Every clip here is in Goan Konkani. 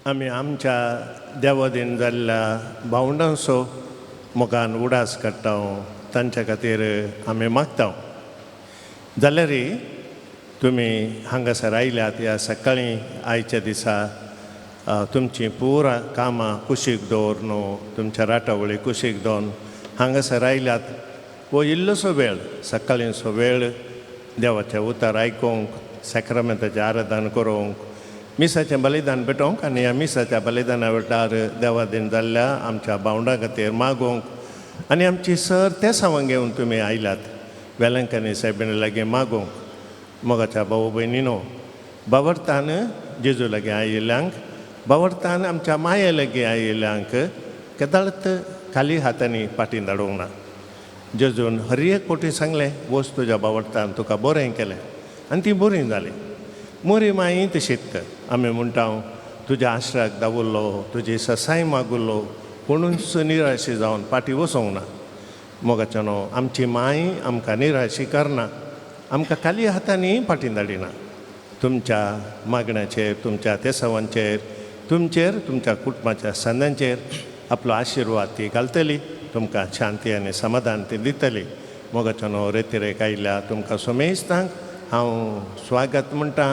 आमी आमच्या देवादीन जाल्ल्या भावंडांचो मोगान उडास काडटा, तांच्या खातीर आमी मागता. जाल्यार तुमी हांगासर आयल्यात ह्या सकाळीं आयच्या दिसा तुमचीं पुरा कामां कुशीक दवर न्हू, तुमच्या राटावळी कुशीक दवरून हांगासर आयल्यात. हो इल्लोसो वेळ, सकाळींचो वेळ देवाचें उतर आयकूंक, सॅक्रामेंताचें आराधन करूंक, मिसाचें बलिदान भेटोवंक आनी ह्या मिसाच्या बलिदाना वेळार देवादीन जाल्ल्या आमच्या भावंडां खातीर मागूंक आनी आमची सर ते सावंग घेवन तुमी आयल्यात वेलंकनी सायबिणी लागीं मागूंक. मोगाच्या भाऊ भयणीनो, बावडतान जेजू लागीं आयिल्ल्यांक, बावडतान आमच्या माये लागीं आयिल्ल्यांक केदाळत खाली हातांनी फाटीं धाडूंक ना. जेजून हर एक फावटी सांगलें, वच तुज्या बावडतान तुका बरें केलें आनी ती बरीं जालीं. मोरी माई तशीत आमी म्हणटा, तुज्या आश्राक दावुल्लो, तुजी ससाय मागुल्लो कोणूच निराशी जावन फाटीं वचोंक ना. मोगाच्या न्हू, आमची माय आमकां निराशी करना, आमकां खाली हातांनी फाटीं धाडिना. तुमच्या मागण्याचेर, तुमच्या तेसावांचेर, तुमचेर, तुमच्या कुटुंबाच्या संदांचेर आपलो आशिर्वाद ती घालतली, तुमकां शांती आनी समाधान ती दितली. मोगाच्या न्हू, रेतिरेक आयल्या तुमकां सोमेस्तांक हांव स्वागत म्हणटा.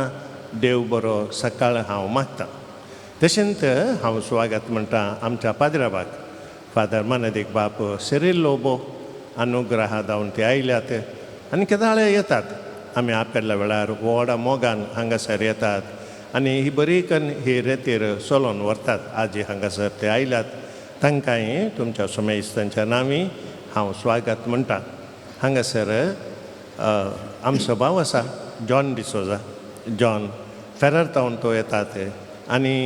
देव बरो सकाळ हांव मागता. तशेंच हांव स्वागत म्हणटा आमच्या पाद्राबाक, फादर मानादीक बाप सिरील लोबो. अनुग्रहा जावन ते आयल्यात आनी केदाळे येतात. आमी आपल्या वेळार व्हडा मोगान हांगासर येतात आनी ही बरी कन्न ही रेतीर चलोवन व्हरतात. आजी हांगासर ते आयल्यात, तांकांय तुमच्या सोमेस्तांच्या नांवी हांव स्वागत म्हणटा. हांगासर आमचो भाव आसा जॉन डिसोजा, जॉन फेरर तावन तो येतात आनी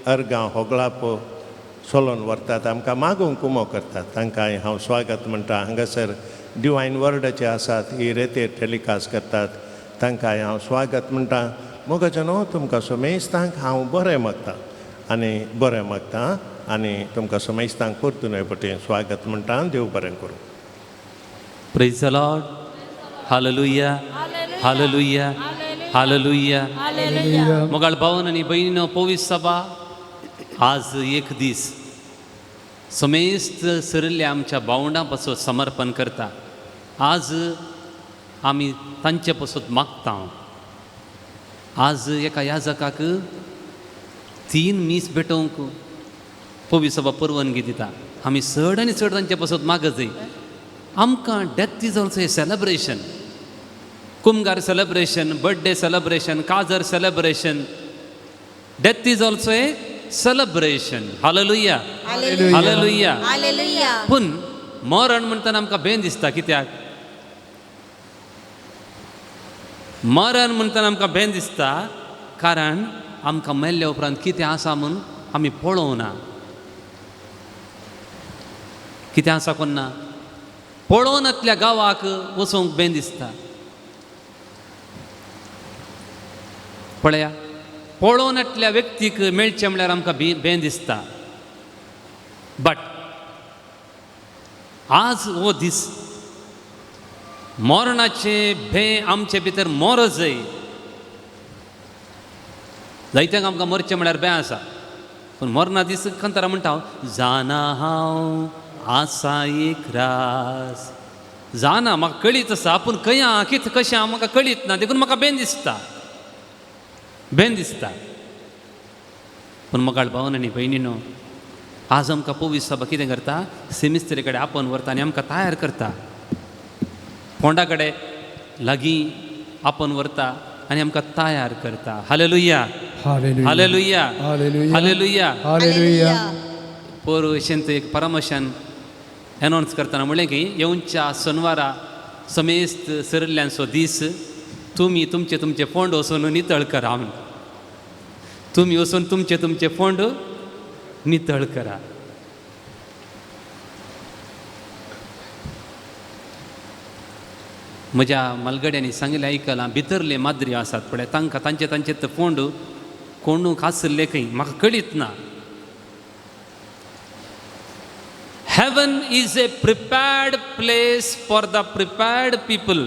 अर्गांव होगळाप चलोवन व्हरतात, आमकां मागूंक उमो करतात. तांकांय हांव स्वागत म्हणटा. हांगासर डिवायन वर्डाचे आसात, ही रेतेर टेलिकास्ट करतात, तांकांय हांव स्वागत म्हणटा. मोगाचें न्हू, तुमकां सोमेस्तांक हांव बरें मागता आनी बरें मागता आनी तुमकां सोमेस्तांक परतून हे पटी स्वागत म्हणटा. देव बरें करूं. Praise the Lord. Hallelujah. Hallelujah. Hallelujah. मोगाळ भावन आनी भयणीनो, पवित्र सभा आज एक दीस समेस्त सरिल्ल्या आमच्या भावंडां पासत समर्पण करता. आज आमी तांचे पासत मागता. आज एका याजकाक 3 मीस भेटोवंक पवित्र सभा परवानगी दिता. आमी चड आनी चड तांचे पासत मागत जाय. आमकां death is also a celebration. कुमगार celebration, birthday celebration, काजर celebration, death is also a celebration. Hallelujah. Hallelujah. पूण मरण म्हणटना आमकां बेन दिसता. कित्याक मरण म्हणटना आमकां बेन दिसता? कारण आमकां मेल्ल्या उपरांत कितें आसा म्हूण आमी पळोवना. कितें आसा कोण ना पळोवनातल्या गांवाक वचूंक बेन दिसता. पळया, पळोवनातल्या व्यक्तीक मेळचें म्हणल्यार आमकां बेन दिसता. बट आज हो दीस मरणाचें भें आमचे भितर मर जाय. जायत्यांक आमकां मरचें म्हणल्यार बें आसा, पूण मरणा दीस कंतरा म्हणटा हांव जाणा हांव आसा एक रास. जाणा म्हाका कळीत आसा, पूण खंय आहा कितें कशें आहा म्हाका कळीत ना, देखून म्हाका बेन दिसता, बेन दिसता. पूण मोगाळ भावन आनी भयणीनो, आज आमकां पवित्र सभा कितें करता? सेमिस्त्री कडेन आपोवन व्हरता आनी आमकां तयार करता. फोंडा कडेन लागीं आपोवन व्हरता आनी आमकां तयार करता. Hallelujah. Hallelujah. Hallelujah. Hallelujah. पोर अशेंच एक परामर्शान एनावन्स करतना म्हणलें की येवच्या सोनवारा समेस्त सरिल्ल्यांचो दीस, तुमी तुमचे तुमचे फोंड वचून नितळ करा म्हूण. तुमी वचून तुमचे तुमचे फोंड नितळ करा. म्हज्या मालगड्यांनी सांगिल्लें आयकलां, भितरले माद्री आसात पळय, तांकां तांचे तांचे फोंड कोणूक आसले खंय म्हाका कळीत ना. Heaven is a prepared place for the prepared people.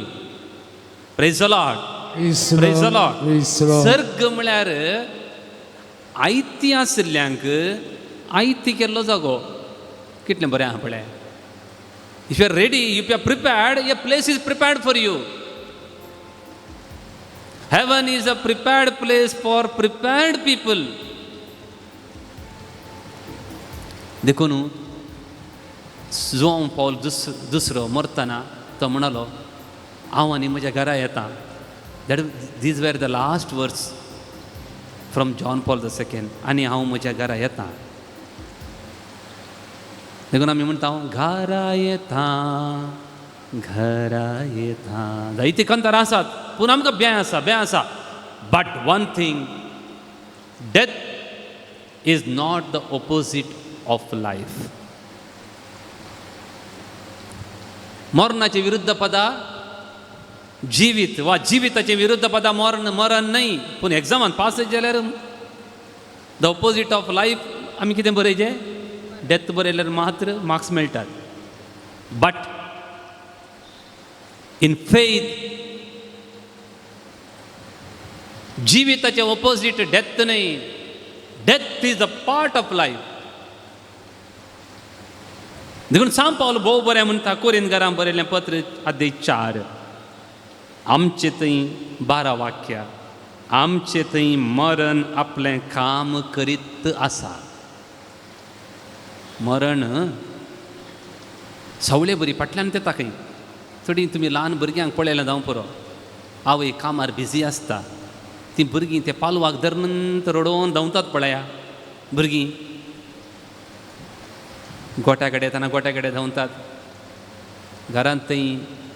Praise the Lord. Praise the Lord. Praise the Lord. सर्ग म्हळ्यार आयती आशिल्ल्यांक आयती केल्लो जागो. कितलें बरें आहा पळय. If you are ready, if you are prepared, a place is prepared for you. Heaven is a prepared place for prepared people. देखून जुआंव पावल दुसरो मरतना तो म्हणालो, हांव आनी म्हज्या घरा येता. That these were the last words from John Paul the second. आनी हांव म्हज्या घरा येता. देखून आमी म्हणटा, हांव घरा येता, घरा येता. जायती कांतारां आसात, पूण आमकां बें आसा, बें आसा. But one thing, death is not the opposite of life. मरणाचे विरुद्ध पदां जिवीत वा जिविताचे विरुद्ध पदां मरण, मरण न्हय. पूण एग्जामान पास जाल्यार the opposite of life आमी कितें बरयचें? डेथ बरयल्यार मात्र मार्क्स मेळटात. बट इन फेथ, जिविताचे ओपोजीट डेथ न्हय. Death is a part of life. देखून सांव पावल भोव बरें म्हणटा, कोरिंदकारां बरयलें पत्र अध्याय 4, आमचे थंय 12 वाक्या, आमचे थंय मरण आपलें काम करीत आसा. मरण सवळे बरी फाटल्यान तेता खंय. थोडीं तुमी ल्हान भुरग्यांक पळयल्यार जावं पुरो, आवय कामार बिजी आसता, तीं भुरगीं ते पालवाक धरून रडोवन धांवतात पळया. भुरगीं गोट्या कडेन येतना गोट्या कडेन धांवतात, घरांत थंय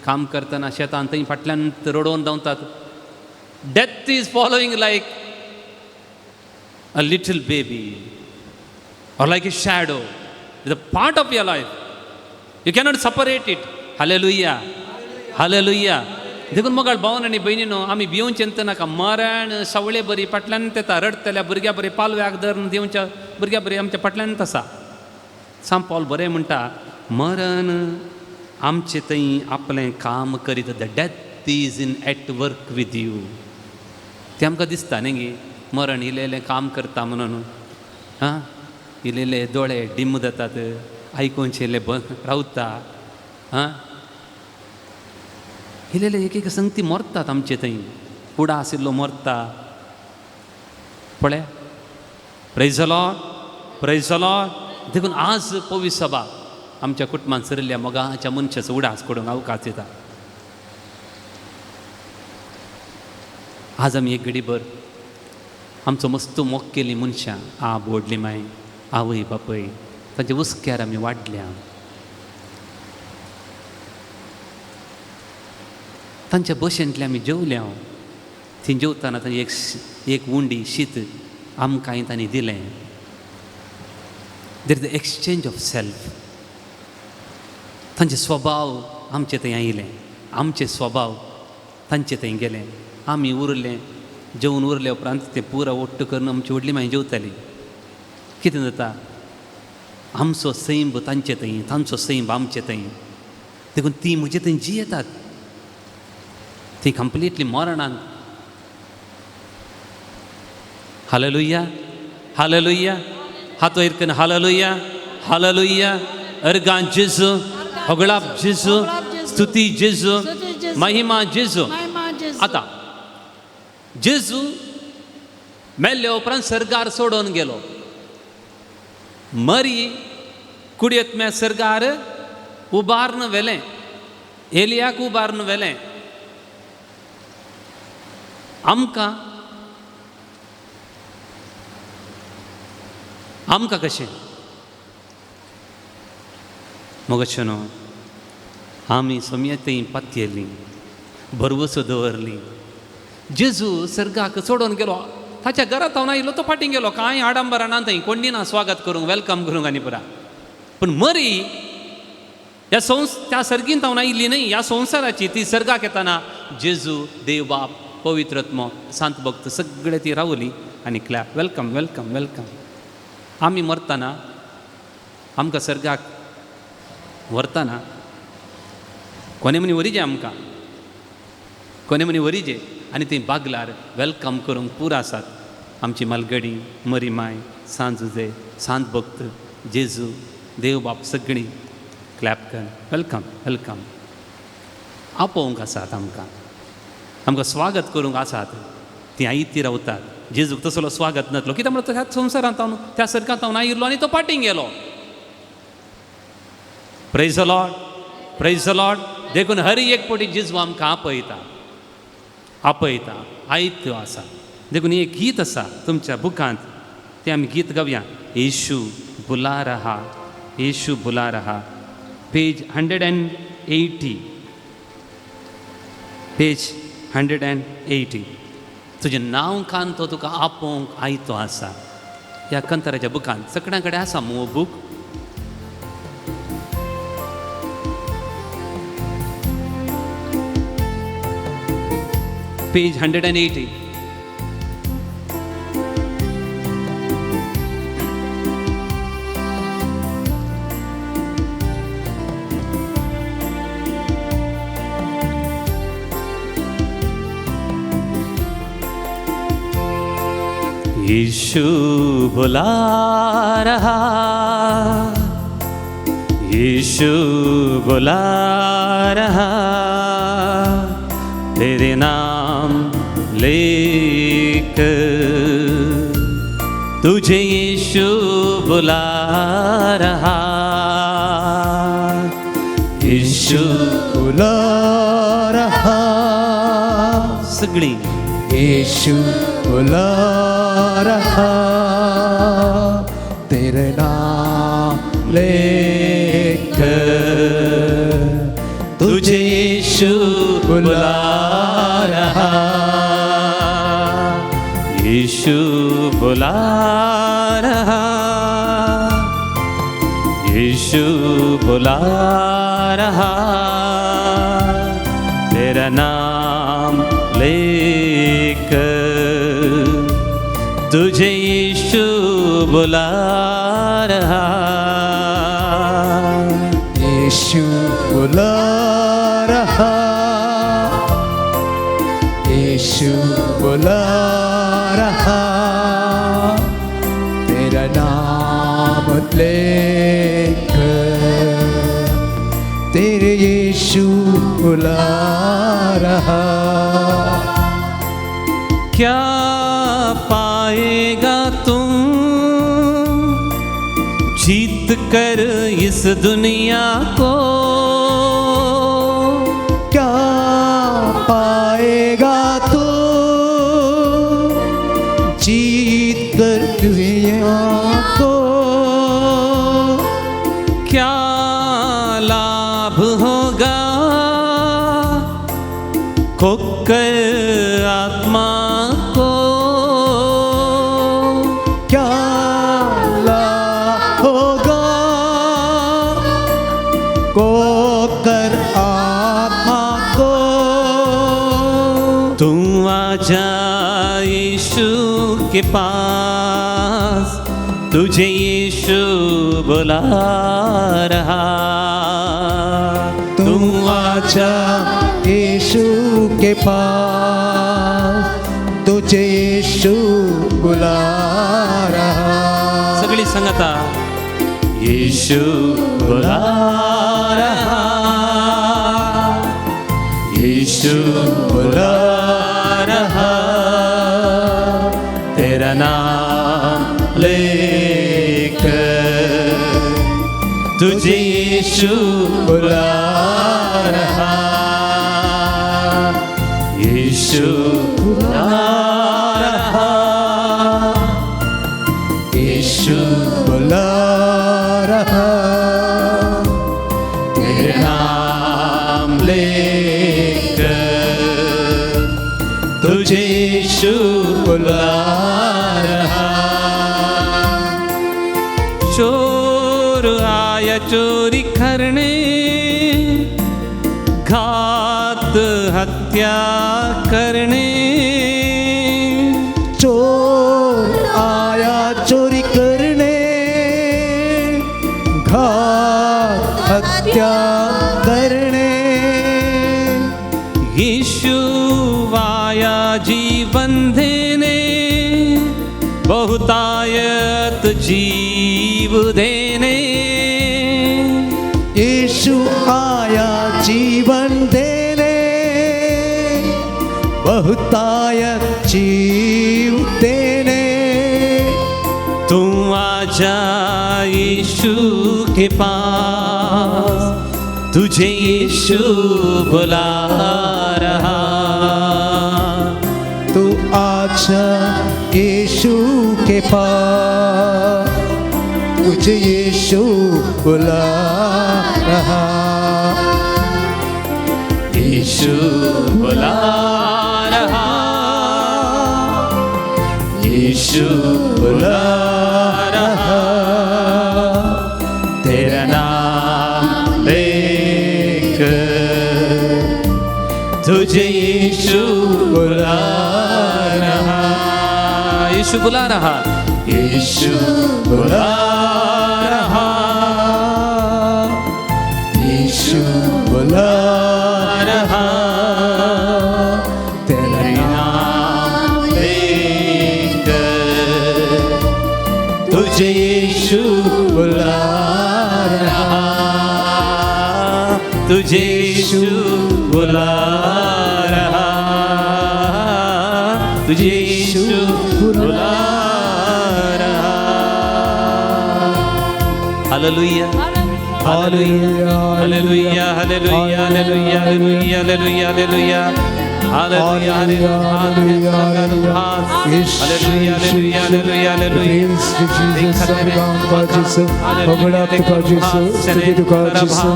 काम करतना शेतांत थंय फाटल्यान रडोवन धांवतात. Death is following like a little baby or like a shadow. It's a part of your life. You cannot separate it. Hallelujah. Hallelujah. देखून मोगाळ भावन आनी भयणीनो, आमी भिवचें नाका. मरण सवळे बरी फाटल्यान तेता, रडटल्या भुरग्या बरी पालव्याक धरून दिवच्या भुरग्या बरी आमच्या फाटल्यान आसा. सांव पावल बरें म्हणटा, मरण आमचे थंय आपलें काम करीत. The death is in at work with you. तें आमकां दिसता न्ही गी, मरण इल्लें इल्लें काम करता म्हणून. आं, इल्ले इल्ले दोळे डीम जातात, आयकुचें इल्लें बंद रावता. आं, इल्ले इल्ले एक एक संगती मरतात आमचे थंय. कुडा आशिल्लो मरता पळय. Praise the Lord, praise the Lord. देखून आज पवित्र सभा आमच्या कुटुंबान सरिल्ल्या मोगाच्या मनशाचो उडास करूंक अवकाश दिता. आज आमी एक घडीभर आमचो मस्त मोग केल्ली मनशां, आब व्हडली माय, आवय बापूय, तांच्या हुस्क्यार आमी वाडल्या, तांच्या बशेंतल्या आमी जेवल्या. थंय जेवतना तांची एक उंडी शीत आमकांय तांणी दिलें. There is the exchange of self. तांचे स्वभाव आमचे थंय आयले, आमचे स्वभाव तांचे थंय गेले. आमी उरले, जेवन उरले उपरांत तें पुरो ओट्ट करून आमची व्हडली मागीर जेवताली. कितें जाता, आमचो सैंब तांचे थंय, तांचो सैंब आमचे थंय. देखून ती म्हजे थंय जियेतात, ती कंप्लिटली मरणान. Hallelujah, hallelujah. हात वयर करून हालेलुया, हालेलुया. अर्गां जेजू, होगळाप जेजू, स्तुती जेजू, महिमा जेजू. आतां जेजू मेल्ले उपरांत सर्गार सोडून गेलो. मरी कुडयेत मे सर्गार उबारून व्हेलें, एलियाक उबारून व्हेलें. आमकां आमकां कशें मगशें न्हू, आमी सोमयेंतय पातयेली, भरवसो दवरली. जेजू सर्गाक सोडून गेलो, ताच्या घरांत हांव आयलो, तो फाटीं गेलो. कांय आडंबरां ना थंय, कोण ना स्वागत करूंक, welcome करूंक आनी पुरा. पूण मरी ह्या त्या सर्गींत हांव आयिल्ली न्हय, ह्या संवसाराची ती सर्गाक येताना जेजू, देव बाप, पवित्र आत्मो, सांत भक्त सगळे ती रावली आनी क्लॅप, welcome welcome welcome. आमी मरतना, आमकां सर्गाक व्हरतना कोने म्हणी व्हरीजे, आमकां कोने म्हणी व्हरीजे आनी ती बागलार welcome करूंक पूर आसात. आमची मालगडी मरी माय सांजुजे सांत भक्त जेजू देव बाप सगळीं क्लॅप कर welcome welcome आपोवंक आसात आमकां आमकां स्वागत करूंक आसात तीं आयती रावतात जेजूक तसलो स्वागत नातलो कित्याक म्हणल्यार ह्या संवसारांत हांव त्या सर्गांत हांव आयिल्लो आनी तो पाटींग गेलो. Praise the Lord, praise the Lord. देखून हर एक पटी जेजू आमकां आपयता आपयता आयत्यो आसा. देखून एक गीत आसा तुमच्या बुकांत तें आमी गीत गावया. येशू बुला रहा, येशू बुला रहा. पेज 180, पेज 180. तुजें नांव कान तो तुका आपोवंक आयतो आसा. ह्या कंतराच्या बुकांत सगळ्यां कडेन आसा मो book. Page 180. यीशु बुला रहा, यीशु बुला रहा, तेरे नाम लेकर तुझे यीशु बुला रहा, यीशु बुला रहा, सगळी यीशु बुला रहा, तेरे नाम लेकर तुझे यीशु बुला रहा, यीशु बुला रहा, यीशु बुला रहा, तेरा नाम लेकर तुझे यीशु बुला रहा, यीशु बुला रहा, यीशु बुला रहा, तेरा नाम लेकर तेरे यीशु बुला रहा। क्या पाएगा तुम जीत कर इस दुनिया को, क्या पाएगा तू जीत कर दुनिया को, क्या लाभ होगा खोकर आत्मा को, क्या लाभ होगा खोकर आत्मा को, तू आजा यीशु के पास, तुझे यीशु बुला रहा, तू आजा यीशु के पास, तुझे यीशु बुला रहा। सगळी संगता यीशु बुला रहा, यीशु बुला रहा, तेरा नाम लेकर तुझे यीशु बुला रहा, यीशु बुला रहा, यीशु बुला रहा, तेरा नाम लेकर तुझे यीशु बुला रहा। चोर आया चोरी करने, घात हत्या करने, चोर आया चोरी करने, घात हत्या करने, यीशु आया जीवन देने, बहुतायत जीव देने। यीशु आया जीवन देने, बहुतायत जीव देने। तू आजा यीशु के पास, तुझे यीशु बुला रहा। तू आजा यीशु के पास, तुझे यीशु बुला रहा। यीशु बुला रहा, यीशु बुला रहा, तेरा नाम लेकर तुझे यीशु बुला रहा। यीशु बुला रहा, यीशु बुला रहा, यीशु बुला रहा, तेरा नाम लेकर तुझे यीशु बुला रहा, तुझे यीशु बुला रहा, तुझे यीशु बुला रहा। Hallelujah, hallelujah, hallelujah, hallelujah, hallelujah, hallelujah, hallelujah, hallelujah, hallelujah, hallelujah, hallelujah, hallelujah, hallelujah. Praise to Jesus, Amigam तुका जीसू, होगडाक तुका जीसू, स्तुती तुका जीसू,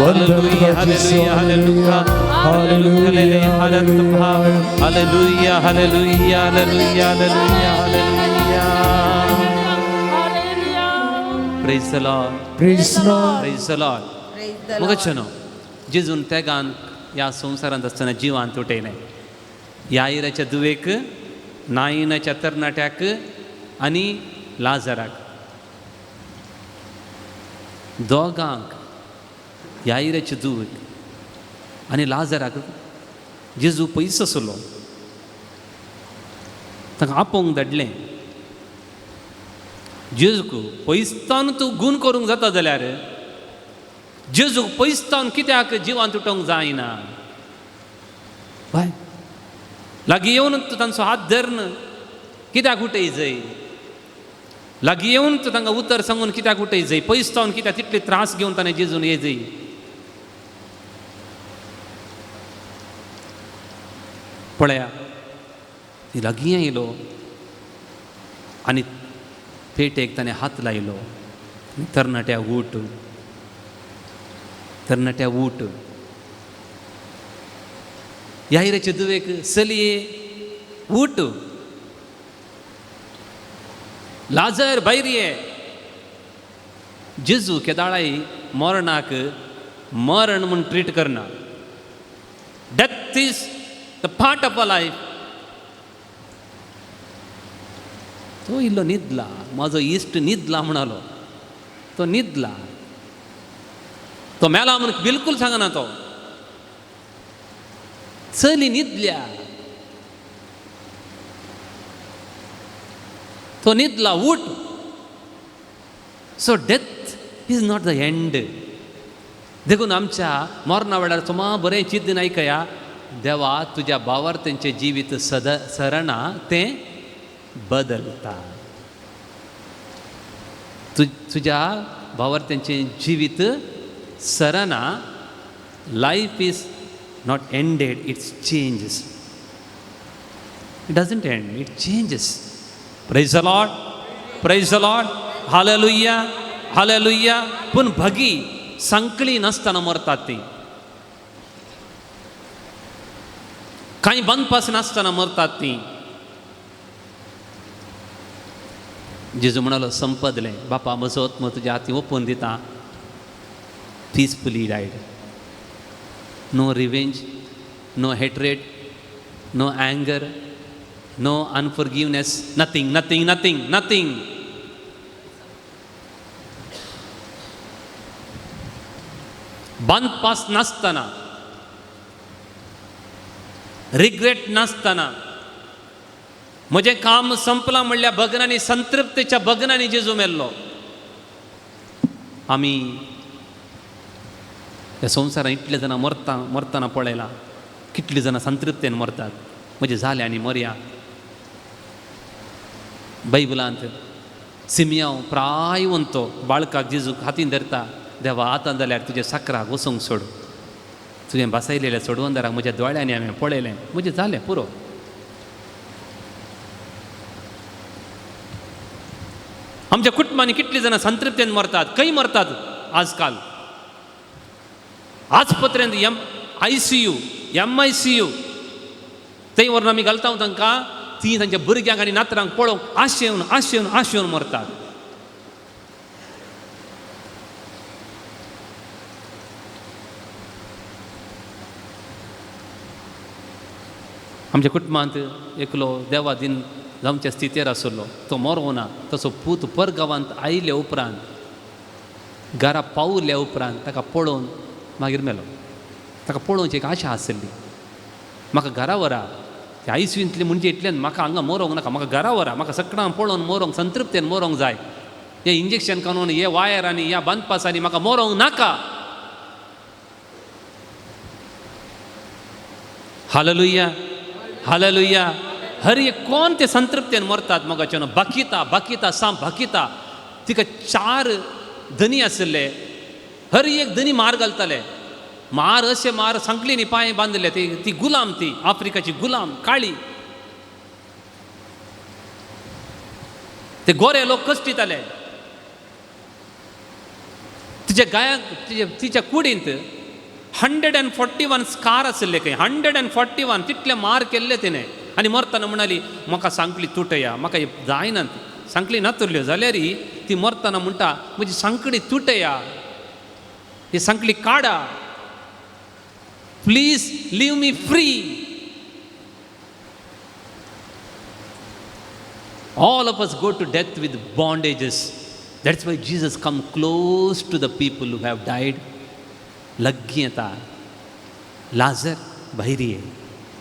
वंदन तुका Jisshu, hallelujah, hallelujah, hallelujah, hallelujah, hallelujah, hallelujah, hallelujah, hallelujah. Praise the Lord, Praise the Lord. Praise the Lord. मुगचनो जेजून तेगान ह्या संवसारांत आसतना जिवान तुटयलें. यायराच्या दुवेक, नायनाच्या तरणाट्याक आनी लाजराक, दोगांक, यायराच्या दुवेक आनी लाजराक जेजू पयस आसलो, तांकां आपोवंक धाडलें. जेजूक पयसतान तूं गूण करूंक जाता जाल्यार जेजूक पयसतान कित्याक जिवान तुटोवंक जायना? बाय लागीं येवन तूं तांचो हात धरून कित्याक उठय जाय? लागीं येवन तूं तांकां उतर सांगून कित्याक उठय जाय? पयसतावन कित्याक तितले त्रास घेवन ताणें जेजून ये जाय? पळया, ती लागीं आयलो आनी पेटेक ताणें हात लायलो. तरणाट्या ऊठ, तरणाट्या ऊठ. यायराचे दुवेक चलये ऊठ, लाजर भायर ये. जेजू केदाळाय मरणाक मरण म्हूण ट्रीट करना. Death is the part of a life. तो इल्लो न्हिदला, म्हजो इश्ट न्हिदला म्हणालो, तो न्हिदला, तो मेला म्हूण बिलकूल सांगना. तो चली न्हिदल्या, तो न्हिदला, ऊठ. So death is not the end. देखून आमच्या मरणा वेळार सुमा बरें चिंतून आयकया, देवा तुज्या भावार तेंचें जिवीत सद सरना तें बदलता. तुज्या भावार तेंचें जिवीत सरना. Life is not ended, it's changes. It doesn't end, it changes. Praise the Lord, praise the Lord, hallelujah, hallelujah. पूण भगी सांकळी नासतना मरतात ती, कांय बांदपास नासतना मरतात ती. जेजू म्हणालो संपदलें, बापा म्हजो आत्मो तुज्या हातीं ओपून दिता. Peacefully died. No revenge, no hatred, no anger, no unforgiveness, nothing, nothing, nothing, nothing. बांदपास नासतना, रिग्रेट नासतना, म्हजें काम संपलां म्हणल्यार भगनांनी, संतृप्तेच्या भगनांनी जेजू मेल्लो. आमी ह्या संवसारांत इतले जाणां मरता मरतना पळयलां, कितलीं जाणां संतृप्तेन मरतात. म्हजें जालें आनी मरया. बायबलांत सिमियांव प्रायवंत तो बाळकाक जेजूक हातीन धरता, देवा आतां जाल्यार तुज्या साकराक वचूंक सोड, तुजें भासायलेल्या सोडवंदाराक म्हज्या दोळ्यांनी हांवें पळयलें, म्हजें जालें पुरो. आमच्या कुटुंबांनी कितलीं जाणां संतृप्तेन मरतात, खंय मरतात आजकाल. आस्पत्रेंत M I C U, M I C U थंय व्हरून आमी घालता तांकां, ती तांच्या भुरग्यांक आनी नातरांक पळोवंक आशेवन आशेवन आशेवन मरतात. आमच्या कुटुंबांत एकलो देवा दिन जावच्या स्थितीर आशिल्लो, तो मरोना. तसो पूत परगांवांत आयिल्ल्या उपरांत, घरा पावल्या उपरांत ताका पळोवन मागीर मेलो. ताका पळोवची एक आशा आशिल्ली, म्हाका घरा व्हरा, ते आयसीयूंतली म्हणजे इतल्यान म्हाका हांगा मरोंक नाका, म्हाका घरा व्हरा, म्हाका सगळ्यां पळोवन मरोंक, संतृप्तेन मरोंक जाय. हे इंजेक्शन काडून, हे वायरांनी, ह्या बांदपासांनी म्हाका मरोंक नाका. Hallelujah, hallelujah. हर एक कोण ते संतृप्तेन मरतात मोगाचें. बाकिता, बाकिता साम बाकिता, तिका 4 धनी आशिल्ले, हर एक धनी मार घालताले. मार अशें मार सांकली न्ही, पांय बांदिल्ले. ती ती गुलाम, ती आफ्रिकाची गुलाम काळी. ते गोरे लोक कश्टिताले. तिच्या गायाक, तिच्या कुडींत 141 स्कार आशिल्ले खंय, 141 तितले मार केल्ले तिणें. आनी मरतना म्हणाली, म्हाका सांकली तुटया, म्हाका जायना, सांकली नातुरल्यो जाल्यार ती मरतना म्हणटा, म्हजी सांकडी तुटया, ही सांकली काडा, please leave me free. All of us go to death with bondages. That's why Jesus come close to the people who have died. लग्गी येता, लाजर भायर ये,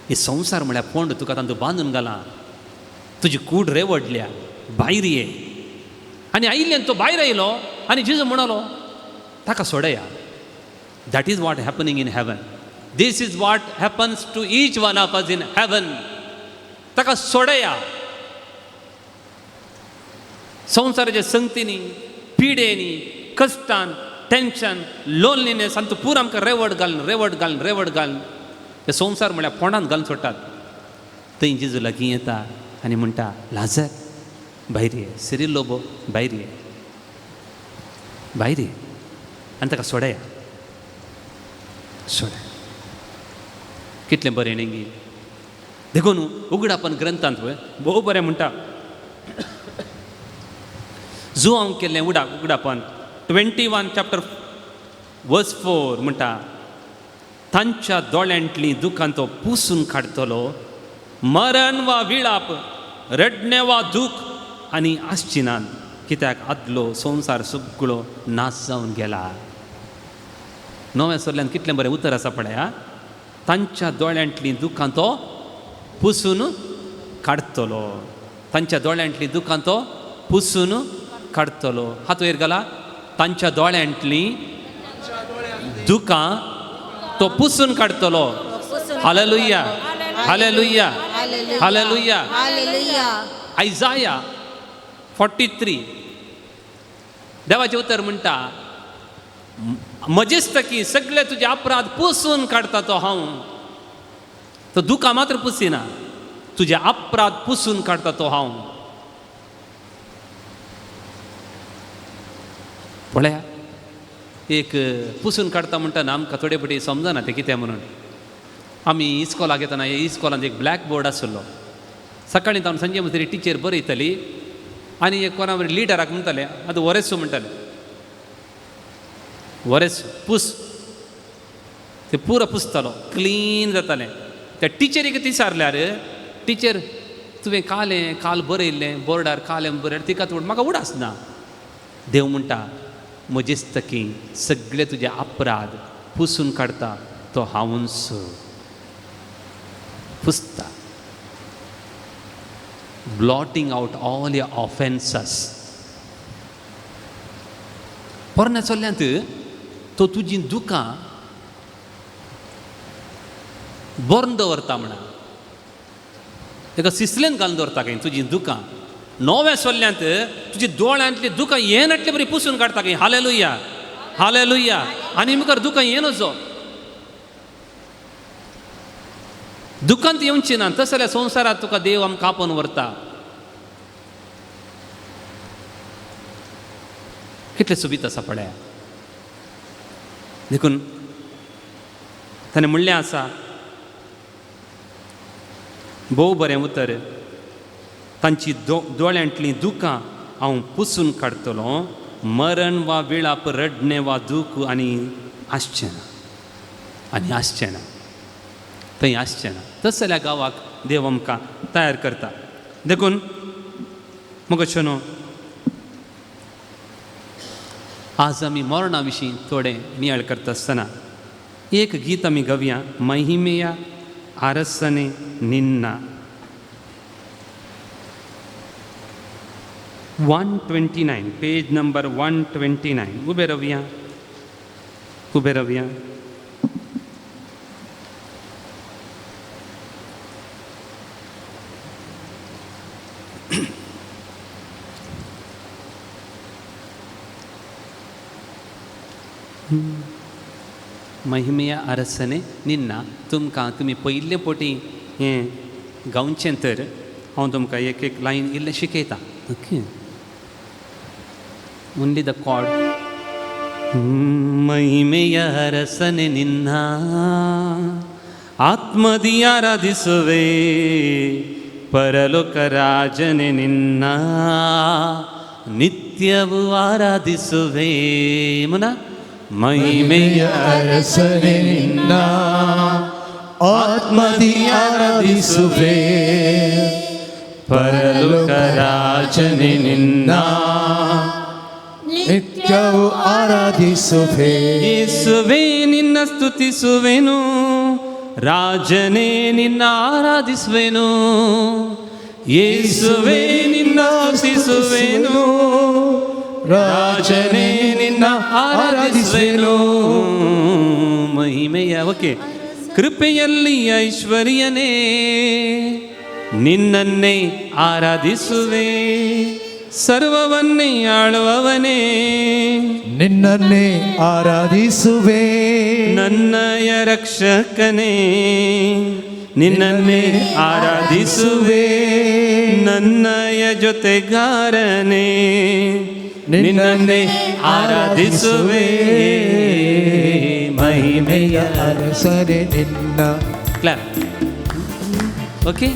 हे संवसार म्हळ्यार फोंड तुका तांतूं बांदून घाला, तुजी कूड रेवडल्या, भायर ये. आनी आयिल्ल्यान तो भायर आयलो आनी जेजू म्हणलो, ताका सोडया. That is what happening in heaven. This is what happens to each one of us in heaven. ताका सोडया. संवसाराच्या संगतींनी, पिडेनी, कश्टान, टेन्शन, लोनलीनेस आनी पुरा आमकां रेवड घालून रेवड घालून रेवड घालून हे संवसार म्हळ्यार फोंडांत घालून सोडटात. थंय जेजू लागीं येता आनी म्हणटा, लाजर भायर ये, सिरील लोबो भायर ये, भायर ये, आनी ताका सोडया, सोडया. कितलें बरें न्ही. देखून उगडापन ग्रंथांत पळय भोव बरें म्हणटा, जुवांव केल्लें उगडापन 21 चॅप्टर वर्स 4 म्हणटा, तांच्या दोळ्यांतलीं दुकां तो पुसून काडटलो, मरण वा विळाप, रडणें वा दूख आनी आसची नात, कित्याक आदलो संवसार सगळो नाश जावन गेला. नव्या सोल्ल्यान कितलें बरें उतर आसा पळया, तांच्या दोळ्यांतलीं दुकां तो पुसून काडटलो, तांच्या दोळ्यांतलीं दुकां तो पुसून काडटलो. हात वयर घाला, तांच्या दोळ्यांतलीं दुकां तो पुसून काडटलो. Hallelujah, hallelujah, hallelujah. आयजाया 43 देवाचें उतर म्हणटा, म्हजेच की सगळे तुजे अपराध पुसून काडटा तो हांव. तो दुकां मात्र पुसिना, तुजे अपराध पुसून काडटा तो हांव. पळया, एक पुसून काडटा म्हणटा ना, आमकां थोडे फावटी समजना तें कितें म्हणून. आमी इस्कोलाक येतना इस्कोलांत एक ब्लॅक बोर्ड आशिल्लो. सकाळीं तावन सांजे म्हणसर टिचर बरयतली आनी एक कोणा बरें लिडराक म्हणटाले, आतां वरेसू म्हणटाले, वरेस पूस, ते पुरो पुसतालो, क्लीन जातालें. त्या टिचरीक विचारल्यार, टिचर तुवें कालें काल बरयल्लें बोर्डार, कालें बरयलें, तिका तूं म्हाका उडास ना. देव म्हणटा, म्हजेच तकी सगळे तुजे अपराध पुसून काडटा तो हांवूच पुसता. Blotting out all your offences. पोरण्या चोल्ल्यांत तो तुजी दुकां बरोवन दवरता म्हणा, ताका सिसलेन घालून दवरता खंय तुजी दुकां. नव्या सोल्ल्यांत तुजी दोळ्यांतली दुकां येनाटले बरी पुसून काडटा खंय. Hallelujah, hallelujah. आनी मुखार दुकां येनचो, दुकांत येवची ना. तशें जाल्यार संवसारांत तुका देव आमकां आपोवन व्हरता. कितलें सोबीत आसा पळया. देखून ताणें म्हणलें आसा भोव बरें उतर, तांची दोळ्यांतलीं दुकां हांव पुसून काडटलो, मरण वा विळाप, रडणें वा दूख आनी आसचें ना, आनी आसचें ना, थंय आसचें ना. तशें जाल्यार गांवाक देव आमकां तयार करता. देखून मगो न्हू आज आमी मरणा विशीं थोडें नियाळ करता आसतना एक गीत आमी गावया, महिमेया आरसने निन्ना. 129, पेज नंबर 129. उबे रावया, उबे रावया. महिमेया अरसने निन्ना. तुमकां तुमी पयले पोटी हें गावचें तर हांव तुमकां एक एक लायन इल्लें शिकयतां. Okay, only the cord. महिमेಯ ಅರಸನೆ ನಿನ್ನ ಆತ್ಮದಿ ಆರಾಧಿಸುವೆ, ಪರಲೋಕ ರಾಜನೆ ನಿನ್ನ ನಿತ್ಯವೂ ಆರಾಧಿಸುವೆ. ಮುನ ಮಹಿಮೆಯ ಅರಸನೆ ನಿನ್ನ ಆತ್ಮದಿ ಆರಾಧಿಸುವೆ, ಪರಲೋಕ ರಾಜನೆ ನಿನ್ನ ನಿತ್ಯವೂ ಆರಾಧಿಸುವೆ. ಯೇಸುವೇ ನಿನ್ನ ಸ್ತುತಿಸುವೆನು, ರಾಜನೇ ನಿನ್ನ ಆರಾಧಿಸುವೆನು. ಯೇಸುವೇ ನಿನ್ನ ಸ್ತುತಿಸುವೆನು, ರಾಜನೇ ನಿನ್ನ ಆರಾಧಿಸುವೆನು. ಮಹಿಮೆಯ ಓಕೆ. ಕೃಪೆಯಲ್ಲಿ ಐಶ್ವರ್ಯನೇ ನಿನ್ನನ್ನೇ ಆರಾಧಿಸುವೆ, ಸರ್ವವನ್ನೇ ಆಳುವವನೇ ನಿನ್ನನ್ನೇ ಆರಾಧಿಸುವೆ, ನನ್ನಯ ರಕ್ಷಕನೇ ನಿನ್ನನ್ನೇ ಆರಾಧಿಸುವೆ, ನನ್ನಯ ಜೊತೆಗಾರನೇ ನಿನ್ನನ್ನೇ ಆರಾಧಿಸುವೆ. ಮಹಿಮೆಯ ಅರಸನೆ ನಿನ್ನ. ಕ್ಲಾಪ್. ಓಕೆ.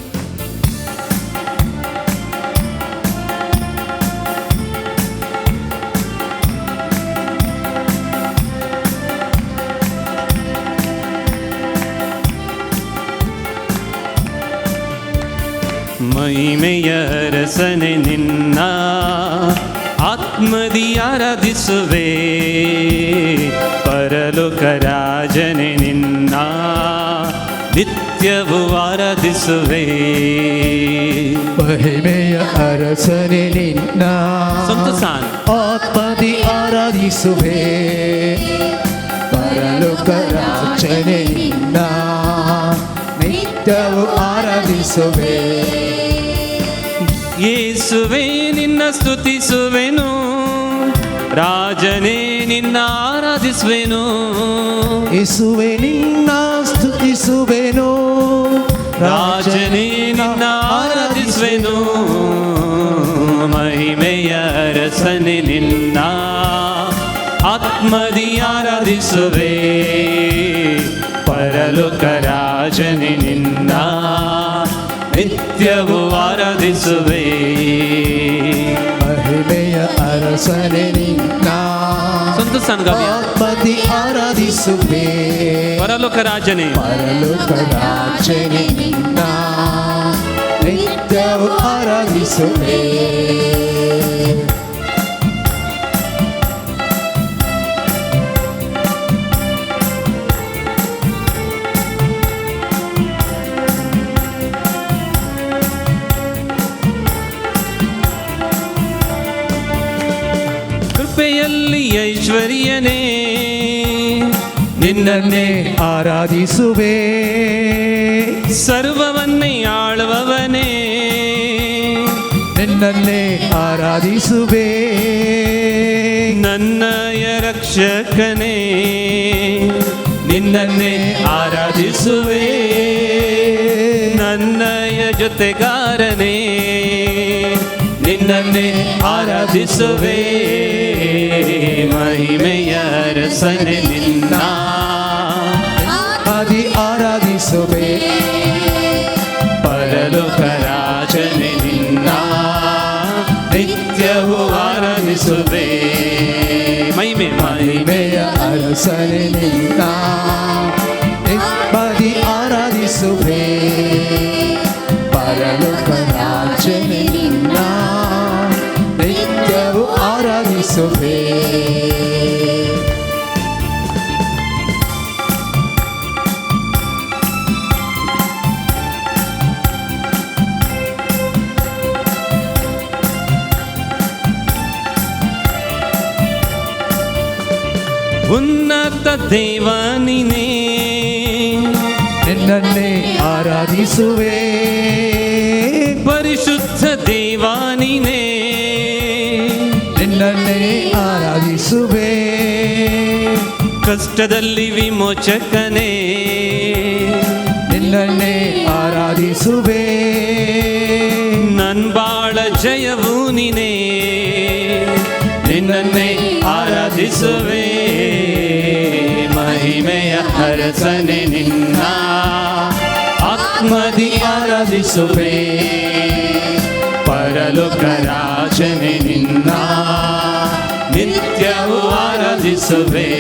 ಮಹಿಮೆಯ ಅರಸನೆ ನಿನ್ನ ಆತ್ಮದಿ ಆರಾಧಿಸುವೆ, ಪರಲೋಕ ರಾಜನೆ ನಿನ್ನ ನಿತ್ಯವೂ ಆರಾಧಿಸುವೆ. ಮಹಿಮೆಯ ಅರಸನೆ ನಿನ್ನ ಸಂತಸಾನ್ ಆತ್ಮದಿ ಆರಾಧಿಸುವೆ, ಪರಲೋಕ ರಾಜನೆ ನಿನ್ನ ನಿತ್ಯವೂ ಆರಾಧಿಸುವೆ. ಯೇಸುವೇ ನಿನ್ನ ಸ್ತುತಿಸುವೆನು, ರಾಜನೇ ನಿನ್ನ ಆರಾಧಿಸುವೆನು. ಯೇಸುವೇ ನಿನ್ನ ಸ್ತುತಿಸುವೆನು, ರಾಜನೇ ನಿನ್ನ ಆರಾಧಿಸುವೆನು. ಮಹಿಮೆಯ ಅರಸನೆ ನಿನ್ನ ಆತ್ಮದಿ ಆರಾಧಿಸುವೆ, ಪರಲೋಕ ರಾಜನೇ ನಿನ್ನ ನಿತ್ಯವೂ ಆರಾಧಿಸುವೆ. ಮಹಿಮೆಯ ಅರಸನೆ ನಿನ್ನ ಆತ್ಮದಿ ಆರಾಧಿಸುವೆ, ಪರಲೋಕ ರಾಜನೇ ಪರಲೋಕ ರಾಜನೇ ನಿನ್ನ ನಿತ್ಯವೂ ಆರಾಧಿಸುವೆ. ಕೃಪೆಯಲ್ಲಿ ಐಶ್ವರ್ಯನೇ, ನಿನ್ನನ್ನೇ ಆರಾಧಿಸುವೆ. ಸರ್ವವನ್ನೇ ಆಳುವವನೇ, ನಿನ್ನನ್ನೇ ಆರಾಧಿಸುವೆ. ನನ್ನಯ ರಕ್ಷಕನೇ, ನಿನ್ನನ್ನೇ ಆರಾಧಿಸುವೆ. ನನ್ನಯ ಜೊತೆಗಾರನೇ, ನಿನ್ನನ್ನೇ ಆರಾಧಿಸುವೆ. ಮಹಿಮೆಯ ಅರಸನೆ ನಿನ್ನ ಆದಿ ಆರಾಧಿಸುವೆ. ಪರಲೋಕ ರಾಜನೆ ನಿನ್ನ ನಿತ್ಯವೂ ಆರಾಧಿಸುವೆ. ಮಹಿಮೆ ಮಹಿಮೆಯ ಅರಸನೆ ನಿನ್ನ ಆದಿ ಆರಾಧಿಸುವೆ. ಪರಲೋಕ ರಾಜನೆ ನಿನ್ನ ನಿತ್ಯವೂ ಆರಾಧಿಸುವೆ. ಉನ್ನತ ದೇವ ನೀನೇ, ನಿನ್ನನ್ನೇ ಆರಾಧಿಸುವೆ. ಪರಿಶುದ್ಧ ದೇವ ನೀನೇ, ನಿನ್ನನ್ನೇ ಆರಾಧಿಸುವೆ. ಕಷ್ಟದಲ್ಲಿ ವಿಮೋಚಕನೇ, ನಿನ್ನನ್ನೇ ಆರಾಧಿಸುವೆ. ನನ್ ಬಾಳ ಜಯವು ನೀನೇ, ನಿನ್ನನ್ನೇ ಆರಾಧಿಸುವೆ. ಮಹಿಮೆಯ ಅರಸನೆ ನಿನ್ನ ಆತ್ಮದಿ ಆರಾಧಿಸುವೆ. ಪರಲೋಕ ರಾಜನೆ ನಿನ್ನ ನಿತ್ಯವೂ ಆರಾಧಿಸುವೆ.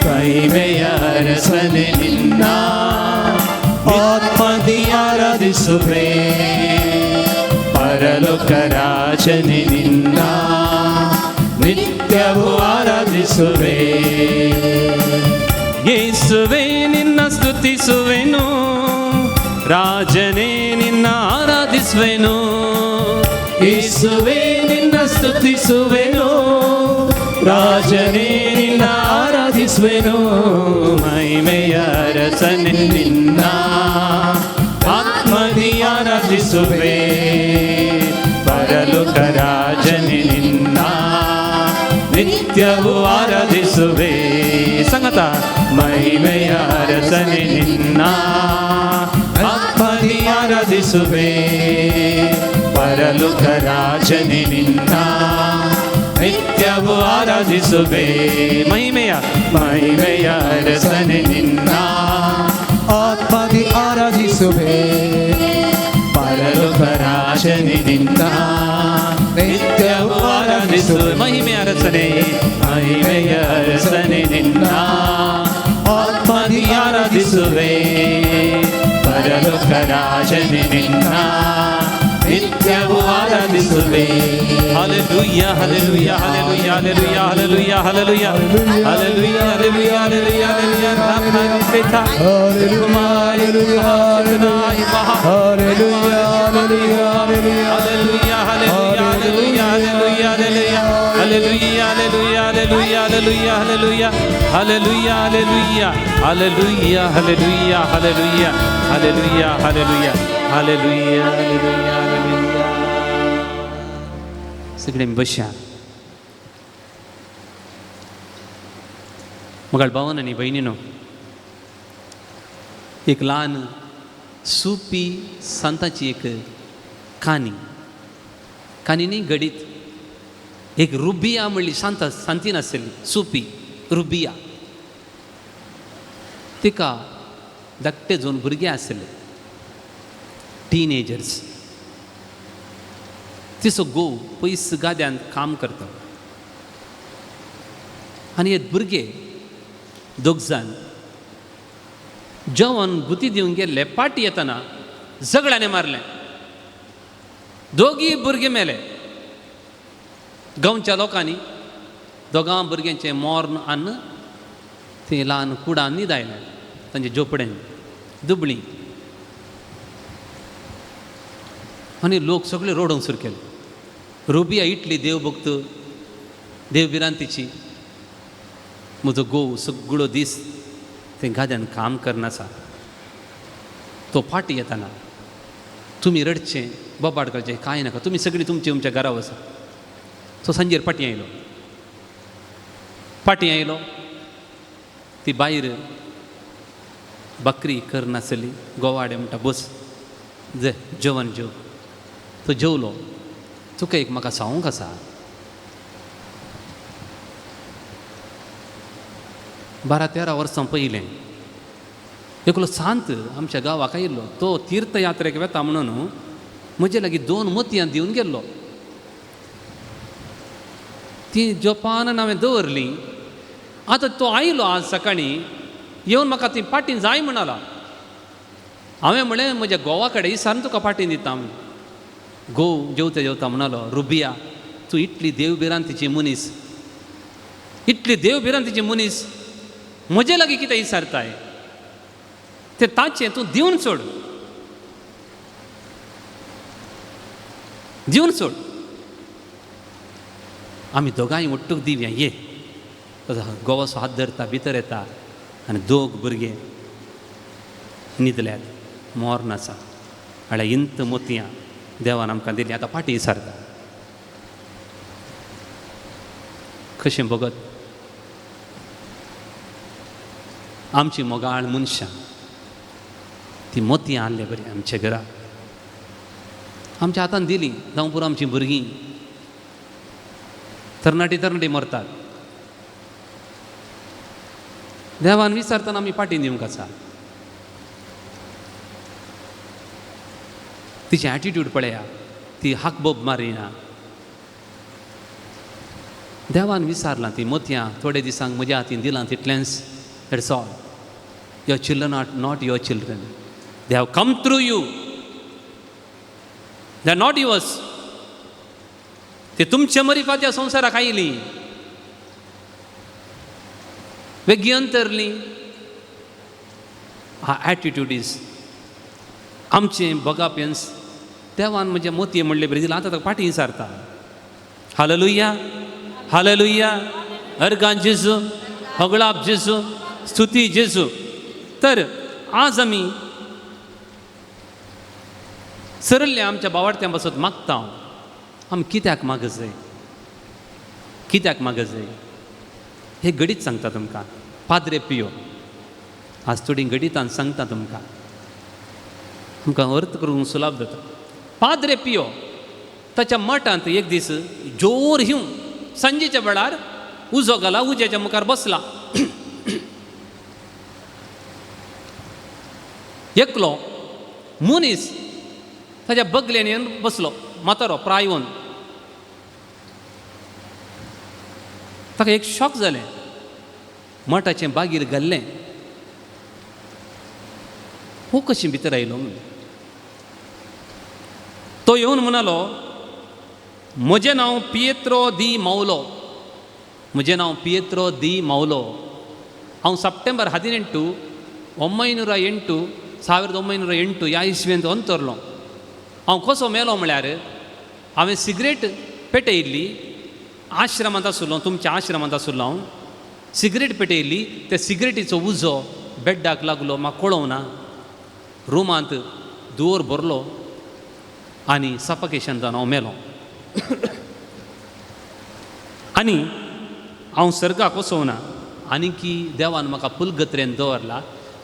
ಮಹಿಮೆಯ ಅರಸನೆ ನಿನ್ನ ಆತ್ಮದಿ ಆರಾಧಿಸುವೆ. ಪರಲೋಕ ರಾಜನೆ ನಿನ್ನ ನಿತ್ಯವೂ ಆರಾಧಿಸುವೆ. ಯೇಸುವೇ ನಿನ್ನ ಸ್ತುತಿಸುವೆನು, ರಾಜನೇ ನಿನ್ನ ಆರಾಧಿಸುವೆನು. ಯೇಸುವೇ ನಿನ್ನ ಸ್ತುತಿಸುವೆನು, ರಾಜನೇ ನಿನ್ನ ಆರಾಧಿಸುವೆನು. ಮಹಿಮೆಯ ಅರಸನೆ ನಿನ್ನ ಆತ್ಮದಿ ಆರಾಧಿಸುವೆ. ಪರಲೋಕ ರಾಜನೇ ನಿನ್ನ ನಿತ್ಯವೂ ಆರಾಧಿಸುವೆ. ಸಂಗತ ಮಹಿಮೆಯ ಅರಸನೆ ನಿನ್ನ ಆತ್ಮದಿ ಆರಾಧಿಸುವೆ. ಪರಲೋಕ ರಾಜನೇ ನಿನ್ನ ನಿತ್ಯವೂ ಆರಾಧಿಸುವೆ. ಮಹಿಮೆಯ ಮಹಿಮೆಯ ಅರಸನೆ ನಿನ್ನ ಆತ್ಮದಿ ಆರಾಧಿಸುವೆ. ಪರಲೋಕ ರಾಜನೇ ನಿನ್ನ ನಿತ್ಯವೂ ಆರಾಧಿಸುವೆ. ಮಹಿಮೆಯ ಅರಸನೆ ಮಹಿಮೆಯ ಅರಸನೆ ನಿನ್ನ ಆತ್ಮದಿ ಆರಾಧಿಸುವೆ. ಪರಲೋಕ ರಾಜನೇ ನಿನ್ನ ನಿತ್ಯವೂ ಆರಾಧಿಸುವೆ. Hallelujah hallelujah hallelujah hallelujah hallelujah hallelujah hallelujah hallelujah hallelujah. Hallelujah hallelujah hallelujah hallelujah hallelujah hallelujah hallelujah hallelujah hallelujah hallelujah hallelujah hallelujah hallelujah hallelujah hallelujah hallelujah hallelujah. सगळे बशा मगाळ भावन आनी भयणीनो, एक ल्हान सुपी सांताची एक काणी, काणी न्ही घडीत. एक रुबिया म्हणली शांत सांती नासली सुपी रुबिया. तिका धाकटे दोन भुरगे आसले, टिनेजर्स. तिचो घोव पयस गाद्यांत काम करता आनी हे भुरगे दोग जाण जेवण गुती दिवंक गेल्ले. पाटी येतना झगड्याने मारलें, दोगीय भुरगे मेले. गांवच्या लोकांनी दोगां भुरग्यांचें मोर्न आन्न ती ल्हान कुडां न्हिदायलें तांचे झोपडेन दुबळी. आनी लोक सगळे रडोवंक सुरू केले. रुबिया इटली देवभक्त, देव भिरांतीची. म्हजो घोव सगळो दीस थंय गाद्यान काम करनासा, तो फाटी येताना तुमी रडचें बोबाड करचें कांय नाका, तुमी सगळीं तुमचे तुमच्या घरा वचा. तो सांजेर फाटीं आयलो, फाटीं आयलो, ती बायर बकरी करनासली, गोवाडे म्हणटा बस जे जेवण जेव. तो जेवलो. तुका एक म्हाका सांगूंक आसा, 12-13 वर्सां पयलें एकलो सांत आमच्या गांवाक आयिल्लो, तो तीर्थयात्रेक वेता म्हणून म्हजे लागीं 2 मोतयां दिवन गेल्लो. ती जोपान हांवें दवरलीं. आतां तो आयलो आज सकाळीं येवन म्हाका ती पाटीं जाय म्हणाला. हांवें म्हणलें म्हज्या घोवा कडेन इसान तुका पाटीं दिता. घोव जेवता जेवता म्हणालो, रुबिया तूं इतली देव भिरांतीची मनीस, इतली देव भिरांतीची मनीस, म्हजे लागीं कितें इसारताय, तें ताचें तूं दिवन सोड, दिवन सोड, आमी दोगांय ಒಟ್ಟುಗ್ दिवया ये. गोवाचो हात धरता, भितर येता आनी दोग भुरगे न्हिदल्यात, मोर्न आसा. म्हळ्यार इंत मोतयां देवान आमकां दिली, आतां फाटीं सारता. कशें भगत आमची मोगाळ मनशां ती मोतयां हाडले बरी आमच्या घरा, आमच्या हातान दिली. जावं पुरो आमचीं भुरगीं तरणाटी तरणाटी मरतात, देवान विचारतना आमी फाटीं दिवंक आसा. तिचें एटिट्यूड पळया, ती हाकबोब मारिना. देवान विचारलां ती मोतयां थोडे दिसांक म्हज्या हातीन दिलां तितलेंच, that's all. Your children are not your children, they have come through you, they are not yours. ते तुमचे मरिफात ह्या संवसाराक आयलीं, वेगळी अंतरली. हा एटिट्यूड is आमचें बगापेन्स. देवान म्हजें मोतये म्हणलें बरें दिलां, आतां ताका फाटीं सारता. हालेलुया, हालेलुया, अर्गान जेजू, होगळाप जेजू, स्तुती जेजू. तर आज आमी सरले आमच्या बावाडत्यां पासत मागता. आमी कित्याक मागजाय, कित्याक मागजाय हे घडीत सांगता तुमकां. पाद्रे पियो आज थोडी घडितान सांगता तुमकां, तुमकां अर्थ करूंक सुलाभ जाता. पाद्रे पियो ताच्या मठांत एक दीस जोर हिंव सांजेच्या वेळार उजो घाला, उज्याच्या मुखार बसला. एकलो मनीस ताच्या बगलेन येवन बसलो, म्हातारो प्रायोन. ताका एक शॉक जालें, मठाचें बागीर घाल्लें, हो कशें भितर आयलो म्हणून. तो येवन म्हणालो, म्हजें नांव पियेत्रो दी मावलो, म्हजें नांव पियेत्रो दी मावलो. हांव सप्टेंबर 18 1908 1908 ह्या इस्वेंत अंतरलो. हांव कसो मेलो म्हळ्यार हांवें सिगरेट पेटयल्ली, आश्रमांत आसलो, तुमच्या आश्रमांत आसलो हांव, सिगरेट पेटयल्ली, त्या सिगरेटीचो उजो बेड्डाक लागलो, म्हाका कळोवं ना, रुमांत धुंवर भरलो आनी सफकेशन जावन हांव मेलो. आनी हांव सर्गाक वचोवं ना, आनी की देवान म्हाका पुलगत्रेन दवरला.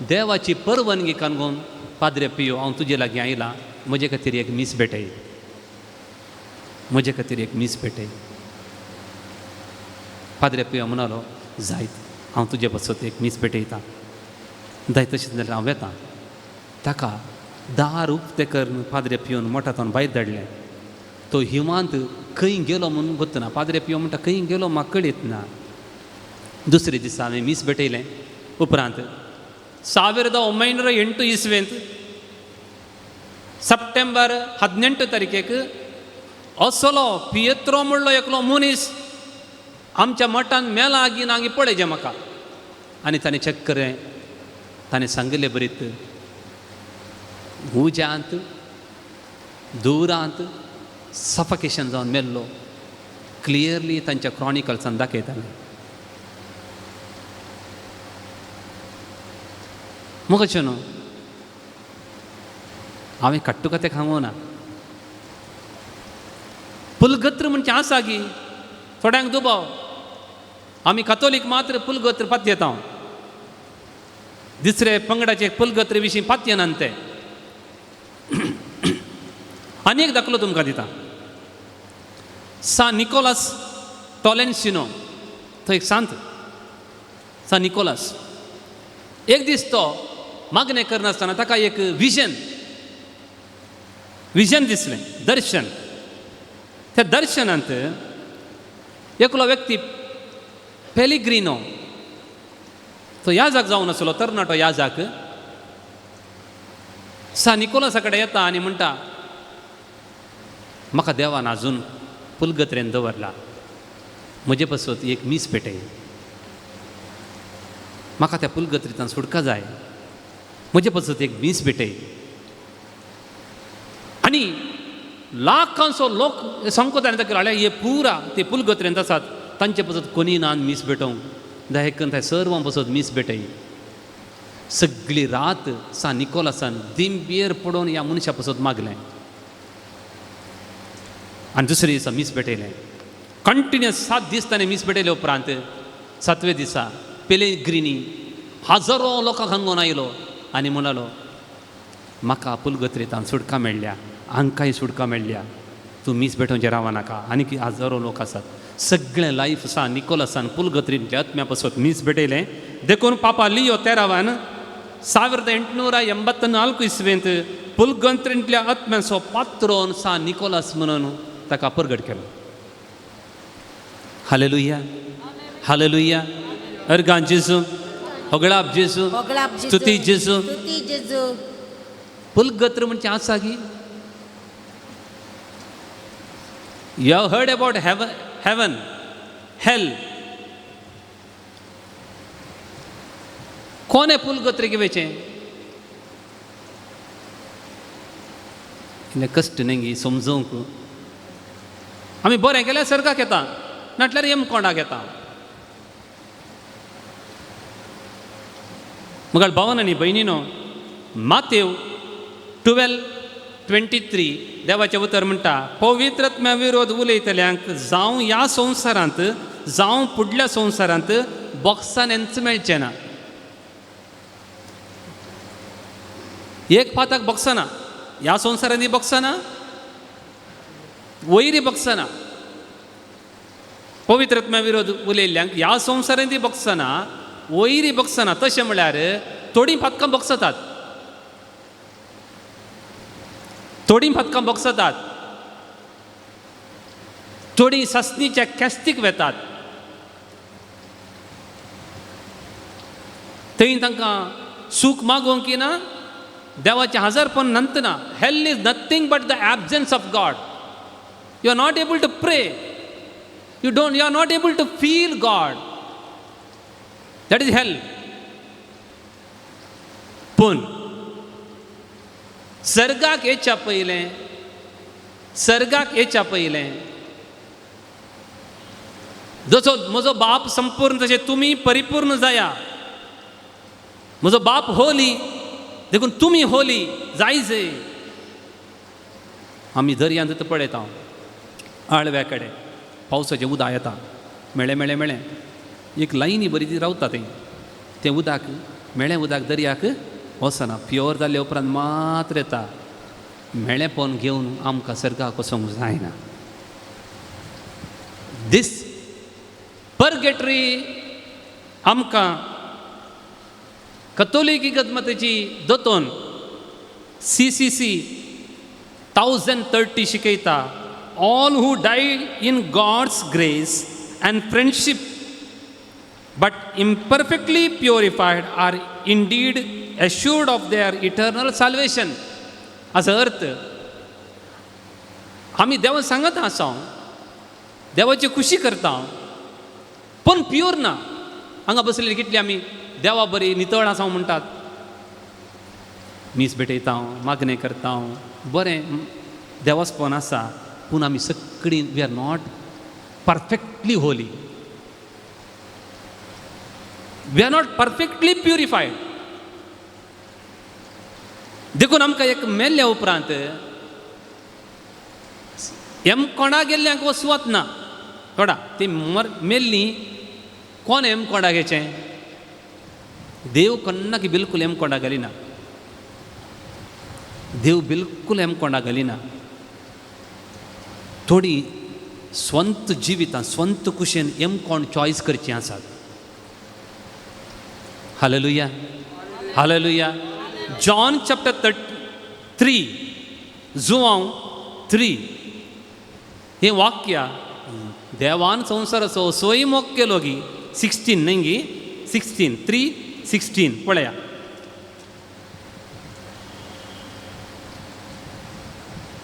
देवाची परवानगी कानगून पाद्रे पियो हांव तुजे लागीं आयला, म्हजे खातीर एक मीस भेटय, म्हजे खातीर एक मीस भेटय. पाद्रे पियो म्हणालो, जायत हांव तुजे पासत एक मीस भेटयता, जाय तशें जाल्यार हांव वेता. ताका दार उक्तें करून पाद्रे पियोन मठांतल्यान भायर धाडलें. तो हिमांत खंय गेलो म्हणून गोतना. पाद्रे पियो म्हणटा खंय गेलो म्हाका कळीत ना. दुसरे दिसा हांवें मीस भेटयलें. उपरांत 1908 इस्वेंत सप्टेंबर 18 तारखेक असलो पियेत्रो म्हणलो एकलो मनीस आमच्या मठान मेला आगी नागी पळयचें म्हाका. आनी ताणें चेक केलें, ताणें सांगिल्लें बरीत उज्यांत धुंवरांत सफकेशन जावन मेल्लो. क्लियरली तांच्या क्रॉनिकल्सान दाखयताले. मोगाचें न्हू, हांवें कट्टुकथेक खावो ना. पुलगत्र म्हणजे आसा गी थोड्यांक दुबाव, आमी कथोलीक मात्र पुलगत्र पातयेता, दुसरे पंगडाचे पुलगत्र विशीं पातयेनात ते. आनी एक दाखलो तुमकां दिता. सा निकोलास टॉलेन्सिनो, तो एक सांत सा निकोलास. एक दीस तो मागणें करनासतना ताका एक विजन विजन दिसलें, दर्शन. त्या दर्शनांत एकलो व्यक्ती पेलिग्रिनो, तो याजाक जावन आसलो, तरणाटो याजाक, सा निकोलासा कडेन येता आनी म्हणटा, म्हाका देवान आजून पुलगत्रेन दवरला, म्हजे पासत एक मीस पेटय, म्हाका त्या पुलगत्रेंतल्यान सुटका जाय, म्हजे पासत एक मीस पेटय. आनी लाखांचो लोक संकोत आनी ताका हे पुरा ते पुलगत्रेंत आसात, तांचे पासत कोणी ना मीस भेटोवंक दहेकन थंय सर्वां पासत मीस भेटय. सगळी रात सा निकोलासान दिंबेर पडोवन ह्या मनशा पासत मागलें आनी दुसरे दिसा मीस भेटयलें. कंटिन्युअस 7 दीस ताणें मीस भेटयले उपरांत सातवे दिसा पेलेग्रिनी हजारो लोकांक हांगोन आयलो आनी म्हणालो, म्हाका पुलगत्रेंतान सुटका मेळ्ळ्या, हांकांय सुटका मेळ्ळ्या, तूं मीस भेटोवचें रावा नाका, आनी हजारो लोक आसात. सगळें लायफ सा निकोलासान पुलगत्रींतल्या आत्म्या पासत मीस भेटयलें. देखून पापा लियो तेरावान 1884 इस्वेंत पुलगत्रींतल्या आत्म्यांचो पात्रोन सा निकोलास म्हणून ताका परगट केलो. Hallelujah, hallelujah. अर्गां जेजू, होगळाप जेजू, स्तुती जेजू. पुलगत्र म्हणजे आसा की you have heard about heaven, hell. कोणे पुलगत्र घेवचें? इल्लें कश्ट न्ही समजूंक. आमी बरें केल्यार सर्गाक येता, नाटल्यार यमकोंडाक येता. मगळ भावन आनी भयणीनो, मातेव 12:23 देवाचें उतर म्हणटा, पवित्रत्म्या विरोध उलयतल्यांक जावं ह्या संवसारांत जावं फुडल्या संवसारांत बॉक्सानेंच मेळचें ना. एक पाताक बॉक्सना, ह्या संवसारांनी बॉक्सना, वयरी बॉक्सना. पवित्रत्म्या विरोध उलयल्ल्यांक ह्या संवसारांनी बॉक्सना, वयरी बॉक्सना. तशें म्हळ्यार थोडीं पातकां बॉक्सतात, थोडीं पातकां बॉक्सतात, थोडीं सासणीच्या कॅस्तीक वेतात, थंय तांकां सूख मागोवंक ना, देवाचें हजारपण नंतना. Hell is nothing but the absence of God. You are not able to pray, you don't, you are not able to feel God, that is hell. पूण सर्गाक येच्या पयलें, सर्गाक येच्या पयलें जसो म्हजो बाप संपूर्ण तशें तुमी परिपूर्ण जाया. म्हजो बाप होली देखून तुमी होली जायजे. आमी दर्यांत पळयता, आळव्या कडेन पावसाचें उदक येता, मेळें मेळें मेळें एक लायनी बरी ती रावता थंय, तें उदक मेळें उदक दर्याक वचना, प्युअर जाल्ले उपरांत मात्र येता. मेळेपण घेवन आमकां सर्गाक वचोंक जायना. दीस परगेटरी आमकां कतोलिकी गदमतेची दोतोन CCC 1030 शिकयता, all who die in God's grace and friendship but imperfectly purified are indeed assured of their eternal salvation. हाचो अर्थ आमी देवा सांगत आसा, देवाची खुशी करता, पूण प्युअर ना. हांगा बसलेली कितली आमी देवा बरी नितळ आसा म्हणटात, मीस भेटयता, मागणें करता, बरें देवासपण आसा, पूण आमी सगळीं we are not Perfectly holy, we are not perfectly purified. देखून आमकां एक मेल्ल्या उपरांत एम कोणा गेल्ल्यांक वचवत ना थोडा ती मर मेल्ली कोण एम कोणा घेचें देव कोन्ना की बिलकुल एम कोणा घालिना, देव बिलकुल एम कोणा घालिना. थोडी स्वंत जिवितां स्वंत कुशेन एम कोण चॉयस करचें आसात. Hallelujah, hallelujah. John chapter 3, Joao 3 हें वाक्य देवान संवसाराचो सोय मोग केलो गी 16 न्हय गी 16 3:16 पळया.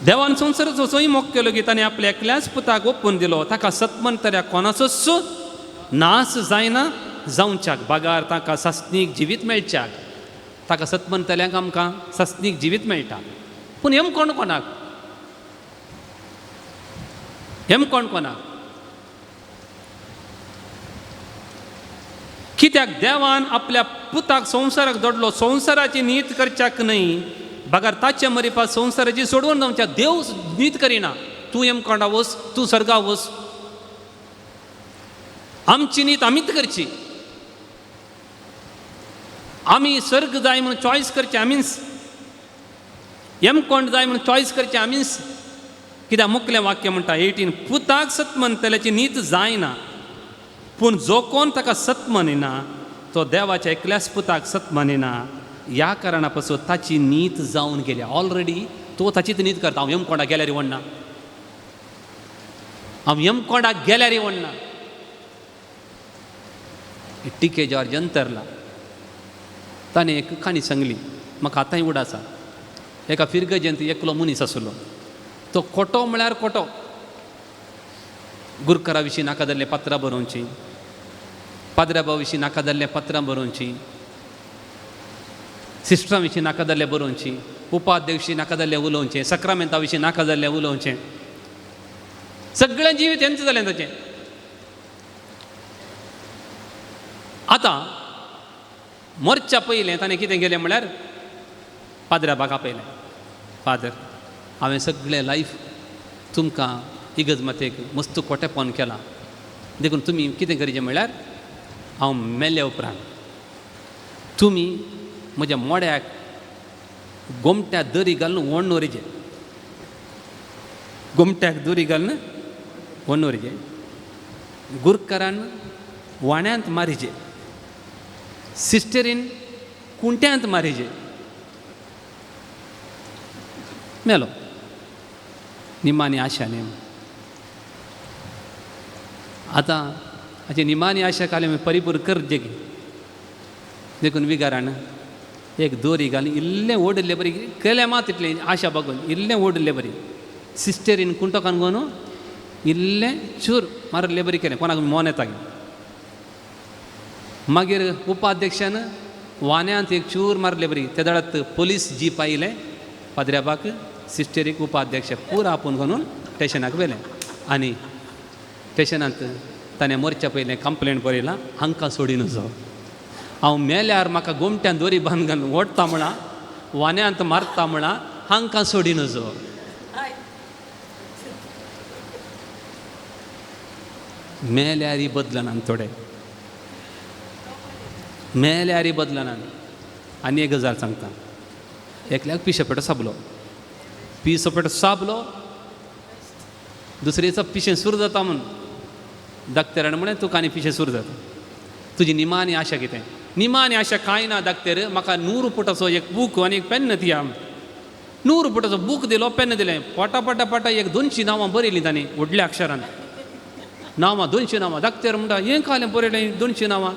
देवान संवसाराचो सोय मोग केलो की ताणें आपल्या एकल्याच पुताक ओपून दिलो, ताका सतमन तऱ्या कोणाचोच नाश जायना जावच्याक, बागार ताका सासणीक जिवीत मेळच्याक. ताका सतमन तल्यांक आमकां सासणीक जिवीत मेळटा. पूण हेम कोण कोणाक, हेम कोण कोणाक? कित्याक देवान आपल्या पुताक संवसाराक जोडलो, संवसाराची नीत करच्याक न्हय, बगर ताचे मरिपा संवसाराची सोडून जावच्या. देव नीत करिना, तूं एम कोंडा वच, तूं सर्गा वच, आमची नीत आमीच करची. आमी सर्ग जाय म्हणून चॉयस करचें आमीच, एम कोण जाय म्हणून चॉयस करचें आमीच. कित्याक मुखलें वाक्य म्हणटा 18, पुताक सत म्हणटल्याची नीत जायना, पूण जो कोण ताका सत मानिना तो देवाच्या एकल्याच पुताक सत मानिना. ह्या कारणा पासून ताची नीत जावन गेल्या. ऑलरेडी तो ताचीच नीत करता. हांव यमकोंडा गेल्यार वण्णा, हांव यमकोंडा गेल्यार वण्णा. टिके जॉर्ज अंतरला ताणें एक काणी सांगली, म्हाका आतांय उड आसा. एका फिरगजेंत एकलो मनीस आसलो, तो खोटो म्हळ्यार खोटो. गुरकरा विशीं नाका जाल्लें पत्रां बरोवचीं, पाद्र्याबा विशीं नाका जाल्लें पत्रां बरोवचीं, सिस्टरां विशीं नाका जाल्लें बरोवचीं, उपाध्यक्ष विशीं नाका जाल्लें उलोवचें, सक्रामेंता विशीं नाका जाल्लें उलोवचें. सगळें जिवीत हेंच जालें ताचें. आतां मरच्या पयलें ताणें कितें केलें म्हळ्यार पाद्र्याबाक आपयलें. फादर, हांवें सगळें लायफ तुमकां इगर्ज मातेक मस्त खोटेपण केलां, देखून तुमी कितें करचें म्हळ्यार हांव मेल्या उपरांत तुमी म्हज्या मोड्याक गोमट्या दरी घालून ओण्ण व्हरचें, गोमट्याक दोरी घालून ओण्ण व्हरचें, गुरकारान वाण्यांत मारिचें, सिस्टरीन कुंट्यांत मारिचें. मेलो निमानी आशा न्ही. आतां हाची निमानी आशा काले परिपूर्ण करचे की देखून विगारान एक दोरी घालून इल्लें ओडिल्ले बरी केलें मात इतलें आशा बघून इल्लें ओडिल्ले बरी सिस्टरीन कुंटो कानगोन इल्लें चूर मारिल्ले बरी केलें, कोणाक मोन येता. मागीर उपाध्यक्षान वान्यांत एक चूर मारले बरी. ते दळात पोलीस जीप आयलें, पाद्र्याबाक सिस्टरीक उपाध्यक्ष पुरा आपोवन घालून स्टेशनाक व्हेलें आनी स्टेशनांत ताणें मोर्चा पयलें कंप्लेन बरयलां, हांकां सोडिनू जावं, हांव मेल्यार म्हाका गोमट्यान दोरी बांद घालून ओडटा म्हणा, वान्यांत मारता म्हणा, हांकां सोडिनू जावं. मेल्यारी बदलना थोडे, मेल्यारी बदलना. आनी एक गजाल सांगता, एकल्याक पिशेपेटो साबलो, पिसोपेटो साबलो, दुसरेचो पिशें सूर जाता म्हूण दाक्तेरान म्हणलें तुका आनी पिशें सूर जाता, तुजी निमानी आशा कितें? निमानी आशा कांय ना दाक्तेर, म्हाका 100 फुटाचो एक बूक आनी एक पेन्न दिया. 100 फुटाचो बूक दिलो, पेन्न दिलें, पटा पटा पटा एक 200 नांवां बरयलीं तांणी व्हडल्या अक्षरान, नांवां 200 नांवां. दाक्तेर म्हणटा हें कालें बरयलें 200 नांवां,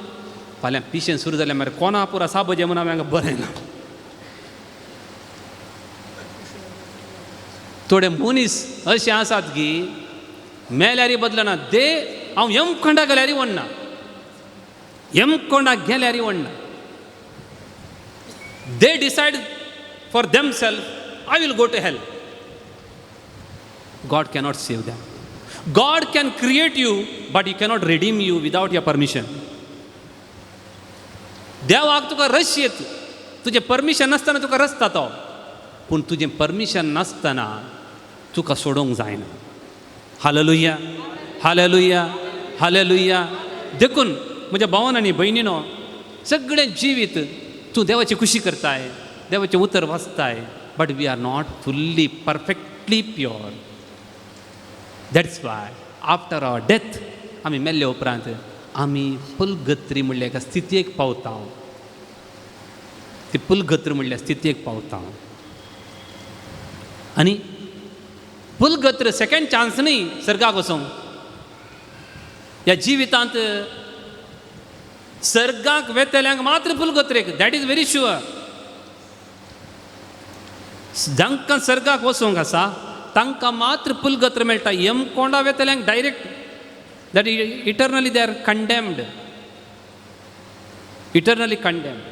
फाल्यां पिशें सुरू जालें मरे कोणा पुरा साबजें म्हूण हांवें हांगा बरयलां. थोडे मनीस अशे आसात की मेल्यारी बदलना, दे हांव यमखंडा गेल्यारी वण्णा, यमकोंडा गेल्यारी वण्णा. They decide for them self, I will go to hell. God cannot save them. God can create you but he cannot redeem you without your permission. देवाक तुका रश येत, तुजें परमिशन नासतना तुका रचता तो, पूण तुजें परमिशन नासतना तुका सोडोवंक जायना. Hallelujah, hallelujah, hallelujah. देखून म्हज्या भावान आनी भयणीनो, सगळें जिवीत तूं देवाची खुशी करताय, देवाचें उतर वाचताय, but we are not fully perfectly pure. That's why after our death, आमी मेल्ले उपरांत आमी पुलगत्री म्हणल्या एका स्थितीक पावता. ती पुलगत्र म्हणल्या स्थितीक पावता. आनी पुलगत्र सेकंड चान्स न्ही सर्गाक वचूंक. ह्या जिवितांत सर्गाक वेतल्यांक मात्र पुलगत्रेक, that is very sure. जांकां सर्गाक वचूंक आसा तांकां मात्र पुलगत्र मेळटा. यम कोंडा वेतल्यांक direct that eternally they are condemned, eternally condemned.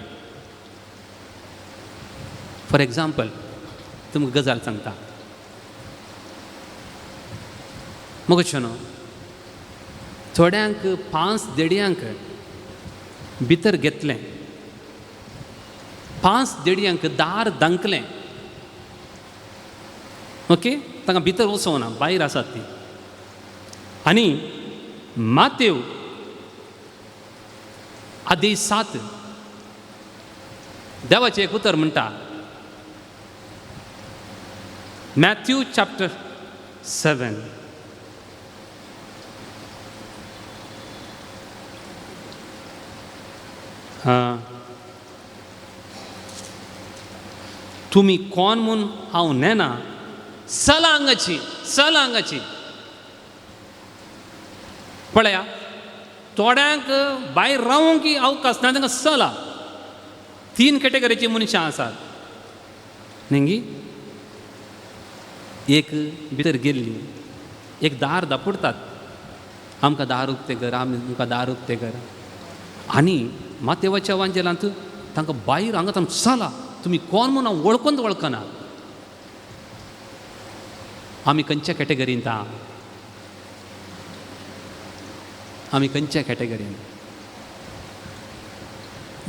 For example तुमकां गजाल सांगता मगो न्हू, थोड्यांक 5 देडयांक भितर घेतलें, 5 देडयांक दार दांकलें, ओके, तांकां भितर वचोना, भायर आसात ती. आनी मातेव आदी 7 देवाचें एक उतर म्हणटा, मॅथ्यू चॅप्टर 7 तुमी कोण म्हूण हांव नेना, चला हांगाची, चला हांगाची. पळया थोड्यांक भायर रावूंक अवकाश ना, तांकां चला. 3 कॅटेगरीची मनशां आसात न्ही. एक भितर गेल्ली, एक दार दापुडतात, आमकां दार उक्तें कर, आमकां दार उक्तें कर. आनी मातेवाच्या वांजेलांत तांकां भायर हांगा तांकां चला, तुमी कोण म्हूण हांव वळखून वळखना. आमी खंयच्या कॅटेगरींत आहा? आमी खंयच्या कॅटेगरीन?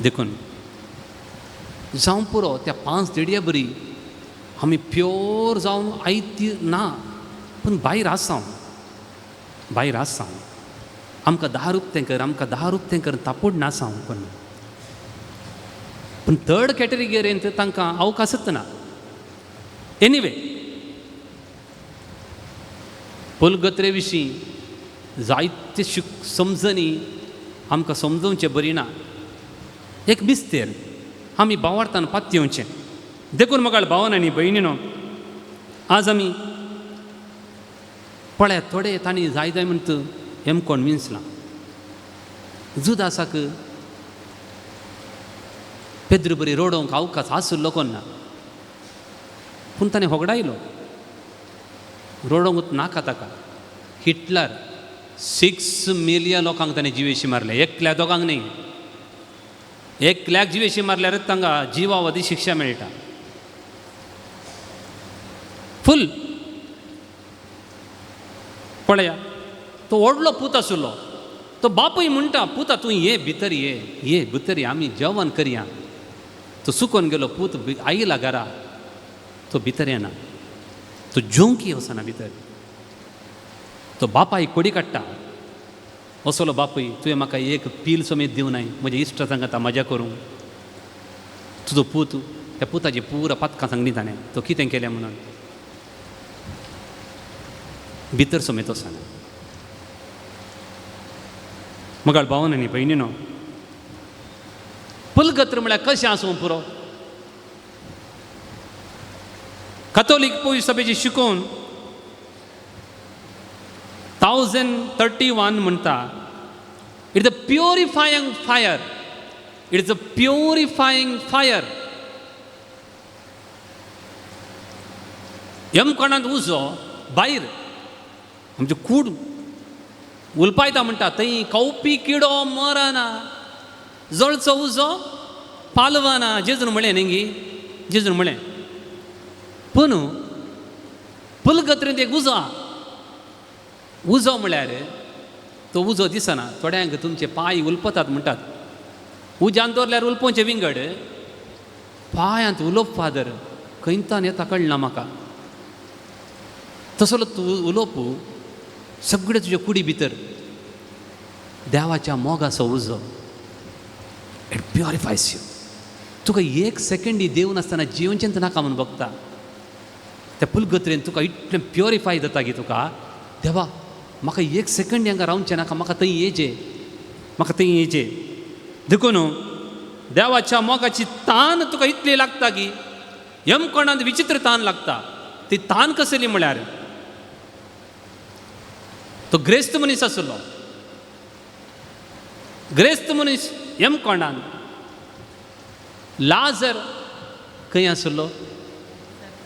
देखून जावं पुरो त्या 5 देडया बरी आमी प्योर जावन आयती ना, पूण भायर आसा, भायर आसा. आमकां दार उक्तें कर, आमकां दार उक्तें कर, तापोड नासा कोण. पूण थर्ड कॅटेगरींत तांकां अवकाशच ना. एनिवे, पुलगत्रे विशीं जायते समजणी आमकां समजोवचें बरी ना. एक मिस्तेर आमी भावार्थान पातयेवचें. देखून म्हाका भावन आनी भयणीनो, आज आमी पळयात थोडे तांणी जाय जाय म्हणटा हेमकोण विंचलां. जुदासाक पेद्रू बरी रोडोवंक अवकाश आशिल्लो कोण ना, पूण ताणें होगडायलो. रोडोवंक नाका ताका. हिटलर 6 मिलियन लोकांक ताणें जिवेशी मारले, एकल्या दोगांक न्ही. एकल्याक जिवेशी मारल्यारच तांकां जिवावधी शिक्षा मेळटा. फूल पळया तो व्हडलो पूत आशिल्लो, तो बापूय म्हणटा, पुता तूं ये भितर, ये ये भितर ये, आमी जेवण करया. तो सुकोन गेलो पूत आयला घरा, तो भितर येना, तो जोंकी वचना भितर. तो बापाय कोडी काडटा, असलो बापूय तुवें म्हाका एक पील समेत दिवनाय, म्हज्या इश्टा सांगता मजा करूंक. तुजो पूत, त्या पुताची पुरा पातकां सांगली ताणें, तो कितें केलें म्हणून भितर समेत वचना. मगाळ भावन आनी भयणीनो, पुलगत्र म्हळ्यार कशें आसूं पुरो. कातोलीक पवित्र सभेची शिकोवन 1031 म्हणटा, it is a purifying fire, it is a purifying fire. यमकणांत उजो भायर आमचे कूड उलपायता म्हणटा, थंय खावपी किडो मरना, जळचो उजो पालवना. जेजून म्हळें न्ही गी, जेजून म्हळें. पूण पुलगत्रेंत एक उजो आहा, उजो म्हळ्यार तो उजो दिसना. थोड्यांक तुमचे पांय उलपतात म्हणटात, उज्यान दवरल्यार उलपोवचें विंगड, पांयांत उलोवप फादर खंयतान येता कळना म्हाका. तसलो तूं उलोवप सगळें तुजे कुडी भितर देवाच्या मोगाचो उजो. It प्युरिफायस you. तुका एक सेकेंडी देव नासतना जिवनचें नाका म्हूण बघता. त्या पुलगत्रेन तुका इतलें प्युरिफाय जाता की तुका देवा म्हाका एक सेकंड हांगा रावचें नाका, म्हाका थंय येजे, म्हाका थंय येजे. देखून देवाच्या मोगाची तान तुका इतली लागता की यमकोणांत विचित्र तान लागता. ती तान कसली म्हळ्यार तो ग्रेस्त मनीस आसलो, ग्रेस्त मनीस यमकोणान. लाजर खंय आसलो?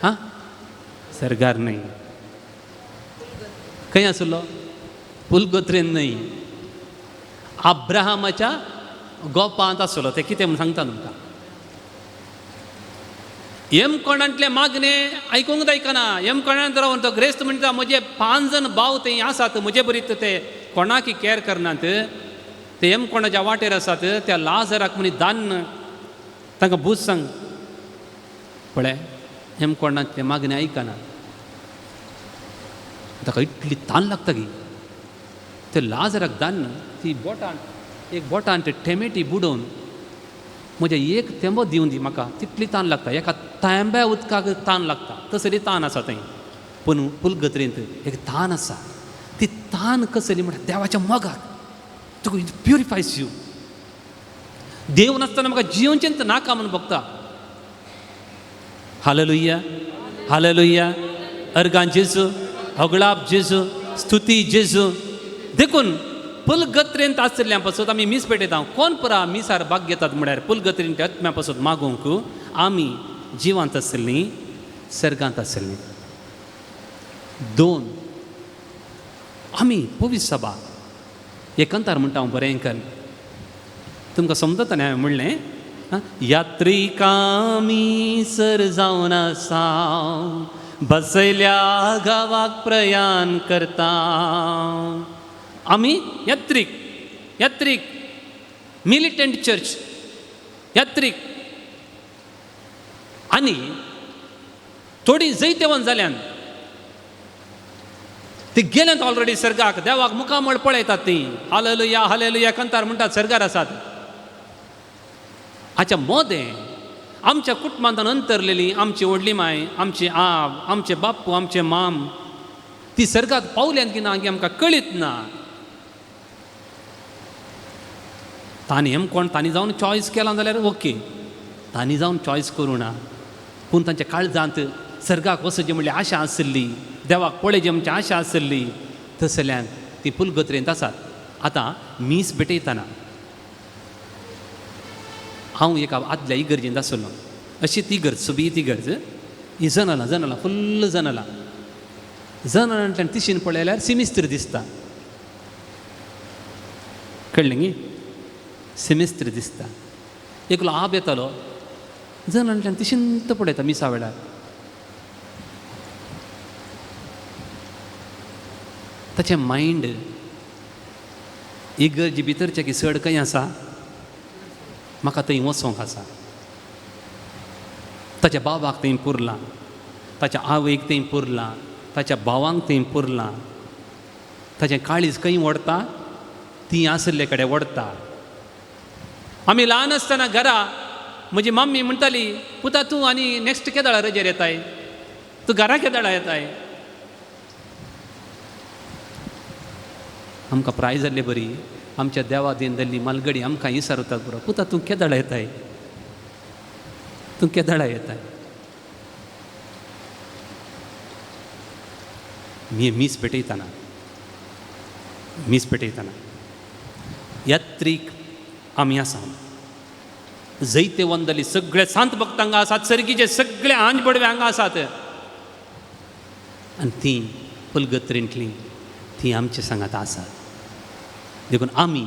हां, सर्गार न्हय. खंय आसलो? पुलगोत्रेन न्हय, अब्राहमाच्या गोपांत आसलो. तें कितें म्हूण सांगता तुमकां. यमकोणांतलें मागणें आयकूंक आयकना. यमकोणांत रावन तो ग्रेस्त म्हणटा म्हजे 5 जण भाव थंय आसात, म्हजे बरीत ते कोणाकी कॅर करनात, ते यमकोणाच्या वाटेर आसात, त्या लाजराक म्हणी दान्न तांकां बूज सांग. पळय यमकोणांतलें मागणें आयकना, ताका इतली तान लागता की ते लाजराक दान्न ती बोटान एक बोटान ते टेमेटी बुडोवन म्हज्या एक थेंबो दिवन दी म्हाका, तितली तान लागता. एका तांब्या उदकाक तान लागता तसली तान आसा थंय. पूण पुलगत्रेंत एक तान आसा, ती तान कसली म्हणटा देवाच्या मोगाक. तुका it प्युरिफायस you. देव नासतना म्हाका जिवनचें नाका म्हूण बघता. Hallelujah, hallelujah. अर्गां जेजू, होगळाप जेजू, स्तुती जेजू. देखून पुलगत्रेंत आशिल्ल्या पासत आमी मीस पेटयता. कोण पुरा मिसार भाग घेतात म्हळ्यार पुलगत्रेंत आत्म्या पासत मागूंक आमी जिवांत आसलीं, सर्गांत आसलीं. 2 आमी पवित्र सभा एकांतार म्हणटा हांव बरें कर तुमकां समजता न्ही हांवें म्हणलें. यात्रिकामी सर जावन आसा, बसयल्या गांवाक प्रयाण करता. आमी यात्रीक, यात्रीक, मिलिटंट चर्च, यात्रीक. आनी थोडीं जैतेवन जाल्यान ती गेल्यात ऑलरेडी सर्गाक, देवाक मुखामळ पळयतात ती. हालेलुया हालेलुया कंतार म्हणटात, सर्गार आसात. हाच्या मोदें आमच्या कुटुंबांत अंतरलेली आमची व्हडली माय, आमची आब, आमचे बाप्पू, आमचे माम, ती सर्गाक पावल्यान की ना की आमकां कळीत ना. तांणी हेम कोण तांणी जावन चॉयस केला जाल्यार ओके, तांणी जावन चॉयस करूं ना, पूण तांच्या काळजांत सर्गाक वचचें म्हणल्यार आशा आशिल्ली, देवाक पळयची आमची आशा आशिल्ली, तसल्यान ती पुलगत्रेंत आसात. आतां मीस भेटयतना हांव एका आदल्या इगर्जेंत आसलो. अशी ती इगर्ज, सोबीत इगर्ज, ही जनलां जनलां फुल्ल जनलां, जनलांतल्यान तिशीन पळयल्यार सिमिस्त्र दिसता. कळ्ळें न्ही? सिमिस्त्र दिसता. एकलो आब येतालो, जनलांतल्यान तिशींत पळयता मिसा वेळार. ताचें मायंड इगर्जे भितरचें की चड खंय आसा, म्हाका थंय वचोंक आसा. ताच्या बाबाक थंय पुरलां, ताच्या आवयक थंय पुरलां, ताच्या भावांक थंय पुरलां. ताचें काळीज खंय ओडटा, ती आशिल्ले कडेन ओडटा. आमी ल्हान आसतना घरा म्हजी मम्मी म्हणटाली, पुता तूं आनी नॅक्स्ट केदळा रजेर येताय, तूं घरा केदळा येताय. आमकां प्राय जाल्ले बरी आमच्या देवा दिन जाल्ली मालगडी आमकां विसरतात बरो, पुता तूं केदळा येताय, तूं केदळा येताय. मी मीस पेटयतना, मीस पेटयतना यात्रीक आमी आसा. जैतेवंत जाली सगळे सांत भक्त हांगा आसात, सर्गीचे सगळे आंज बडवे हांगा आसात, आनी तीं पुलगत्रेंतलीं तीं आमचे सांगात आसात. देखून आमी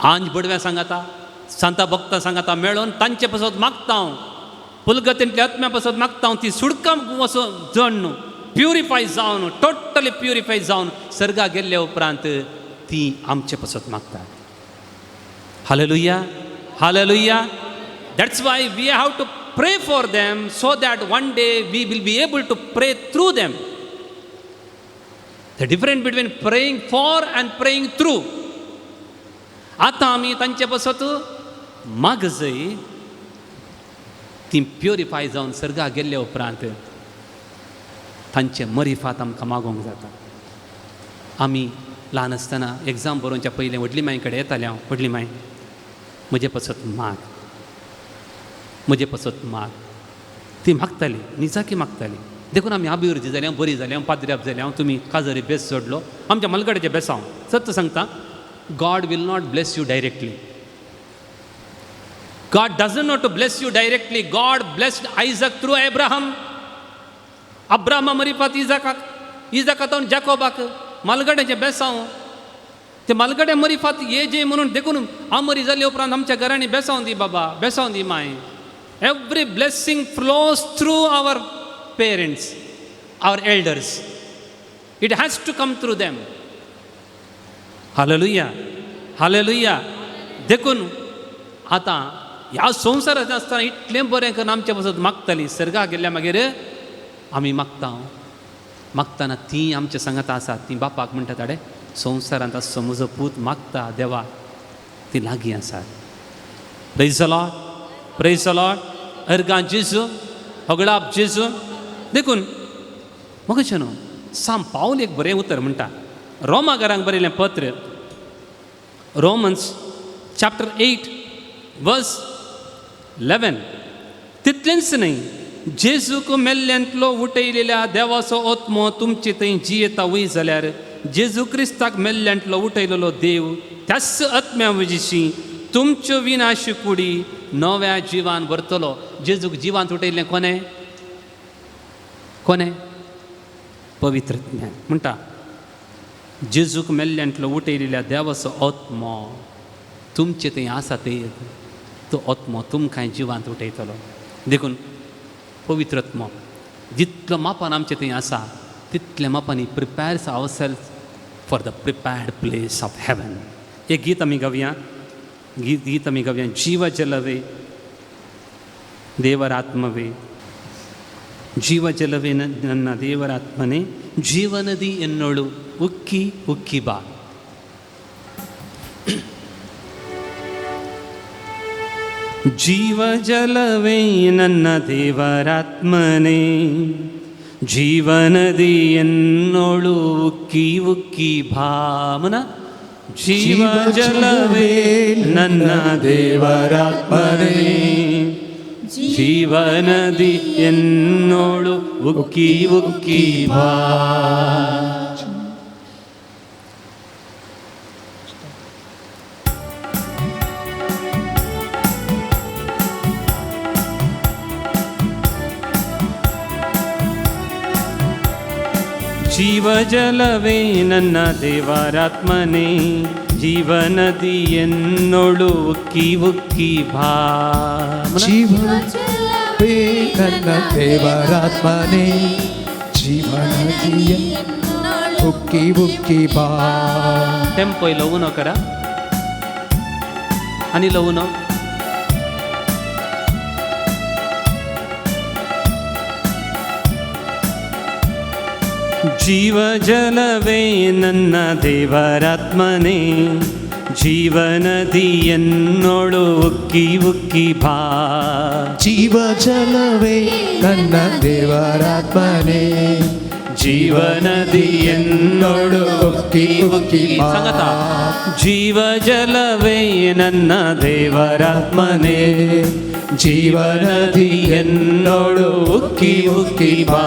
आंज बडव्या सांगाता, सांता भक्तां सांगाता मेळोन तांचे पासत मागता हांव, पुलगतेंतल्या आत्म्या पासत मागता हांव, ती सुडकां वचोन जण न्हू प्युरिफाय जावन, टोटली प्युरिफाय जावन सर्गा गेल्ले उपरांत ती आमचे पसत मागतात. Hallelujah, hallelujah. That's why we have to pray for them so that one day we will be able to pray through them. The difference between praying for and praying through. आतां आमी तांचे पासत माग जाय, ती प्युरिफाय जावन सर्गा गेल्ले उपरांत तांचे मरिफात आमकां मागोवंक जाता. आमी ल्हान आसतना एग्जाम बरोवच्या पयलीं व्हडली माई कडेन येतालें हांव, व्हडली माय म्हजे पासत माग, म्हजे पासत माग. ती मागताली, निजाकी मागताली. देखून आमी अभिवृद्धी जाली, हांव बरी जाली, हांव पाद्र्याब जालें, हांव तुमी काजारी बेस जोडलो, आमच्या मलगड्याचें बेसांव. सत्य सांगता, God will not bless you directly. God doesn't not to bless you directly. God blessed Isaac through Abraham. अब्राहमा मरिफात इजाकाक, इजाकात जाकोबाक, मालगड्याचें बेसांव. ते मालगडे मरिफात ये जे म्हणून देखून आमरी जाले उपरांत आमच्या घरांनी बेसांव दी बाबा, बेसांव दी my. Every blessing flows through our parents, our elders. It has to come through them. Hallelujah, hallelujah. देखून आतां ह्या संवसारांत आसतना इतलें बरें करून आमचे पासत मागतालीं. सर्गा गेल्ल्या मागीर आमी मागता, मागतना तीं आमच्या सांगात आसात. तीं बापाक म्हणटात, आडे संवसारांत आसचो म्हजो पूत मागता देवा, ती लागीं आसात. Praise the Lord, praise the Lord. अर्गां जेजू, होगळाप जेजू. देखून म्हाका न्हू साम पावल एक बरें उतर म्हणटा, रोमागारांक बरयलें पत्र, रोमन्स चॅप्टर 8 वर्स 11. तितलेंच न्हय, जेजूक मेल्ल्यांतलो उठयलेल्या देवाचो आत्मो तुमचे थंय जियेता वय जाल्यार जेजू क्रिस्ताक मेल्ल्यांतलो उठयलेलो देव त्याच आत्म्या वजिशी तुमच्यो विनाशी कुडी नव्या जिवान भरतलो. जेजूक जिवांत उठयलें कोणें? कोणें? पवित्र ज्ञान म्हणटा, जेजूक मेल्ल्यांतलो उठयलेल्या देवाचो आत्मो तुमचे थंय आसा, ते तो आत्मो तुमकां जिवांत उठयतलो. देखून पवित्र आत्मो जितलो मापान आमचे थंय आसा तितले मापान prepares ourself for the prepared place of heaven. एक गीत आमी गावया, गीत गीत आमी गावया, जीव जलवे देवरात्मवे, ಜೀವ ಜಲವೇ ನನ್ನ ದೇವರಾತ್ಮನೇ, ಜೀವನದಿ ಎನ್ನೋಳು ಉಕ್ಕಿ ಉಕ್ಕಿ ಬಾ. ಜೀವ ಜಲವೇ ನನ್ನ ದೇವರಾತ್ಮನೇ, ಜೀವನದಿ ಎನ್ನೋಳು ಉಕ್ಕಿ ಉಕ್ಕಿ ಭಾಮನ. ಜೀವ ಜಲವೇ ನನ್ನ ದೇವರಾತ್ಮನೇ, ಜೀವನದಿ ಎನ್ನೋಳು ಉಕ್ಕಿ ಉಕ್ಕಿ ಬಾ. ಜೀವ ಜಲವೇ ನನ್ನ ದೇವರಾತ್ಮನೇ, ಜೀವನದಿ ಎನ್ನೋಳು ಉಕ್ಕಿ ಉಕ್ಕಿ ಬಾ. ಜೀವವೇ ನನ್ನ ದೇವರಾತ್ಮನೇ, ಜೀವನದಿಯ ಉಕ್ಕಿ ಉಕ್ಕಿ ಬಾ. ಟೆಂಪೋ ಇಲ್ಲವೂನೋ ಕರ ಅನಿಲವೂನೋ. ಜೀವ ಜಲವೇ ನನ್ನ ದೇವರಾತ್ಮನೇ, ಜೀವನದಿ ಎನ್ನೋಳು ಉಕ್ಕಿ ಉಕ್ಕಿ ಬಾ. ಜೀವ ಜಲವೇ ನನ್ನ ದೇವರಾತ್ಮನೇ, ಜೀವನದಿ ಎನ್ನೋಳು ಉಕ್ಕಿ ಉಕ್ಕಿ ಬಾ. ಸಂಗತ. ಜೀವ ಜಲವೇ ನನ್ನ ದೇವರಾತ್ಮನೇ, ಜೀವನದಿ ಎನ್ನೋಳು ಉಕ್ಕಿ ಉಕ್ಕಿ ಬಾ.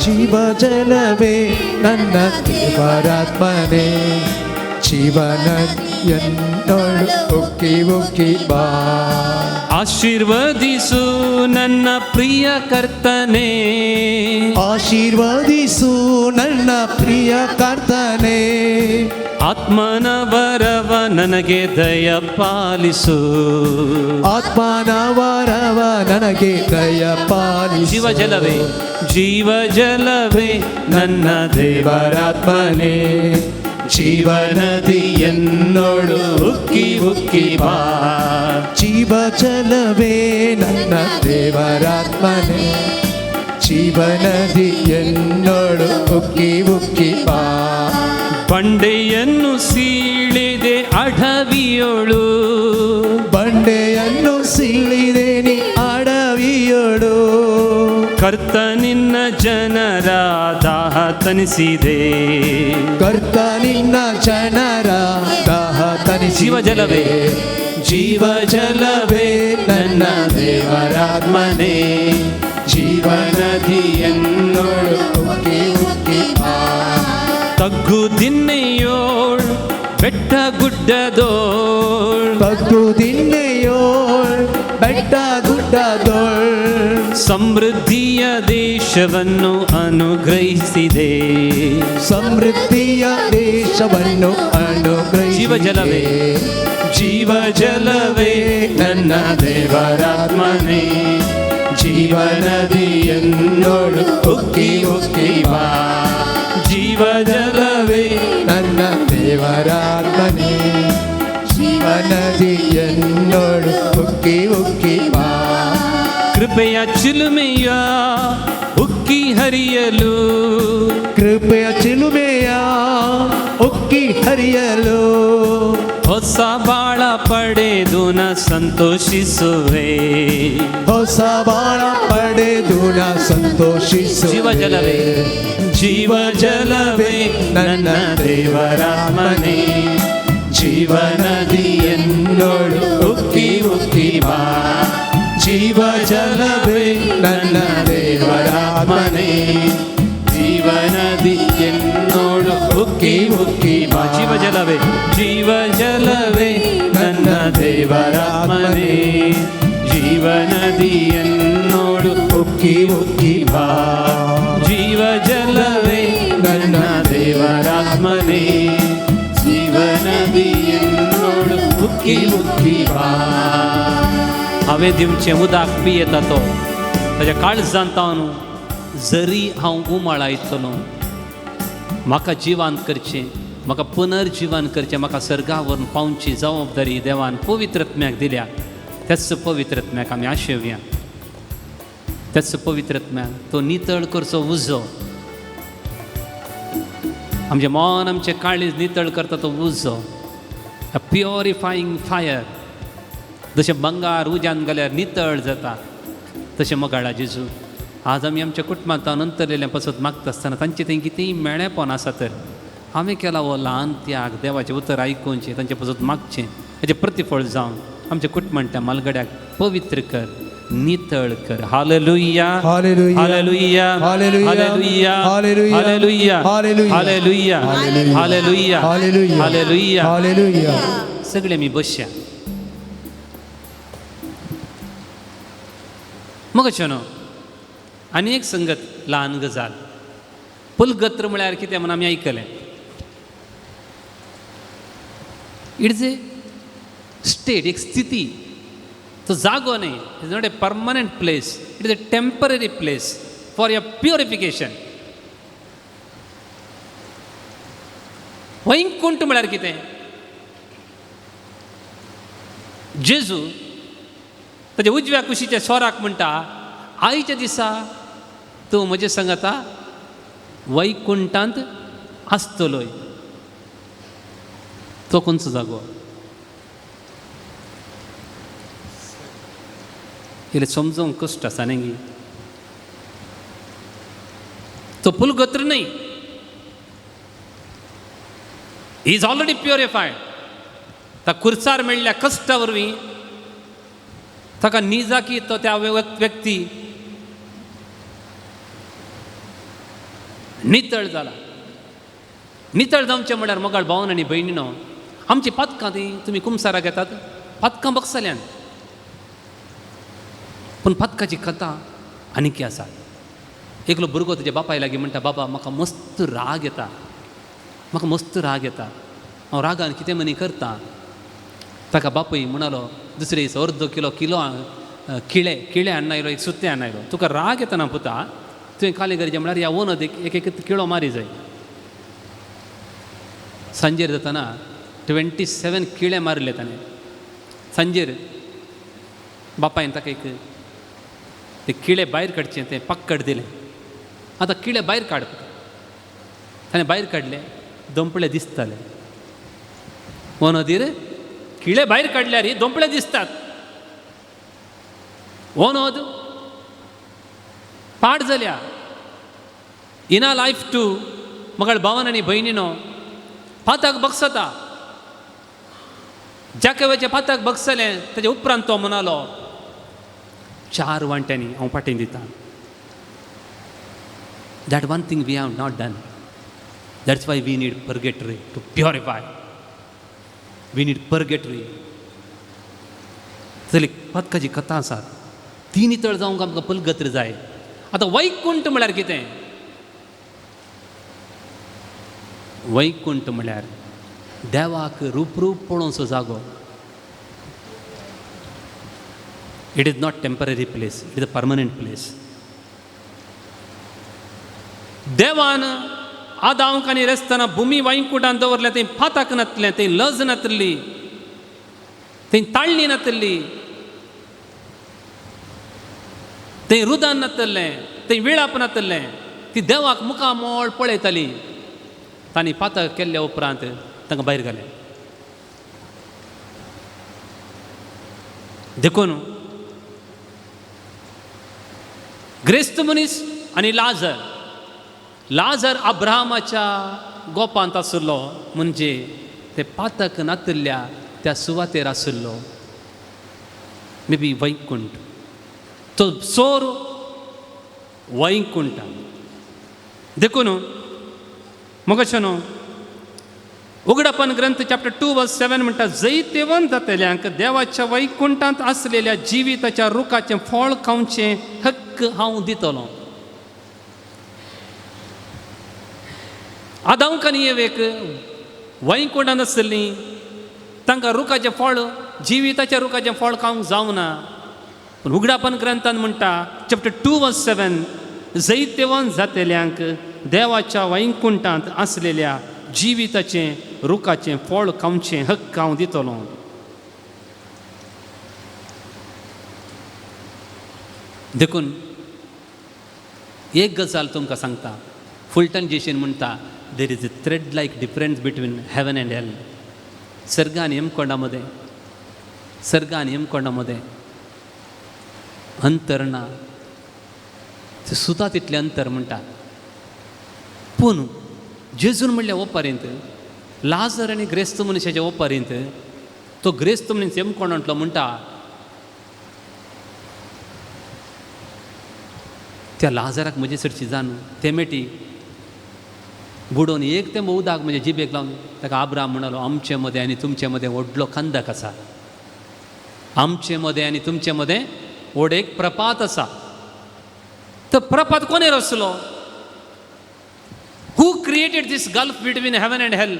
ಜೀವ ಜಲವೇ ನನ್ನ ದೇವರಾತ್ಮನೇ, ಜೀವನದಿಯನ್ನೋಳು ಉಕ್ಕಿ ಉಕ್ಕಿ ಬಾ. ಆಶೀರ್ವದಿಸು ನನ್ನ ಪ್ರಿಯ ಕರ್ತನೇ, ಆಶೀರ್ವದಿಸು ನನ್ನ ಪ್ರಿಯ ಕರ್ತನೇ, ಆತ್ಮನ ವರವ ನನಗೆ ದಯ ಪಾಲಿಸು. ಆತ್ಮನ ವರವ ನನಗೆ ದಯ ಪಾಲಿಸು. ಜೀವಜಲವೇ, ಜೀವಜಲವೇ ನನ್ನ ದೇವರಾತ್ಮನೇ, ಜೀವನದಿಯನ್ನೋಡು ಉಕ್ಕಿ ಉಕ್ಕಿ ಬಾ. ಜೀವಜಲವೇ ನನ್ನ ದೇವರಾತ್ಮನೇ, ಜೀವನದಿಯನ್ನೋಡು ಉಕ್ಕಿ ಉಕ್ಕಿ ಬಾ. ಬಂಡೆಯನ್ನು ಸೀಳಿದೆ ಅಡವಿಯೋಳು, ಬಂಡೆಯನ್ನು ಸೀಳಿದೆ ನೀ ಅಡವಿಯೋಳು. ಕರ್ತ ನಿನ್ನ ಜನರ ದಾಹ ತನಿಸಿದೆ, ಕರ್ತ ನಿನ್ನ ಜನರ ದಾಹ ತನಿಸಿದೆ. ಜೀವಜಲವೇ, ಜೀವಜಲವೇ ನನ್ನ ದೇವರಾತ್ಮನೇ, ಜೀವನದಿಯನ್ನೋಡು ಉಕ್ಕಿ ಉಕ್ಕಿ ಬಾ. ತಗ್ಗು ದಿನ್ನೆಯೋಳ್ ಬೆಟ್ಟ ಗುಡ್ಡದೋಳ್, ತಗ್ಗು ದಿನ್ನೆಯೋಳ್ ಬೆಟ್ಟ ಗುಡ್ಡದೋಳ್, ಸಮೃದ್ಧಿಯ ದೇಶವನ್ನು ಅನುಗ್ರಹಿಸಿದೆ, ಸಮೃದ್ಧಿಯ ದೇಶವನ್ನು ಅನುಗ್ರಹಿಸಿದೆ. ಜೀವಜಲವೇ, ಜೀವಜಲವೇ ನನ್ನ ದೇವರಾತ್ಮನೇ, ಜೀವನದಿಯನ್ನೋಡು ಉಕ್ಕಿ ಉಕ್ಕಿ ಬಾ. ಜೀವಜಲವೇ ನನ್ನ ದೇವರಾತ್ಮನೇ, ಜೀವನದಿಯನ್ನೋಡು ಉಕ್ಕಿ ಉಕ್ಕಿ ಬಾ. ಕೃಪೆಯ ಚಿಲುಮೆಯ ಉಕ್ಕಿ ಹರಿಯಲು, ಕೃಪೆಯ ಚಿಲುಮೆಯ ಉಕ್ಕಿ ಹರಿಯಲು, ಹೊಸ ಬಾಳ ಪಡೆದು ನ ಸಂತೋಷಿಸುವೆ, ಹೊಸ ಬಾಳ ಪಡೆದು ನ ಸಂತೋಷಿಸುವೆ. ಜೀವಜಲವೇ, ಜೀವಜಲವೇ ನನ್ನ ದೇವರಾತ್ಮನೇ, ಜೀವನದಿಯನ್ನೋಡು ಉಕ್ಕಿ ಉಕ್ಕಿ ಬಾ. ಜೀವಜಲವೇ ನನ್ನ ದೇವರಾತ್ಮನೇ, ಜೀವನದಿಯನ್ನೋಡು ಉಕ್ಕಿ ಉಕ್ಕಿ ಬಾ. ಜೀವಜಲವೇ, ಜೀವಜಲವೇ ನನ್ನ ದೇವರಾತ್ಮನೇ, ಜೀವನದಿಯನ್ನೋಡು ಉಕ್ಕಿ ಉಕ್ಕಿ ಬಾ. ಜೀವಜಲವೇ ನನ್ನ ದೇವರಾತ್ಮನೇ, ಜೀವನದಿಯನ್ನೋಡು ಉಕ್ಕಿ ಉಕ್ಕಿ ಬಾ. हांवें दिवचें उदक पियेता तो ताज्या काळजांत तावन जरी हांव उमाळायतलो, म्हाका जिवान करचें, म्हाका पुनर्जिवन करचें, म्हाका सर्गा व्हरून पावची जबाबदारी देवान पवित्रत्म्याक दिल्या. त्याच पवित्रत्म्याक आमी आशेवया, त्याच पवित्रत्म्याक तो नितळ करचो उजो, आमचें मन आमचें काळीज नितळ करता तो उजो, अ प्योरिफाईंग फायर. जशें बंगार उज्यान घाल्यार नितळ जाता तशें मोगाळा जेजू आज आमी आमच्या कुटुंबांत अंतरलेल्या पासत मागता आसतना तांचे थंय कितेंय मेळेपण आसा तर हांवें केला हो ल्हान त्याग, देवाचें उतर आयकुचें, तांचे पासत मागचें, हाचें प्रतिफळ जावन आमच्या कुटुंबांतल्या म्हालगड्याक पवित्र कर, नितळ कर. Hallelujah, hallelujah, hallelujah, hallelujah, hallelujah, hallelujah, hallelujah, hallelujah, hallelujah, hallelujah, hallelujah, hallelujah, hallelujah. सगळे मी बसया मग न्हू. आनी एक संगत ल्हान गजाल, पुलगत्र म्हळ्यार कितें म्हूण आमी आयकलें. It is a state, एक स्थिती, तो जागो न्हय, it's not a permanent place, it is a temporary place for your purification. Vaikuntha म्हळ्यार कितें? जेजू ताच्या उजव्या कुशीच्या स्वराक म्हणटा, आयच्या दिसा तूं म्हजे संगता वैकुंठांत आसतलोय. तो खंयचो जागो? इल्लें समजूंक कश्ट आसा न्ही. तो पुलगत्र न्हय, is already purified. ता कुर्सार मेळ्ळ्या कश्टा वरवीं ताका निजाकी तो त्या व्यक्ती नितळ जाला. नितळ जावचें म्हळ्यार मोगाळ भावन आनी भयणीनो, आमची पातकां ती तुमी कुमसाराक येतात, पातकां बगसल्यान, पूण पातकाची कथा आनीक आसा. एकलो भुरगो ताच्या बापाय लागीं म्हणटा, बाबा म्हाका मस्त राग येता, म्हाका मस्त राग येता. हांव रागान कितें मनी करता. ताका बापूय म्हणालो दुसरे दीस अर्दो किलो किलो किळे किळे हाडून आयलो, एक सुत्तें हाडून आयलो. तुका राग येतना पुता, तुवें कालें करचें म्हळ्यार ह्या वनद एक एक किळो मारी जाय. सांजेर जातना 27 किळे मारिल्ले ताणें. सांजेर बापायन ताका एक ते किळे भायर काडचें तें पक्कड दिलें. आतां किळे भायर काड, ताणें भायर काडले, दोंपळे दिसताले. वनदीर किळे भायर काडल्यार दोंपळे दिसतात. वनद पाड जाल्या. इना लायफ टू मगळ भावन आनी भयणीनो पाताक बगसता. जाकवाचें पाताक बगसलें ताजे उपरांत तो म्हणालो 4 वांट्यांनी हांव पाटीं दिता. That one thing we have not done. That's why we need purgatory to purify. We need purgatory. चली पातकाची कथा आसात ती नितळ जावंक आमकां पलगत्र जाय. आतां वैकुंठ म्हळ्यार कितें? वैकुंठ म्हळ्यार देवाक रूपरूप पळोवचो जागो. It is not temporary place, it is a permanent place. देवान आदांक आनी रस्तना भुमी वैकुंठान दवरलें, थंय फाताक नातलें, थंय लज नातली, थंय ताळणी नातली, थंय रुदान नातलें, थंय विळाप नातलें. ती देवाक मुखामोळ पळयताली. तांणी पातक केल्ल्या उपरांत तांकां भायर घालें. देखून ग्रेस्त मनीस आनी लाजर, लाजर अब्राहमाच्या गोपांत आशिल्लो, म्हणजे ते पातक नातिल्ल्या त्या सुवातेर आशिल्लो. मे बी वैकुंठ, तो सोर वैकुंठान. देखून मगशे न्हू उगडापन ग्रंथ चॅप्टर 2 वर्स 7 म्हणटा, जैतेवंत जातल्यांक देवाच्या वैकुंठांत आसलेल्या जिविताच्या रुखाचें फळ खावचें हक्क हांव दितलो. आदांक आनी एवेक वैकुंठांत आसलीं, तांकां रुखाचें फळ, जिविताच्या रुखाचें फळ खावंक जावना. पूण उगडापन ग्रंथान म्हणटा चॅप्टर 2 वर्स 7, जैतेवंत जातल्यांक देवाच्या वैकुंठांत आसलेल्या जिविताचें रुखाचें फळ खावचें हक्क हांव दितलो. देखून एक गजाल तुमकां सांगता, फुलटन जेशीन म्हणटा, there is a thread like difference between heaven and hell. सर्ग आनी हेमकोंडा मदें, सर्ग आनी हेमकोंडा मदें अंतर ना, सुता तितलें अंतर म्हणटा. पूण जेजून म्हणल्या ओपारींत, लाजर आनी ग्रेस्त मनशाच्या ओपारींत तो ग्रेस्त मनीस हेमकोंडांतलो म्हणटा, त्या लाजराक म्हजे सरची जाण तेमेटी बुडोवन एक तें उदक म्हजे जिबेक लावन ताका आब्राम म्हणालो, आमचे मदें आनी तुमचे मदें व्हडलो खंदक आसा, आमचे मदें आनी तुमचे मदें व्हड एक प्रपात आसा. तो प्रपात कोणें रचलो? Who created this gulf between heaven and hell?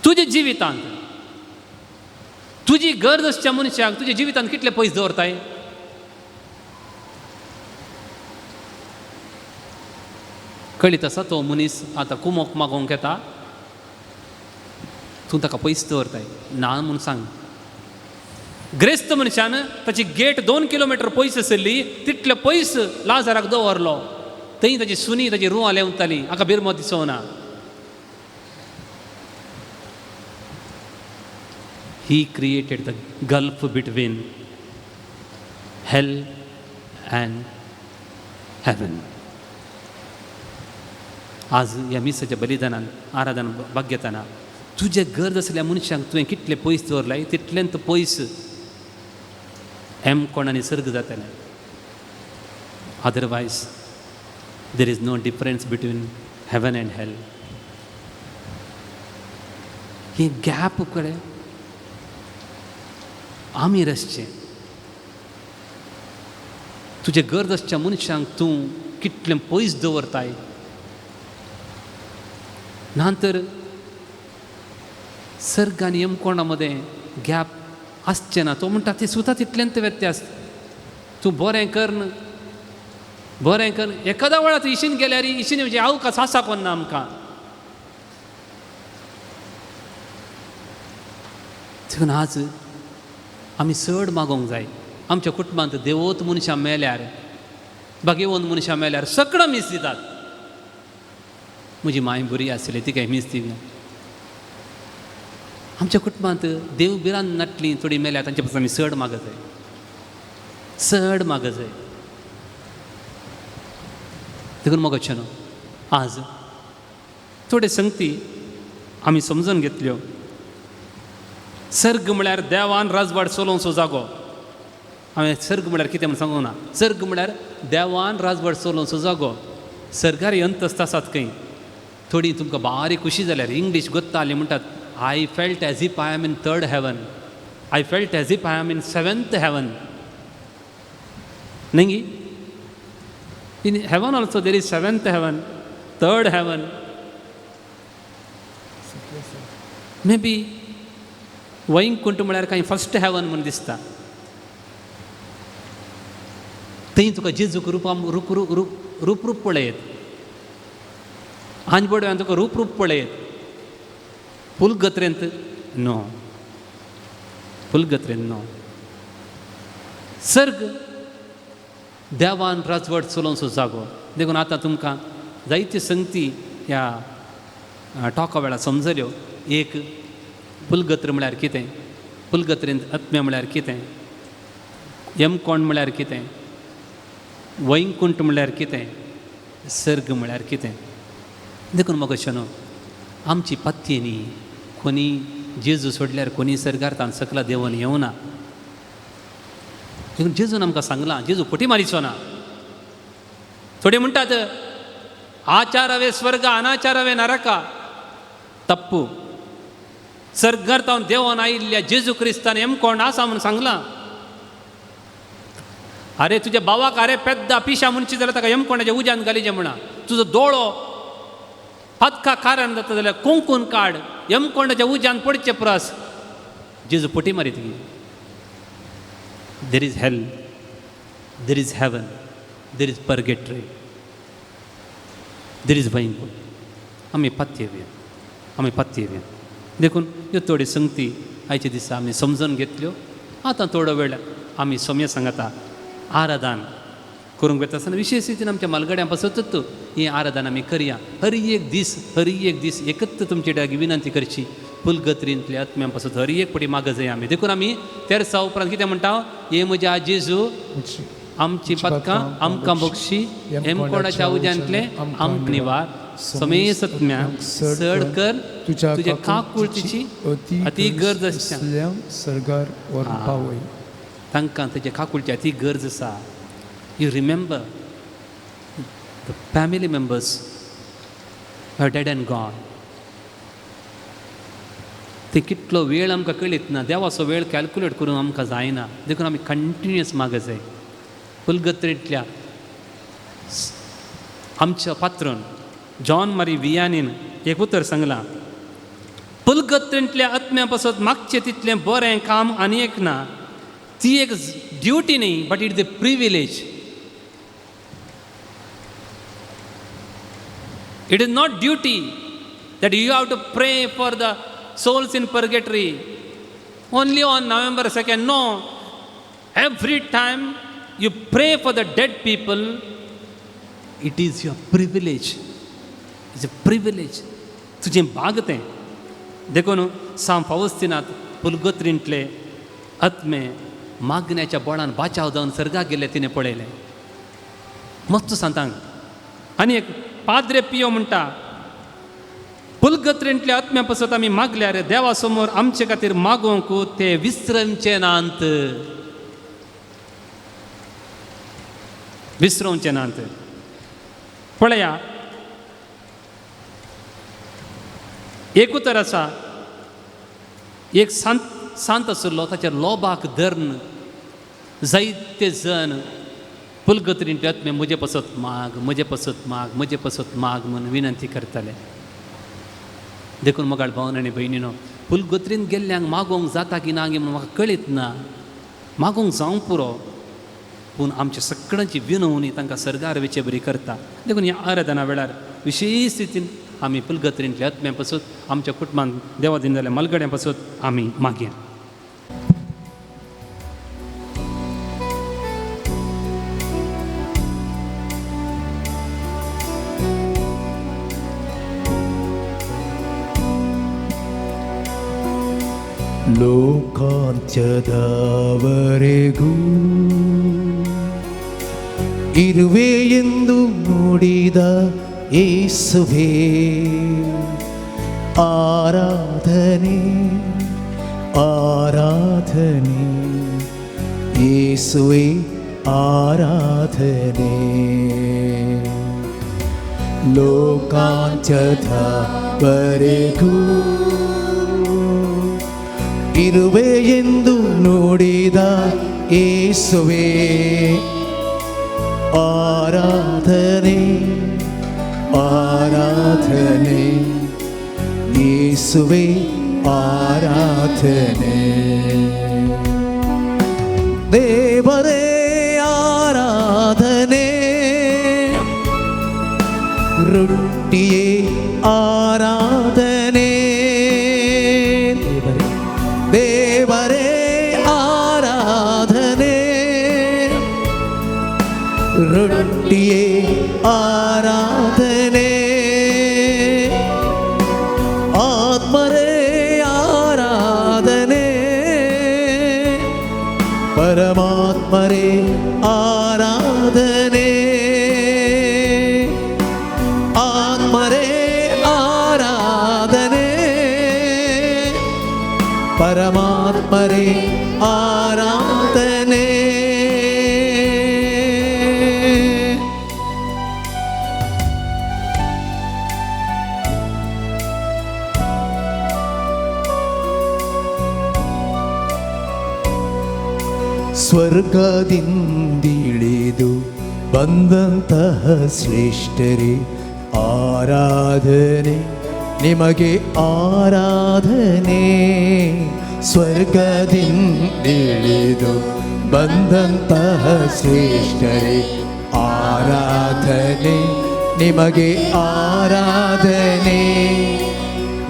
तुज्या जिवितांत तुजी गरज आसच्या मनशाक तुज्या जिवितांत कितले पयस दवरताय? कळीत आसा तो मनीस आतां कुमोक मागोवंक येता, तूं ताका पयस दवरताय ना म्हूण सांग. ग्रेस्त मनशान ताची गेट 2 किलोमिटर पयस आशिल्ली, तितले पयस लाजराक दवरलो. थंय ताची सुनी ताची रुवां लेवताली, हाका बिरमो दिसोना. He created the gulf between hell and heaven. आज ह्या मिसाच्या बलिदानान आराधन भाग्यताना तुजें गरज आसल्या मनशांक तुवें कितले पयस दवरलाय तितलेंत पयस हेमकोण आनी सर्ग जातलें. Otherwise there is no difference between heaven and hell. Hey gap कडेन आमी रसचें. तुजें गरज आसच्या मनशांक तूं कितलें पयस दवरताय ना तर सर्ग आनी यमकोणा मदें गॅप आसचें ना. तो म्हणटा ते सुद्दां तितलेंत व्यत्यास. तूं बरें कर, बरें कर. एकादा वेळार तूं इशीन गेल्यार इशीन म्हणजे आवकास आसा कोण ना आमकां. देखून आज आमी चड मागोवंक जाय. आमच्या कुटुंबांत देवत मनशां मेल्यार, भागेवन मनशां मेल्यार सगळां मीस दितात. म्हजी मांय बरी आसली, तिका मीस दिवया. आमच्या कुटुंबांत देव भिरांत नाटली थोडी मेल्यार तांचे पासून आमी चड मागत जाय, चड मागत जाय. देखून मोगाचें न्हू आज थोडे संगती आमी समजून घेतल्यो. सर्ग म्हळ्यार देवान राजवाड चलोवचो जागो. हांवें सर्ग म्हळ्यार कितें म्हूण सांगूंक ना. सर्ग म्हळ्यार देवान राजवाड चलोवचो जागो. सर्गार अंतस्थ आसात खंय. थोडी तुमकां बारीक खुशी जाल्यार इंग्लीश गोत्ता म्हणटात, I felt as if I am in third heaven, I felt as if I am in seventh heaven. न्ही, in heaven also there is seventh heaven, third heaven. May be Vaikuntha म्हळ्यार कांय फर्स्ट हेवन म्हूण दिसता. थंय तुका जेजूक रुपाम रूप रूप रूप रूप पळयत, हांजबोडव्यान तुका रूप रूप पळयत. पुलगत्रेंत नो, पुलगत्रेंत नो. सर्ग देवान राजवट चलोवचो जागो. देखून आतां तुमकां जायत्यो संगती ह्या टॉका वेळार समजल्यो. एक पुलगत्र म्हळ्यार कितें, पुलगत्रेंत आत्म्या म्हळ्यार कितें, यमकोण म्हळ्यार कितें, वैकुंठ म्हळ्यार कितें, सर्ग म्हळ्यार कितें. देखून म्हाका न्हू आमची पत्ती न्ही कोणी जेजू सोडल्यार कोणी सर्गार तान सकला देवन येवना. देखून जेजून आमकां सांगलां, जेजू फटी मारिचो ना. थोडे म्हणटात आचारवे स्वर्ग अनाचारवे नरका. तप्पू. सर्गार तावन देवन आयिल्ल्या जेजू क्रिस्तान यमकोण आसा म्हूण सांगलां. अरे तुज्या भावाक अरे पेद्दा पिशा म्हणची जाल्यार ताका यमकोणाच्या उज्यान घालीचें म्हणा. तुजो दोळो पातका कारण जाता जाल्यार कोंकून काड, यमकोंडाच्या उज्यान पडचे परस जेजू फटी मारीत. There is hell, there is heaven, there is purgatory, there is Vaikuntha. आमी पातयेवया, आमी पातयेवया. देखून ह्यो थोड्यो संगती आयच्या दिसा आमी समजून घेतल्यो. आतां थोडो वेळ आमी सोम्या सांगता आराधन करूंक वता आसतना विशेश रितीन आमच्या मालगड्यां पासतूच हें आराधन आमी करया. हर एक दीस, हर एक दीस एकच तुमचे डागी विनंती करची, पुलगत्रींतल्या आत्म्यां पासत हर एक पटी मागत जाय आमी. देखून आमी तेरसा उपरांत कितें म्हणटा, हे म्हज्या जेजू आमची पदकां आमकां बक्षी, हेमकोणाच्या उज्यांतले आमकां निवार, समेसत्म्या चड कर तुज्या काकुळतीची अती गरज आसता. सर्गार व्हरून पावय. तांकां तेजे काकुळची अती गरज आसा. You remember the family members are dead and gone. ते कितलो वेळ आमकां कळीत ना. देवाचो वेळ कॅल्कुलेट करूंक आमकां जायना. देखून आमी कंटिन्युअस मागत जाय. पुलगत्रेंतल्या आमच्या पात्रोन जॉन मारी वियानीन एक उतर सांगलां, पुलगत्रेंतल्या आत्म्या पासत मागचें तितलें बरें काम आनी एक ना. ती एक ड्युटी न्ही, but it is a privilege. It is not duty that you have to pray for the souls in purgatory only on November 2nd. No, every time you pray for the dead people, it is your privilege. It's a privilege. तुजें भाग तें. देखून सांव फावस्तिनात पुलगत्रींतले आत्मे मागण्याच्या बोळान बाचाव जावन सर्गाक गेले तिणें पळयलें. मस्त सांतांक. आनी एक पाद्रे पियो म्हणटा, पुलगत्रेंतल्या आत्म्या पासत आमी मागल्यार देवा समोर आमचे खातीर मागोवंक ते विसरचे नात, विसरोवचे नात. पळया एक उतर आसा, एक सांत सांत आशिल्लो, ताच्या लोबाक धरून जायते जण पुलगत्रींतले आत्मे म्हजे पासत माग, म्हजे पासत माग, म्हजे पासत माग म्हूण विनंती करताले. देखून मोगाळ भावन आनी भयणीनो, पुलगोत्रीन गेल्ल्यांक मागोवंक जाता की ना म्हणून म्हाका कळीत ना, मागोवंक जावंक पुरो, पूण आमच्या सगळ्यांची विनवणी तांकां सर्गार वेचे बरी करता. देखून ह्या आराधना वेळार विशेश रितीन आमी पुलगत्रींतल्या आत्म्या पासून, आमच्या कुटुंबान देवा दिन जाल्या मलगड्यां पासून आमी मागया. ಲೋಕಾಂತ್ಯದವರೆಗೂ ಇರುವೆ ಎಂದು ನುಡಿದ ಯೇಸುವೇ ಆರಾಧನೆ ಆರಾಧನೆ ಯೇಸುವೇ ಆರಾಧನೆ. ಲೋಕಾಂತ್ಯದವರೆಗೂ ಇರುವೆ ಎಂದು ನುಡಿದ ಯೇಸುವೇ ಆರಾಧನೆ ಆರಾಧನೆ ಯೇಸುವೇ ಆರಾಧನೆ. ದೇವರೇ ಆರಾಧನೆ, ರೊಟ್ಟಿಯೇ ಆರಾಧನೆ, ದೇವರೇ ಆರಾಧನೆ, ರೊಟ್ಟಿಯೇ ಆರಾಧನೆ, ಆತ್ಮರೇ ಆರಾಧನೆ, ಪರಮಾತ್ಮರೇ ಆರಾಧನೆ, ಆತ್ಮರೇ ಆರಾಧನೆ, ಪರಮಾತ್ಮರೇ ಆರಾಧನೆ. ಸ್ವರ್ಗದಿಂದಿಳಿದು ಬಂದಂತಹ ಶ್ರೇಷ್ಠರೇ ಆರಾಧನೆ ನಿಮಗೆ ಆರಾಧನೆ. ಸ್ವರ್ಗದಿಂದಿಳಿದು ಬಂದಂತಹ ಶ್ರೇಷ್ಠರೇ ಆರಾಧನೆ ನಿಮಗೆ ಆರಾಧನೆ.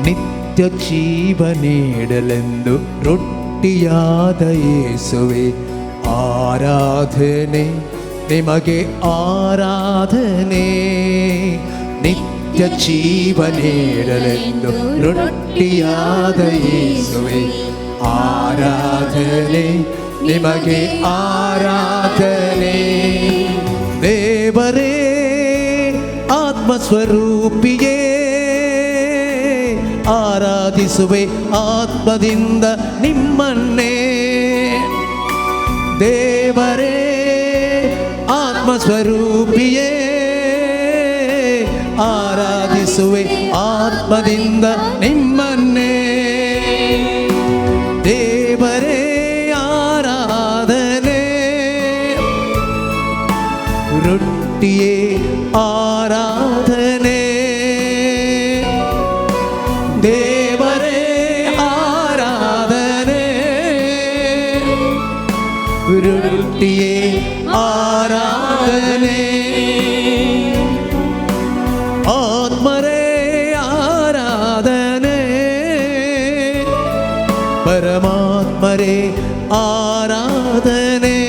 ನಿತ್ಯ ಜೀವ ನೀಡಲೆಂದು ರೊಟ್ಟಿಯಾದ ಯೇಸುವೆ ಆರಾಧನೆ ನಿಮಗೆ ಆರಾಧನೆ. ನಿತ್ಯ ಜೀವ ನೀಡಲೆಂದು ರೊಟ್ಟಿಯಾದ ಯೇಸುವೆ ಆರಾಧನೆ ನಿಮಗೆ ಆರಾಧನೆ. ದೇವರೇ ಆತ್ಮಸ್ವರೂಪಿಯೇ ಆರಾಧಿಸುವೆ ಆತ್ಮದಿಂದ ನಿಮ್ಮನ್ನೇ. ದೇವರೇ ಆತ್ಮಸ್ವರೂಪಿಯೇ ಆರಾಧಿಸುವೆ ಆತ್ಮದಿಂದ ನಿಮ್ಮನ್ನೇ. ದೇವರೇ ಆರಾಧನೆ, ರೊಟ್ಟಿಯೇ ಆರಾಧನೆ, ದೇವರೇ ಆರಾಧನೆ, ರೊಟ್ಟಿಯೇ ಆರಾಧನೆ, ಆತ್ಮರೇ ಆರಾಧನೆ, ಪರಮಾತ್ಮರೇ ಆರಾಧನೆ,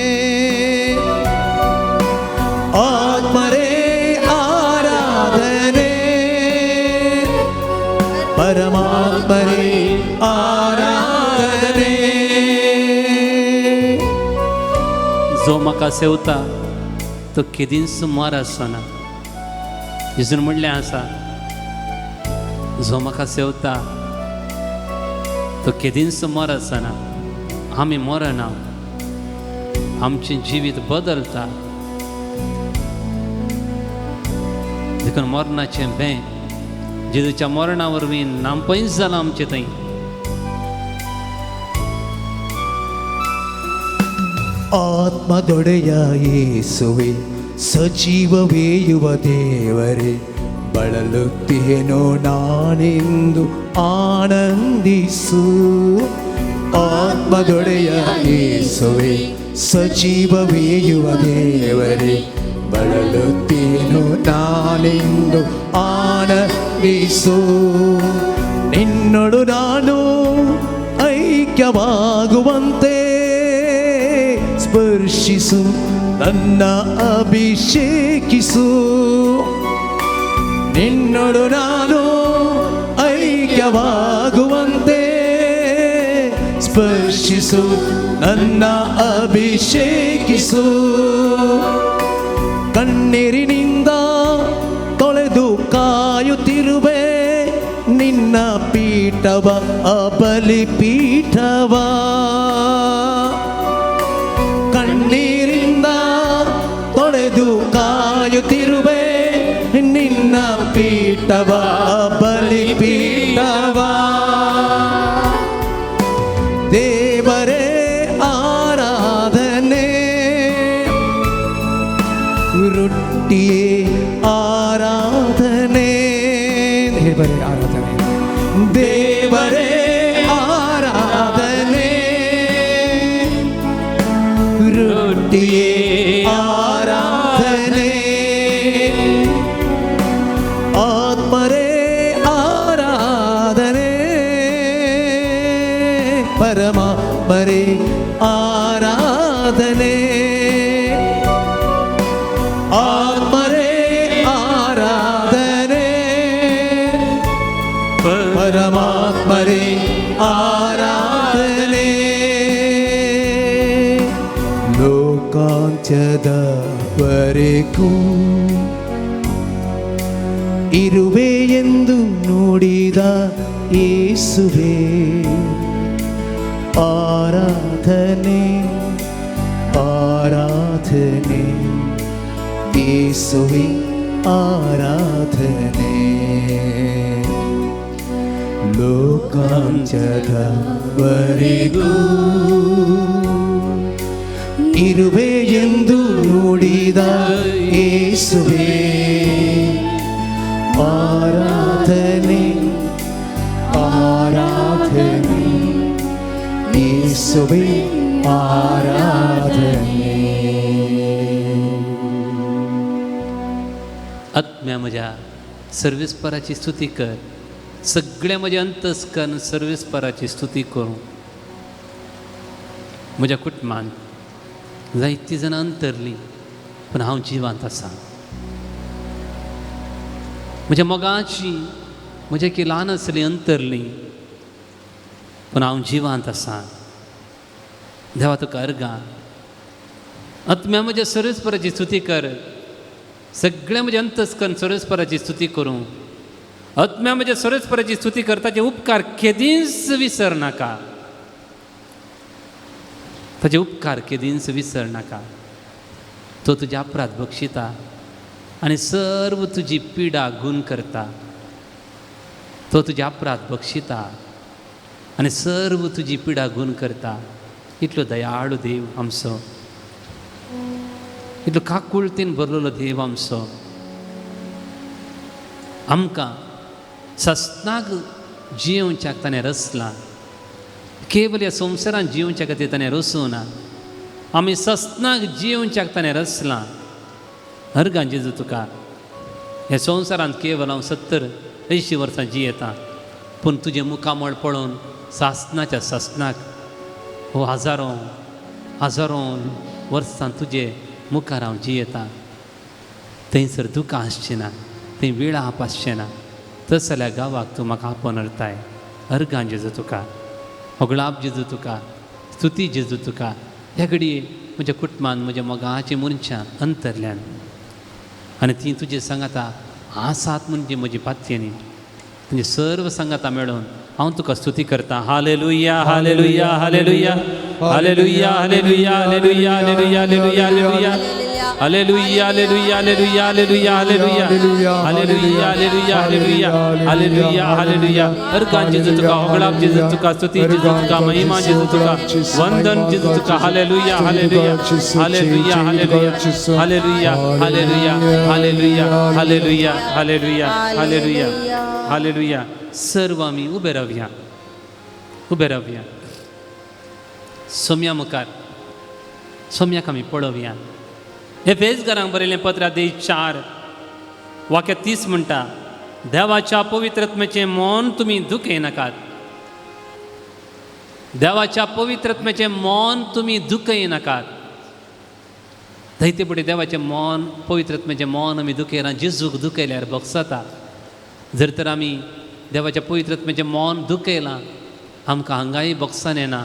ಆತ್ಮರೇ ಆರಾಧನೆ, ಪರಮಾತ್ಮರೇ ಆರಾಧನೆ. जो म्हाका सेवता तो केदींच मर आसना. जेजून म्हणलें आसा, जो म्हाका सेवता तो केदींच मर आसना. आमी मरना, आमचें जिवीत बदलता. देखून मरणाचें भें जेजूच्या मरणा वरवीं नामपंच जालां आमचें थंय. ಆತ್ಮದೊಡೆಯ ಯೇಸುವೆ ಸಜೀವವೇಯುವ ದೇವರೇ ಬಳಲುತ್ತೇನೋ ನಾನೆಂದು ಆನಂದಿಸು. ಆತ್ಮದೊಡೆಯ ಯೇಸುವೆ, ಸಜೀವವೇಯುವ ದೇವರೇ, ಬಳಲುತ್ತೇನೋ ನಾನೆಂದು ಆನಂದಿಸು. ನಿನ್ನೊಡು ನಾನು ಐಕ್ಯವಾಗುವಂತೆ ಸ್ಪರ್ಶಿಸು, ನನ್ನ ಅಭಿಷೇಕಿಸು. ನಿನ್ನೊಡು ನಾನು ಐಕ್ಯವಾಗುವಂತೆ ಸ್ಪರ್ಶಿಸು, ನನ್ನ ಅಭಿಷೇಕಿಸು. ಕಣ್ಣೀರಿನಿಂದ ತೊಳೆದು ಕಾಯುತ್ತಿರುವೆ ನಿನ್ನ ಪೀಠವ, ಬಲಿ ಪೀಠವ. ಕಣ್ಣೀರಿಂದ ತೊಳೆದು ಕಾಯುತ್ತಿರುವೆ ನಿನ್ನ ಪೀಠವ, ಬಲಿ ಪೀಠವ. ದೇವರೇ ಆರಾಧನೆ, ರೊಟ್ಟಿಯೇ ಆರಾಧನೆ. ದೇವರೇ ಆರಾಧನೆ, ದೇವರೇ ಆರಾಧನೆ, ರೊಟ್ಟಿಯೇ ಆರಾಧನೆ. ಆತ್ಮರೇ ಆರಾಧನೆ, ಪರಮಾತ್ಮರೇ ಆರಾಧನೆ. ಆತ್ಮರೇ ಆರಾಧನೆ, ಪರಮಾತ್ಮರೇ ಆರಾಧನೆ. ಲೋಕಾಂತ್ಯದವರೆಗೂ ಇರುವೆ ಎಂದು ನುಡಿದ ಯೇಸುವೆ, ಆರಾಧನೆ, ಆರಾಧನೆ, ಯೇಸುವೆ ಆರಾಧನೆ. ಲೋಕಾಂತ್ಯದವರೆಗೂ ಇರುವೆ ಎಂದು ನುಡಿದ ಯೇಸುವೆ, ಆರಾಧನೆ, ಆರಾಧನೆ, ಯೇಸುವೆ ಆರಾಧನೆ. आत्म्या म्हज्या सर्वेस्पराची स्तुती कर, सगळ्या म्हज्या अंतस्कन सर्वेस्पराची स्तुती करूं. म्हज्या कुटुंबान जायतीं जाणां अंतरलीं, पूण हांव जिवांत आसा. म्हज्या मोगाची म्हज्या की ल्हान आसलीं अंतरलीं, पूण हांव जिवांत आसा. देवा तुका अर्गां. आत्म्या म्हज्या सर्वेस्पराची स्तुती कर, सगळ्या म्हज्या अंतस्कन सर्वेस्पराची स्तुती करूं. आत्म्या म्हज्या सर्वेस्पराची स्तुती कर, ताचे उपकार केदींच विसर नाका, ताचे उपकार केदींच विसर नाका. तो तुज्या अपराध बक्षिता आनी सर्व तुजी पिडा गुण करता. तो तुज्या अपराध बक्षिता आनी सर्व तुजी पिडा गुण करता. इतलो दयाळू देव आमचो, इतलो काकुळतीन भरलेलो देव आमचो. आमकां सस्नाक जियोवच्याक ताणें रचलां, केवल ह्या संवसारांत जियोवच्या खातीर ताणें रचूं ना, आमी सस्नाक जियोवच्याक ताणें रचलां. अर्गां जेजू तुका, ह्या संवसारांत केवल हांव 70-80 वर्सां जियेतां, पूण तुजें मुखामळ पळोवन सासनाच्या सासनाक हो हजारों हजारों वर्सां तुजे मुखार हांव जियेतां. थंयसर दुकां आसचें ना, थंय विळाप आसचें ना. तस जाल्यार गांवाक तूं म्हाका आपोवन व्हरताय. अर्गां जेजू तुका, होगळाप जेजू तुका, स्तुती जेजू तुका. ह्या घडये म्हज्या कुटुंबान म्हज्या मोगाची मनशां अंतरल्यान आनी ती तुजे सांगाता आसात म्हणजे म्हजी पातयेनी तुजे सर्व सांगाता मेळोवन हांव तुका स्तुती करता. Hallelujah, hallelujah, hallelujah, hallelujah, hallelujah, hallelujah, hallelujah, hallelujah, hallelujah. Hallelujah hallelujah hallelujah hallelujah hallelujah hallelujah hallelujah hallelujah hallelujah hallelujah. अर्गां जेजू तुका, होगळाप जेजू तुका, स्तुती जेजू तुका, महिमा जेजू तुका, वंदन जेजू तुका. Hallelujah hallelujah hallelujah hallelujah hallelujah hallelujah hallelujah hallelujah hallelujah hallelujah hallelujah. सर्व आमी उबे रावया, उबे रावया. सोम्या मुखार सोम्याक आमी पळोवया. हे फेजघरांक बरयलें पत्र अध्याय 4 वाक्य 30 म्हणटा, देवाच्या पवित्रत्म्याचें मन तुमी दुखयनाकात. देवाच्या पवित्रत्म्याचें मन तुमी दुखयनाकात. थंय फुडें देवाचें मन, पवित्रत्म्याचें मन आमी दुखयना. जेजूक दुखयल्यार भोगसता. जर तर आमी देवाच्या पवित्रत्म्याचें मन दुखयलां, आमकां हांगाय भोगसान येना,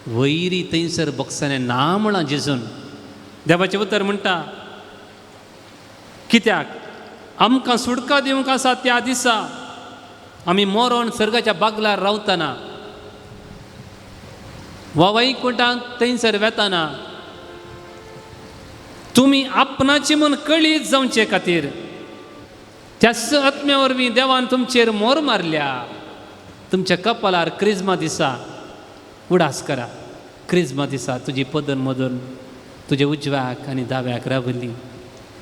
वयरी थंयसर भोगसान ना म्हळां जेजून. देवाचें उतर म्हणटा, कित्याक आमकां सुटका दिवंक आसा त्या दिसा आमी मरोण सर्गाच्या बागलार रावतना वा वैकुंठांत थंयसर वेतना तुमी आपणाची म्हूण कळीत जावचे खातीर त्याच आत्म्या वरवीं देवान तुमचेर मोर मारल्या. तुमच्या कपालार क्रिज्मा दिसा उडास करा. क्रिज्मा दिसा तुजी पदन मदून तुज्या उजव्याक आनी दाव्याक रावली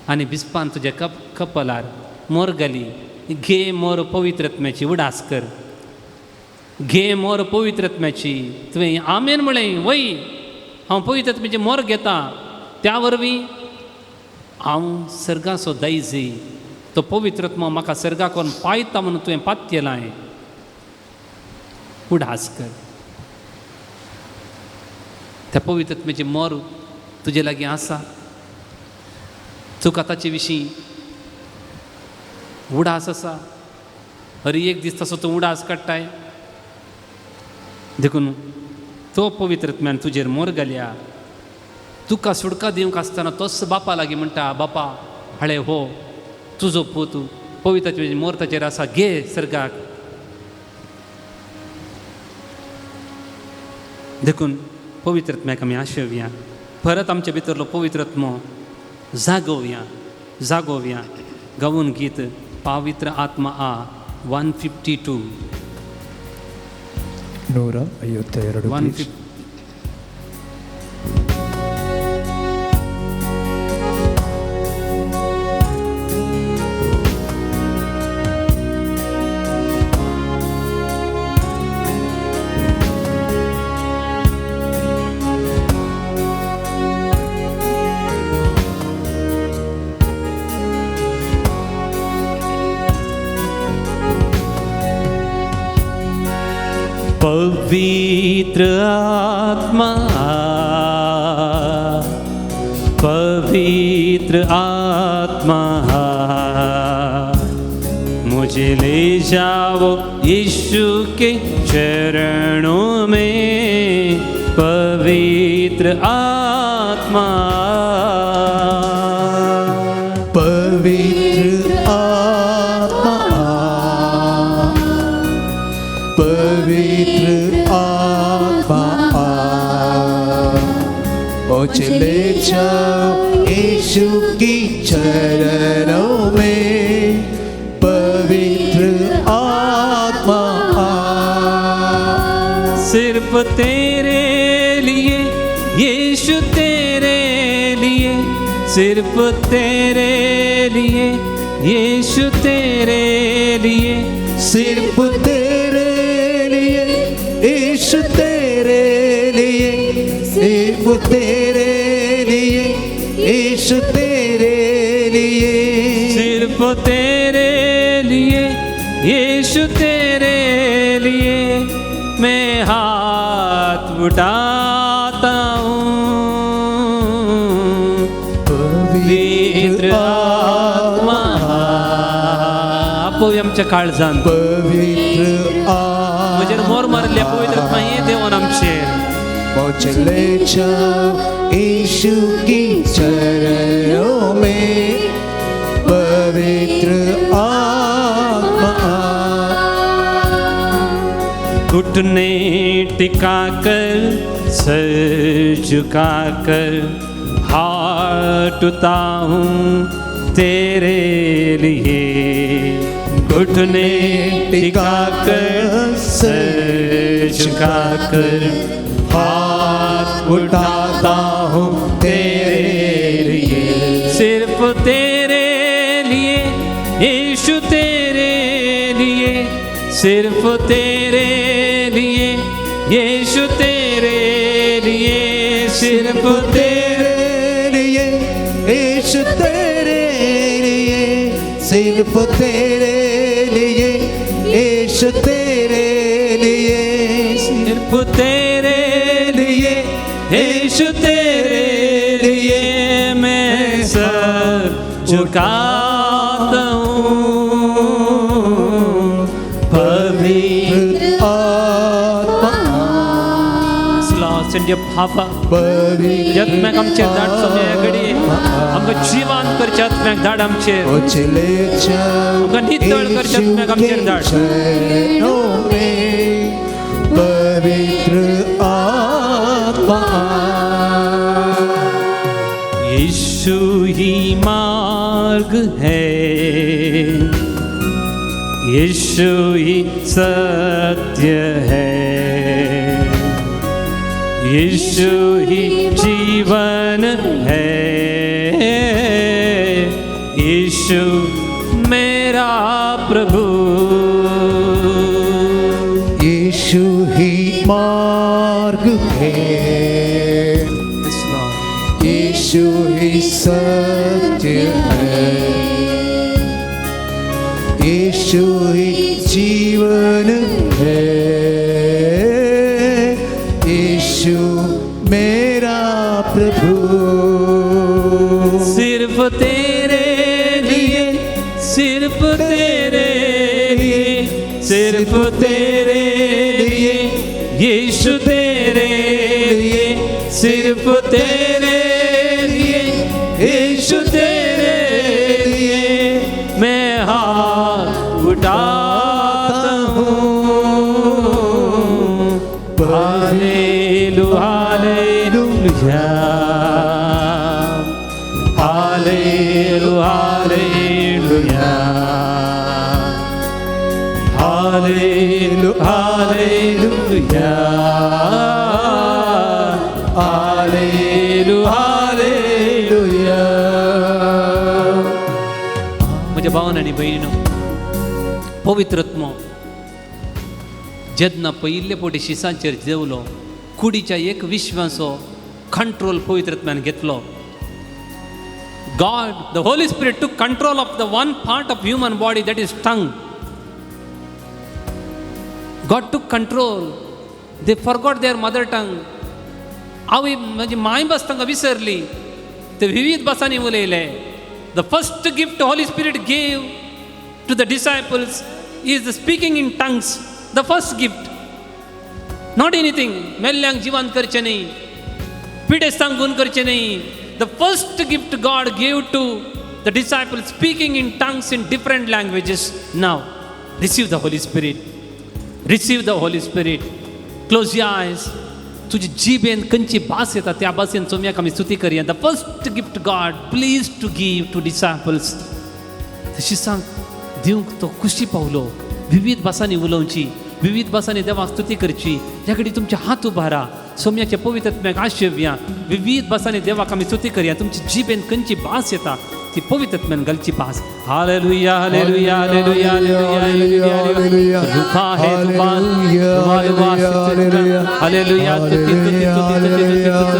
आनी बिस्पान तुज्या कपालार मोर घाली. घे मोर पवित्रत्म्याची उडास कर, घे मोर पवित्रत्म्याची. तुवें आमेन म्हळें, वय हांव पवित्रत्म्याची मोर घेता, त्या वरवीं हांव सर्गाचो दायजी, तो पवित्रत्म म्हाका सर्गाकोन पायता म्हणून तुवें पातयलां. उडास कर. त्या पवित्रत्म्याची मोर तुजे लागीं आसा, तुका ताचे विशीं उडास आसा. हर एक दीस तसो तूं उडास काडटाय. देखून तो पवित्रत्म्यान तुजेर मोर घाल्या. तुका सुटका दिवंक आसतना तोच बापा लागीं म्हणटा, बापा हाळे हो तुजो पूत पवित्राची मोर ताचेर आसा, घे सर्गाक. देखून पवित्रत्म्याक आमी आशेवया, परत आमच्या भितरलो पवित्रत्मो जागोवया, जागोवया. गावून गीत पवित्र आत्मा आ 152 152. 150. पवित्र आत्मा, पवित्र आत्मा, मुझे ले जाओ यीशु के चरणों में. पवित्र आत्मा, पवित्र आत्मा, पवित्र आत्मा, मुझे ले जाओ यीशु की चरणों में. पवित्र आत्मा, सिर्फ तेरे लिए यीशु, तेरे लिए, सिर्फ तेरे लिए यीशु, तेरे लिए, सिर्फ तेरे लिए यीशु, तेरे लिए, सिर्फ तेरे लिए यीशु, तेरे लिए, सिर्फ तेरे लिए यीशु, तेरे लिए मैं हाथ उठाता हूँ. पवित्र आत्मा, आपोवया आमच्या काळजान. पवित्र आत्मा, म्हजेर मोर मारल्या पवित्र आत्मा हे देवान आमचेर. मुझे ले जाओ यीशु की चरणों में. पवित्र आत्मा, घुटने टिका कर, सर झुका कर, हाथ उठता हूँ तेरे लिए, घुटने टिका कर सर झुका कर हाथ उठाता हूँ तेरे लिए, सिर्फ तेरे लिए यीशु तेरे लिए, सिर्फ तेरे लिए यीशु तेरे लिए, सिर्फ तेरे लिए यीशु तेरे लिए, सिर्फ तेरे लिए यीशु तेरे लिए, सिर्फ तेरे लिए यीशु तेरे लिए मैं सर झुकाता हूँ। पवित्र आत्मा Send your power. आत्म्याक आमचेर धाड सोम्या घडये आमकां जिवान करच्या आत्म्याक धाड आमचेर, आमकां नितळ करच्या आत्म्याक आमचेर धाड। पवित्र आत्मा यीशु ही मार्ग है, यीशु ही सत्य है, यीशु ही जीवन है, यीशु मेरा प्रभु। यीशु ही मार्ग है, यीशु ही सत्य है, यीशु ही जीवन है, यीशु मेरा प्रभु। सिर्फ तेरे लिए, सिर्फ तेरे लिए, सिर्फ तेरे लिए यीशु तेरे लिए, सिर्फ तेरे लिए यीशु तेरे लिए मैं हाथ उठाता हूँ। Hallelujah hallelujah hallelujah hallelujah hallelujah hallelujah hallelujah. म्हज्या भावान आनी भयणीनो, पवित्रत्म जेन्ना पयिल्ले फावटी शिसांचेर देंवलो, कुडीच्या एक विश्वाचो कंट्रोल पवित्रत्म्यान घेतलो. God, the Holy Spirit took control of the one part of human body, that is tongue. God took control. They forgot their mother tongue. आवय म्हजी मायभास तांकां विसरली, ते विविध भासांनी उलयले. The first gift Holy Spirit gave to the disciples is the speaking in tongues. The first gift. Not anything. मेल्ल्यांक जिवान करचें न्ही, पिडेस्तांक गुण करचें न्ही. The first gift God gave to the disciples, speaking in tongues in different languages. Now, receive the Holy Spirit. Receive the Holy Spirit. Close your eyes. तुझी जिबेन खंयची भास येता त्या भाशेन सोम्याक आमी स्तुती करया. The first gift God pleased to give to disciples. शिसांक दिवंक तो खुशी पावलो. विविध भासांनी उलोवची, विविध भासांनी देवाक स्तुती करची. ह्या कडेन तुमचे हात उबारा, सोम्याचे पवित्र आत्म्याक आशेवया. विविध भासांनी देवाक आमी स्तुती करया. तुमची जिबेन खंयची भास येता ती पवित्र आत्म्यान घालची भास. Hallelujah hallelujah hallelujah hallelujah hallelujah. रुखा है तुफान हालेलुया स्तुति स्तुति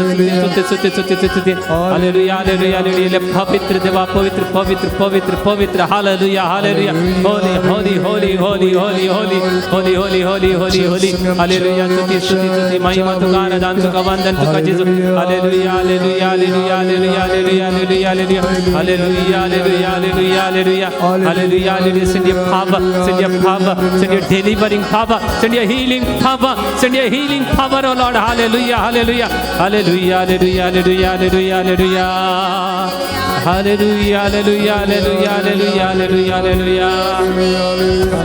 स्तुति स्तुति स्तुति स्तुति स्तुति हालेलुया हालेलुया हालेलुया. पवित्र देवा, पवित्र पवित्र पवित्र पवित्र. Hallelujah hallelujah. Holy holy holy holy holy holy holy holy holy holy holy. Hallelujah स्तुति स्तुति स्तुति. महिमा तुका आराधन तुका वंदन तुका जेजू. Hallelujah hallelujah hallelujah hallelujah hallelujah hallelujah hallelujah hallelujah hallelujah hallelujah hallelujah hallelujah. Send your power, send your power, send your delivering power, send your healing power, send your healing power, O Lord. Hallelujah hallelujah hallelujah hallelujah hallelujah hallelujah hallelujah hallelujah hallelujah hallelujah hallelujah hallelujah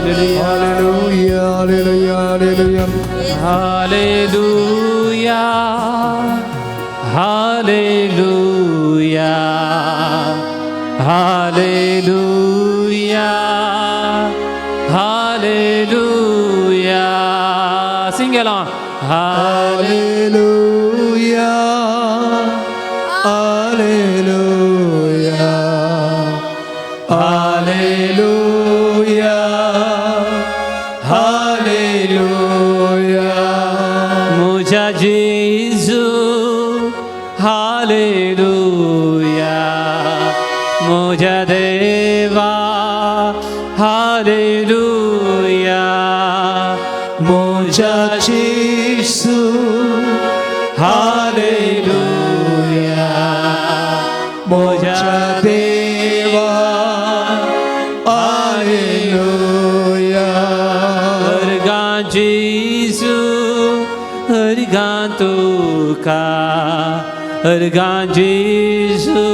hallelujah hallelujah hallelujah hallelujah hallelujah hallelujah. Hallelujah, hallelujah. Sing along. Hallelujah, hallelujah, hallelujah, hallelujah. म्हज्या जेजू हालेलुया, म्हज्या देवा हालेलुया, म्हज्या जेजू हालेलुया, म्हज्या देवा हालेलुया. अर्गां जेजू अर्गां तुका, अर्गां जेजू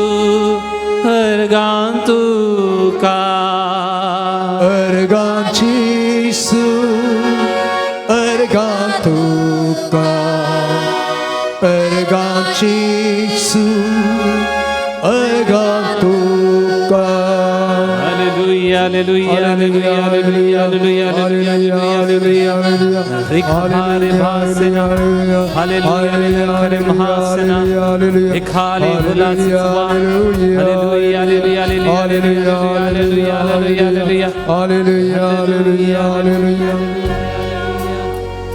अर्गां तुका, अर्गां जेजू अर्गां तुका, अर्गां जेजू अर्गां तुका. Hallelujah, hallelujah, hallelujah, hallelujah, hallelujah, hallelujah, hallelujah.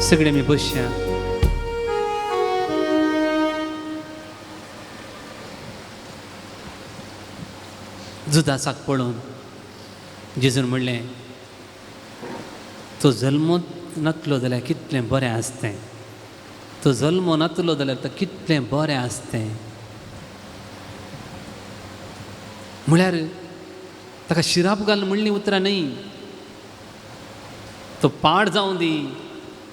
सगळे मी बसया. जुदासाक पळोवन जेजून म्हणलें, तो जल्मो नातलो जाल्यार कितलें बरें आसतें, तो जल्मो नातलो जाल्यार तो कितलें बरें आसतें. म्हळ्यार ताका शिराप घाल म्हणलीं उतरां न्हय, तो पाड जावं दी,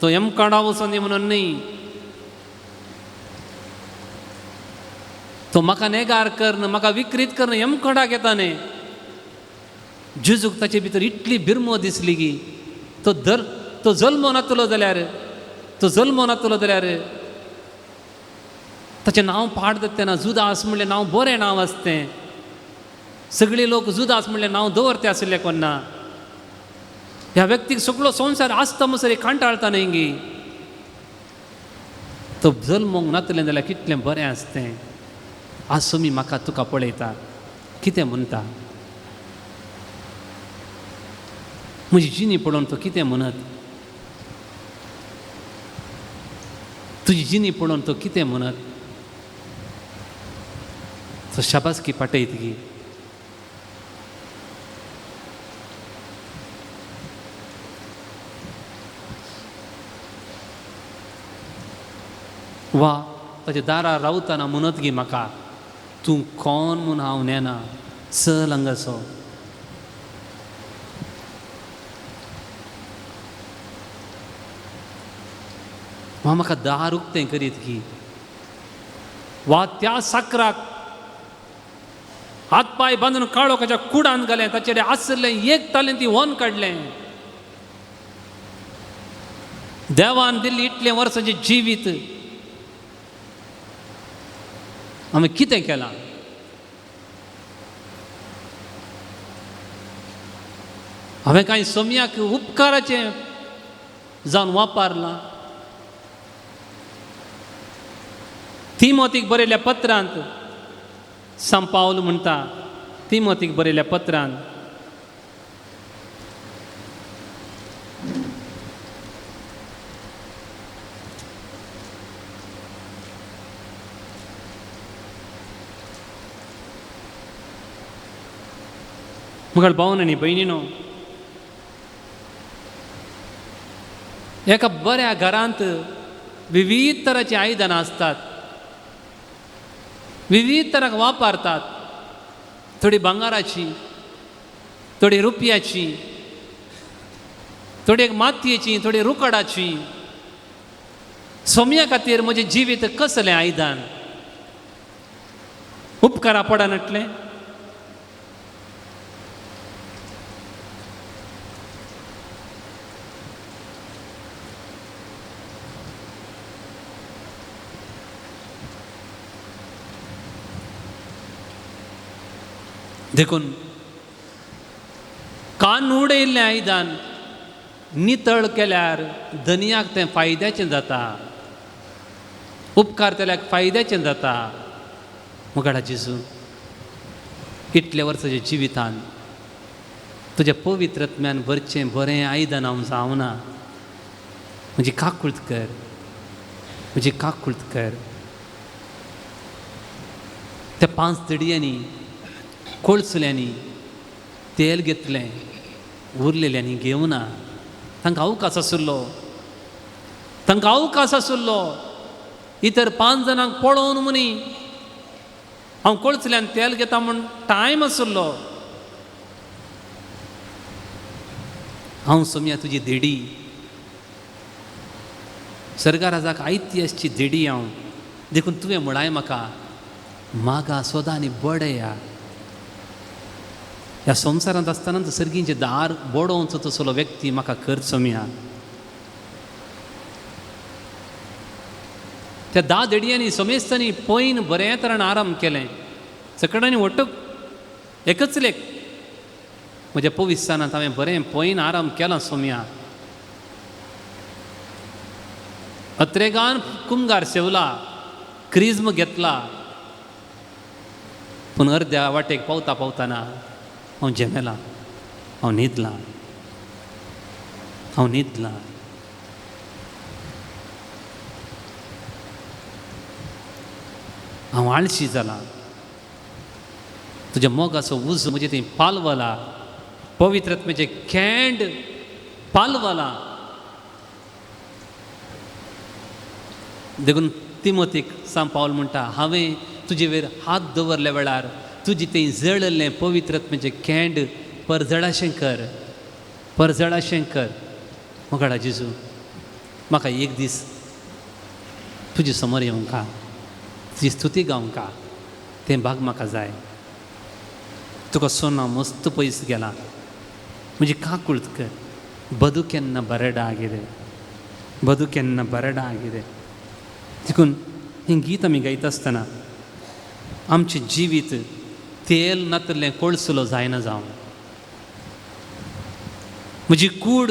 तो यमकाडा वचों दी म्हणून न्हय, तो म्हाका नेगार करन, म्हाका विक्रीत करन यमकडाक येता न्ही. जेजूक ताचे भितर इतली बिरमो दिसली की तो दर तो जल्मो नातलो जाल्यार, तो जल्मो नातलो जाल्यार ताचें नांव पाड जाता तेन्ना जुदास म्हणलें नांव बरें नांव आसतें, सगळे लोक जुदास म्हणलें नांव दवरते आशिल्ले कोन्ना. ह्या व्यक्तीक सगळो संवसार आसता मसर कांटाळता न्ही गी. तो जल्मोंक नातलें जाल्यार कितलें बरें आसतें. आज सोमी म्हाका तुका पळयता, कितें म्हणटा, म्हजी जिणी पळोवन तो कितें म्हणत, तुजी जिणी पळोवन तो कितें म्हणत, तो शाबासकी पाटयत गी. वा ताच्या दारार रावतना म्हणत गी म्हाका, तूं कोण म्हूण हांव नेना, चल हांगासो. वा म्हाका दार उक्तें करीत की, वा त्या साकराक हात पांय बांदून काळोखाच्या कुडान घालें, ताचेर आसलें एक तालें ती वन काडलें. देवान दिल्ली इतलें वर्सांचें जिवीत आमी कितें केलां? हांवें कांय सोमयाक उपकाराचें जावन वापरलां. तिमोतीक बरयल्ल्या पत्रांत सांत पावल म्हणटा, तिमोतीक बरयल्ल्या पत्रांत मगळ भावन आनी भयणीनो, एका बऱ्या घरांत विविध तरांची आयदनां आसतात, विविध तरांक वापरतात. थोडी भांगराची, थोडी रुपयाची, थोडी मातयेची, थोडी रुकडाची. सोम्या खातीर म्हजें जिवीत कसलें आयदन? उपकारा पडनाटलें. देखून कान उडयल्लें आयदन नितळ केल्यार धनयाक तें फायद्याचें जाता, उपकार केल्यार फायद्याचें जाता. मुगाडा जेजू, इतल्या वर्साच्या जिवितान तुज्या पवित्र आत्म्यान भरचें बरें आयदन हांव जावना. म्हजी काकूळत कर, म्हजी काकूळत कर. त्या 5 धडयांनी कोळसुल्यांनी तेल घेतलें, उरलेल्यांनी घेवना. तांकां अवकाश आशिल्लो, तांकां अवकाश आशिल्लो. इतर 5 जाणांक पळोवन म्हणी हांव कोळसुल्यान तेल घेता म्हूण टायम आशिल्लो. हांव सोम्या तुजी धेडी, सर्गाराजाक आयती आसची धेडी हांव. देखून तुवें म्हळाय म्हाका, मागा सोदा आनी बडया. ह्या संवसारांत आसतना सर्गींचे दार बडोवचो तसलो व्यक्ती म्हाका कर सोम्या. त्या 10 धेडयांनी सोमेस्तांनी पयन बरें तरान आराम केलें. सकडांनी वटूक एकच लेख म्हज्या पविस्तानांत हांवें बरें पयन आराम केला सोम्या. अत्रेगान कुमगार सेवला, क्रिज्म घेतला, पूण अर्द्या वाटेक पावता पावतना हांव झेमेलां, हांव न्हिदलां, हांव न्हिदलां. हांव आळशी जालां. तुज्या मोगाचो उजो म्हजे थंय पालवला, पवित्र आत्म्याचें कँड पालवला. देखून तिमोतीक सांत पावल म्हणटा, हांवें तुजे वयर हात दवरल्या वेळार तुजी थंय जळिल्लें पवित्र आत्म्याचें कँड परजळाशें कर, परजळाशें कर. मोगाडा जेजू, म्हाका एक दीस तुजे समोर येवंका, तुजी स्तुती गावंका, तें भाग म्हाका जाय. तुका सोना मस्त पयस गेला, म्हजी काकूळत कर. ಬದುಕೆನ್ನ ಬರಡಾಗಿದೆ, ಬದುಕೆನ್ನ ಬರಡಾಗಿದೆ. देखून हें गीत आमी गायता आसतना आमचें जिवीत तेल नातलें कोळसुलो जायना जावं. म्हजी कूड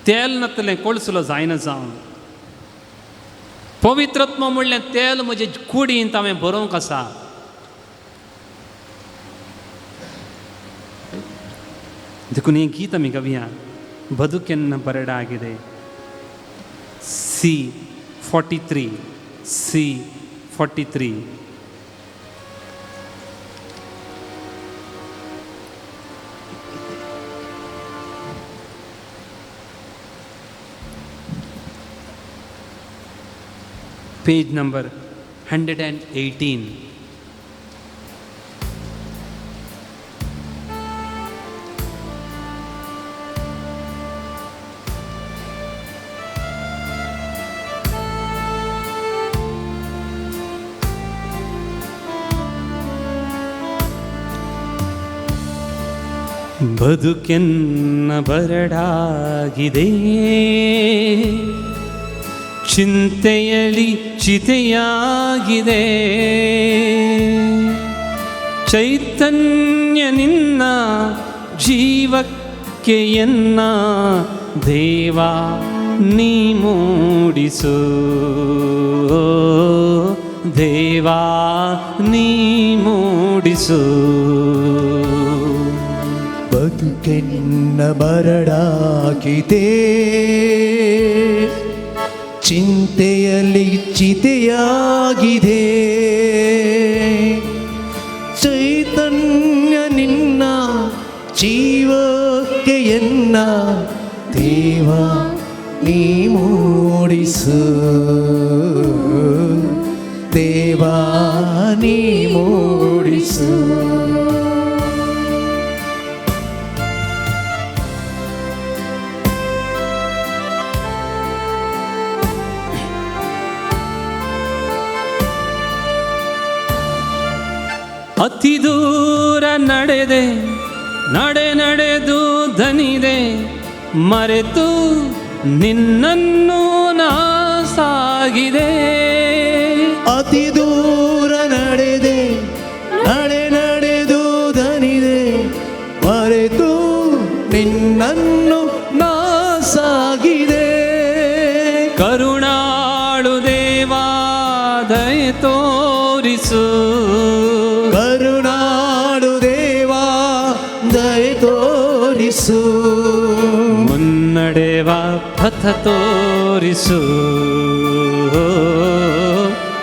तेल नातलें कोळसुलो जायना जावं. पवित्रत्व म्हणलें तेल म्हजे कुडींत हांवें बरोवंक आसा. देखून हें गीत आमी गावया, बदुकेन्न बरडाಗಿದೆ. C43, C43. Page number 118. ಬದುಕೆನ್ನ ಬರಡಾಗಿದೆ, ಚಿಂತೆಯಲಿ ಚಿತೆಯಾಗಿದೆ. ಚೈತನ್ಯ ನಿನ್ನ ಜೀವಕ್ಕೆ ಎನ್ನ ದೇವ ನೀ ಮೂಡಿಸು, ದೇವಾ ನೀ ಮೂಡಿಸು. ಬದುಕೆನ್ನ ಬರಡಾಗಿದೆ, ಚಿಂತೆಯಲ್ಲಿ ಚಿತೆಯಾಗಿದೆ. ಚೈತನ್ಯ ನಿನ್ನ ಜೀವಕ್ಕೆ ಎನ್ನ ದೇವ ನೀ ಮೂಡಿಸು, ದೇವಾ ನೀ ಮೂಡಿಸು. ಅತಿ ದೂರ ನಡೆದೆ, ನಡೆ ನಡೆದು ದನಿದೆ, ಮರೆತು ನಿನ್ನನ್ನು ನಾ ಸಾಗಿದೆ. ಅತಿ ದೂರ ನಡೆದೆ, ನಡೆ ನಡೆದು ನಿನ್ನನ್ನು ನಾ ಸಾಗಿದೆ. ಕರುಣಾಳು ದೇವಾ ದಯೆ ತೋರಿಸು, ಕರುಣಾಳು ದೇವಾ ದಯೆ ತೋರಿಸು, ಮುನ್ನಡೆವ ಪಥ ತೋರಿಸು,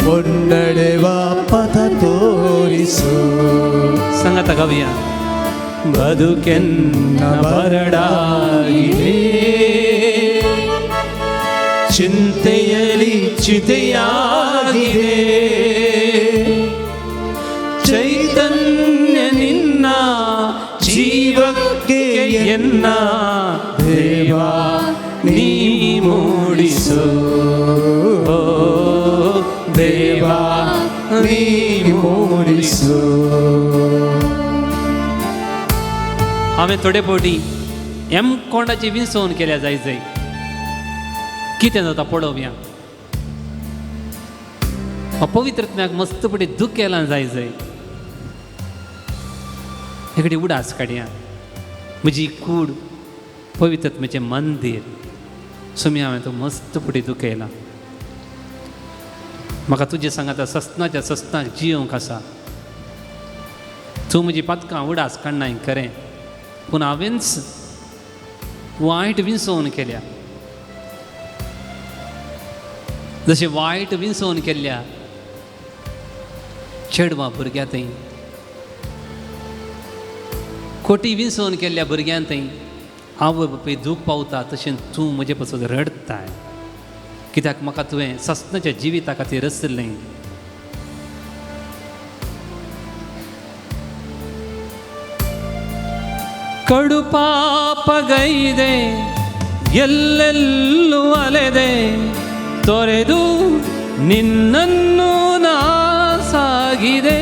ಮುನ್ನಡೆವ ಪಥ ತೋರಿಸು. ಸಂಗತ ಕವಿಯ ಬದುಕೆನ್ನ ಬರಡಾಗಿದೆ, ಚಿಂತೆಯಲಿ ಚಿತೆಯಾಗಿದೆ, ಚೈತನ್ಯ ನಿನ್ನ ಜೀವಕ್ಕೆ ಎನ್ನ ದೇವಾ ನೀ ಮೂಡಿಸು, ದೇವಾ ನೀ ಮೂಡಿಸು. हांवें थोडे फावटी एम कोंडाची विंचोवन केल्या जाय जाय कितें जाता पळोवया. पवित्रत्म्याक मस्त पटी दुखेलां जाय जाय हेकडे उडास काडया. म्हजी कूड पवित्रत्म्याचें मंदीर सुमी हांवें तो मस्त पटी दुखयला. म्हाका तुजे सांगाता सस्नाच्या सस्नाक जियोंक आसा. तूं म्हजी पातकां उडास काडनाय खरें, पूण हांवेंच वायट विंचोवन केल्या. जशें वायट विंचोवन केल्ल्या चेडवां भुरग्यां थंय, खोटी विंचोवन केल्ल्या भुरग्यां थंय आवय बापूय दूख पावता, तशें तूं म्हजे पासत रडटाय कित्याक म्हाका तुवें सस्नाच्या जिविता खातीर रचलें. ಕಡು ಪಾಪಗೈದೆ ಎಲ್ಲೆಲ್ಲೂ ಅಲೆದೆ, ತೊರೆದು ನಿನ್ನನ್ನು ನಾ ಸಾಗಿದೆ.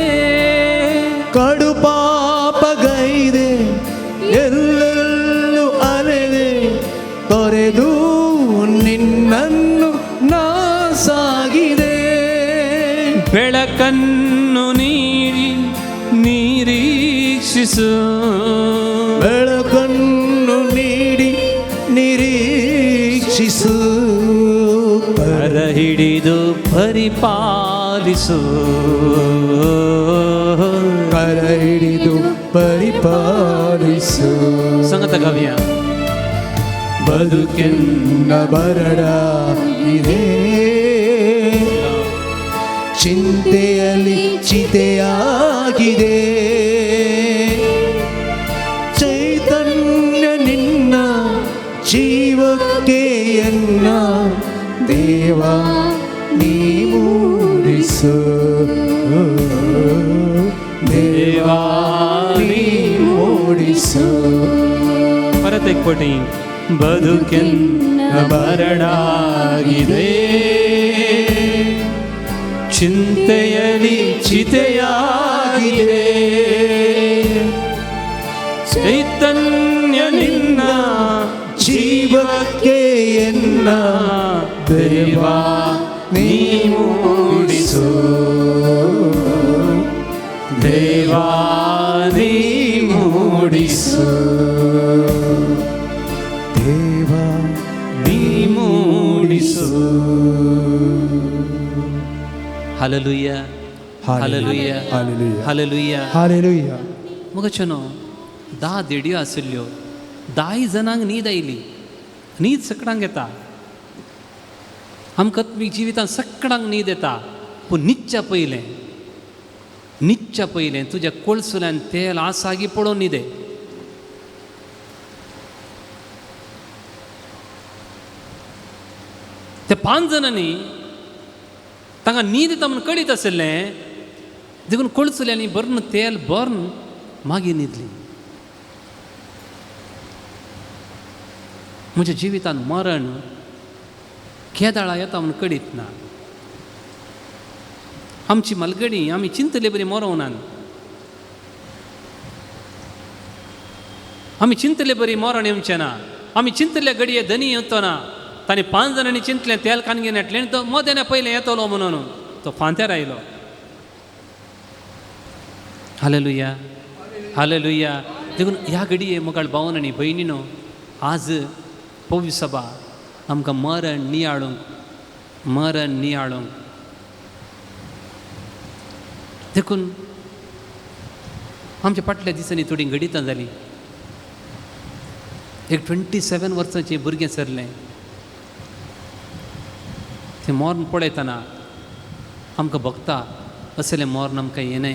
ಕಡು ಪಾಪಗೈದೆ ಎಲ್ಲೆಲ್ಲೂ ಅಲೆದೆ, ತೊರೆದು ನಿನ್ನನ್ನು ನಾ ಸಾಗಿದೆ. ಬೆಳಕನ್ನು ನೀಡಿ ನಿರೀಕ್ಷಿಸು, ಬೆಳಕನ್ನು ನೀಡಿ ನಿರೀಕ್ಷಿಸು, ಕರ ಹಿಡಿದು ಪರಿಪಾಲಿಸು, ಕರ ಹಿಡಿದು ಪರಿಪಾಲಿಸು. ಸಂಗತ ಕಾವ್ಯ ಬದುಕೆನ್ನ ಬರಡಾಗಿದೆ, ಚಿಂತೆಯಲ್ಲಿ ಚಿತೆಯಾಗಿದೆ, ಚೈತನ್ಯ ನಿನ್ನ ಜೀವಕ್ಕೆ ಎನ್ನ ದೇವಾ ನೀ ಮೂಡಿಸು, ದೇವಾ ನೀ ಮೂಡಿಸು. ಪರತೆಕ್ಪಟಿ ಬದುಕೆನ್ನ ಬರಡಾಗಿದೆ, ಚಿಂತೆಯಲಿ ಚಿತೆಯಾಗಿದೆ, ಚೈತನ್ಯ ನಿನ್ನ ಜೀವಕ್ಕೆ ಎನ್ನ ದೇವಾ ನೀ ಮೂಡಿಸು, ದೇವಾ ನೀ ಮೂಡಿಸು, ದೇವಾ ನೀ ಮೂಡಿಸು. Hallelujah, hallelujah, hallelujah, hallelujah. मगचनो धा देडयो आशिल्ल्यो, धाय जणांक न्हीद आयली. न्हीद सकडांक येता, आमकां आत्मीक जिवितांत सकडांक न्हीद येता, पूण न्हिदच्या पयलें, न्हिदच्या पयलें तुज्या कोळसुल्यान तेल आसागी पळोवन न्हिदे. ते 5 जाणांनी तांकां न्हीद येता म्हूण कळीत आशिल्लें, देखून कोळसुल्यांनी भरून तेल भरून मागीर न्हिदली. म्हज्या जिवितांत मरण केदाळा येता म्हूण कळीत ना. आमची मालगडी आमी चिंतले बरी मरोवनान, आमी चिंतले बरी मरण येवचें ना, आमी चिंतले घडये धनी येवचो ना. तांणी 5 जाणांनी चिंतलें तेल कानगेन येतलें आनी तो मोदेना पयलें येतलो म्हणून तो फांत्यार आयलो. Hallelujah, hallelujah. देखून ह्या घडये मुखार भावन आनी भयणीनो, आज पवित्र सभा आमकां मरण नियाळूंक, मरण नियाळूंक. देखून आमच्या फाटल्या दिसांनी थोडीं घडितां जालीं. एक 27 वर्सांचें भुरगें सरलें. तें मरण पळयतना आमकां भोगता असलें मरण आमकां येना.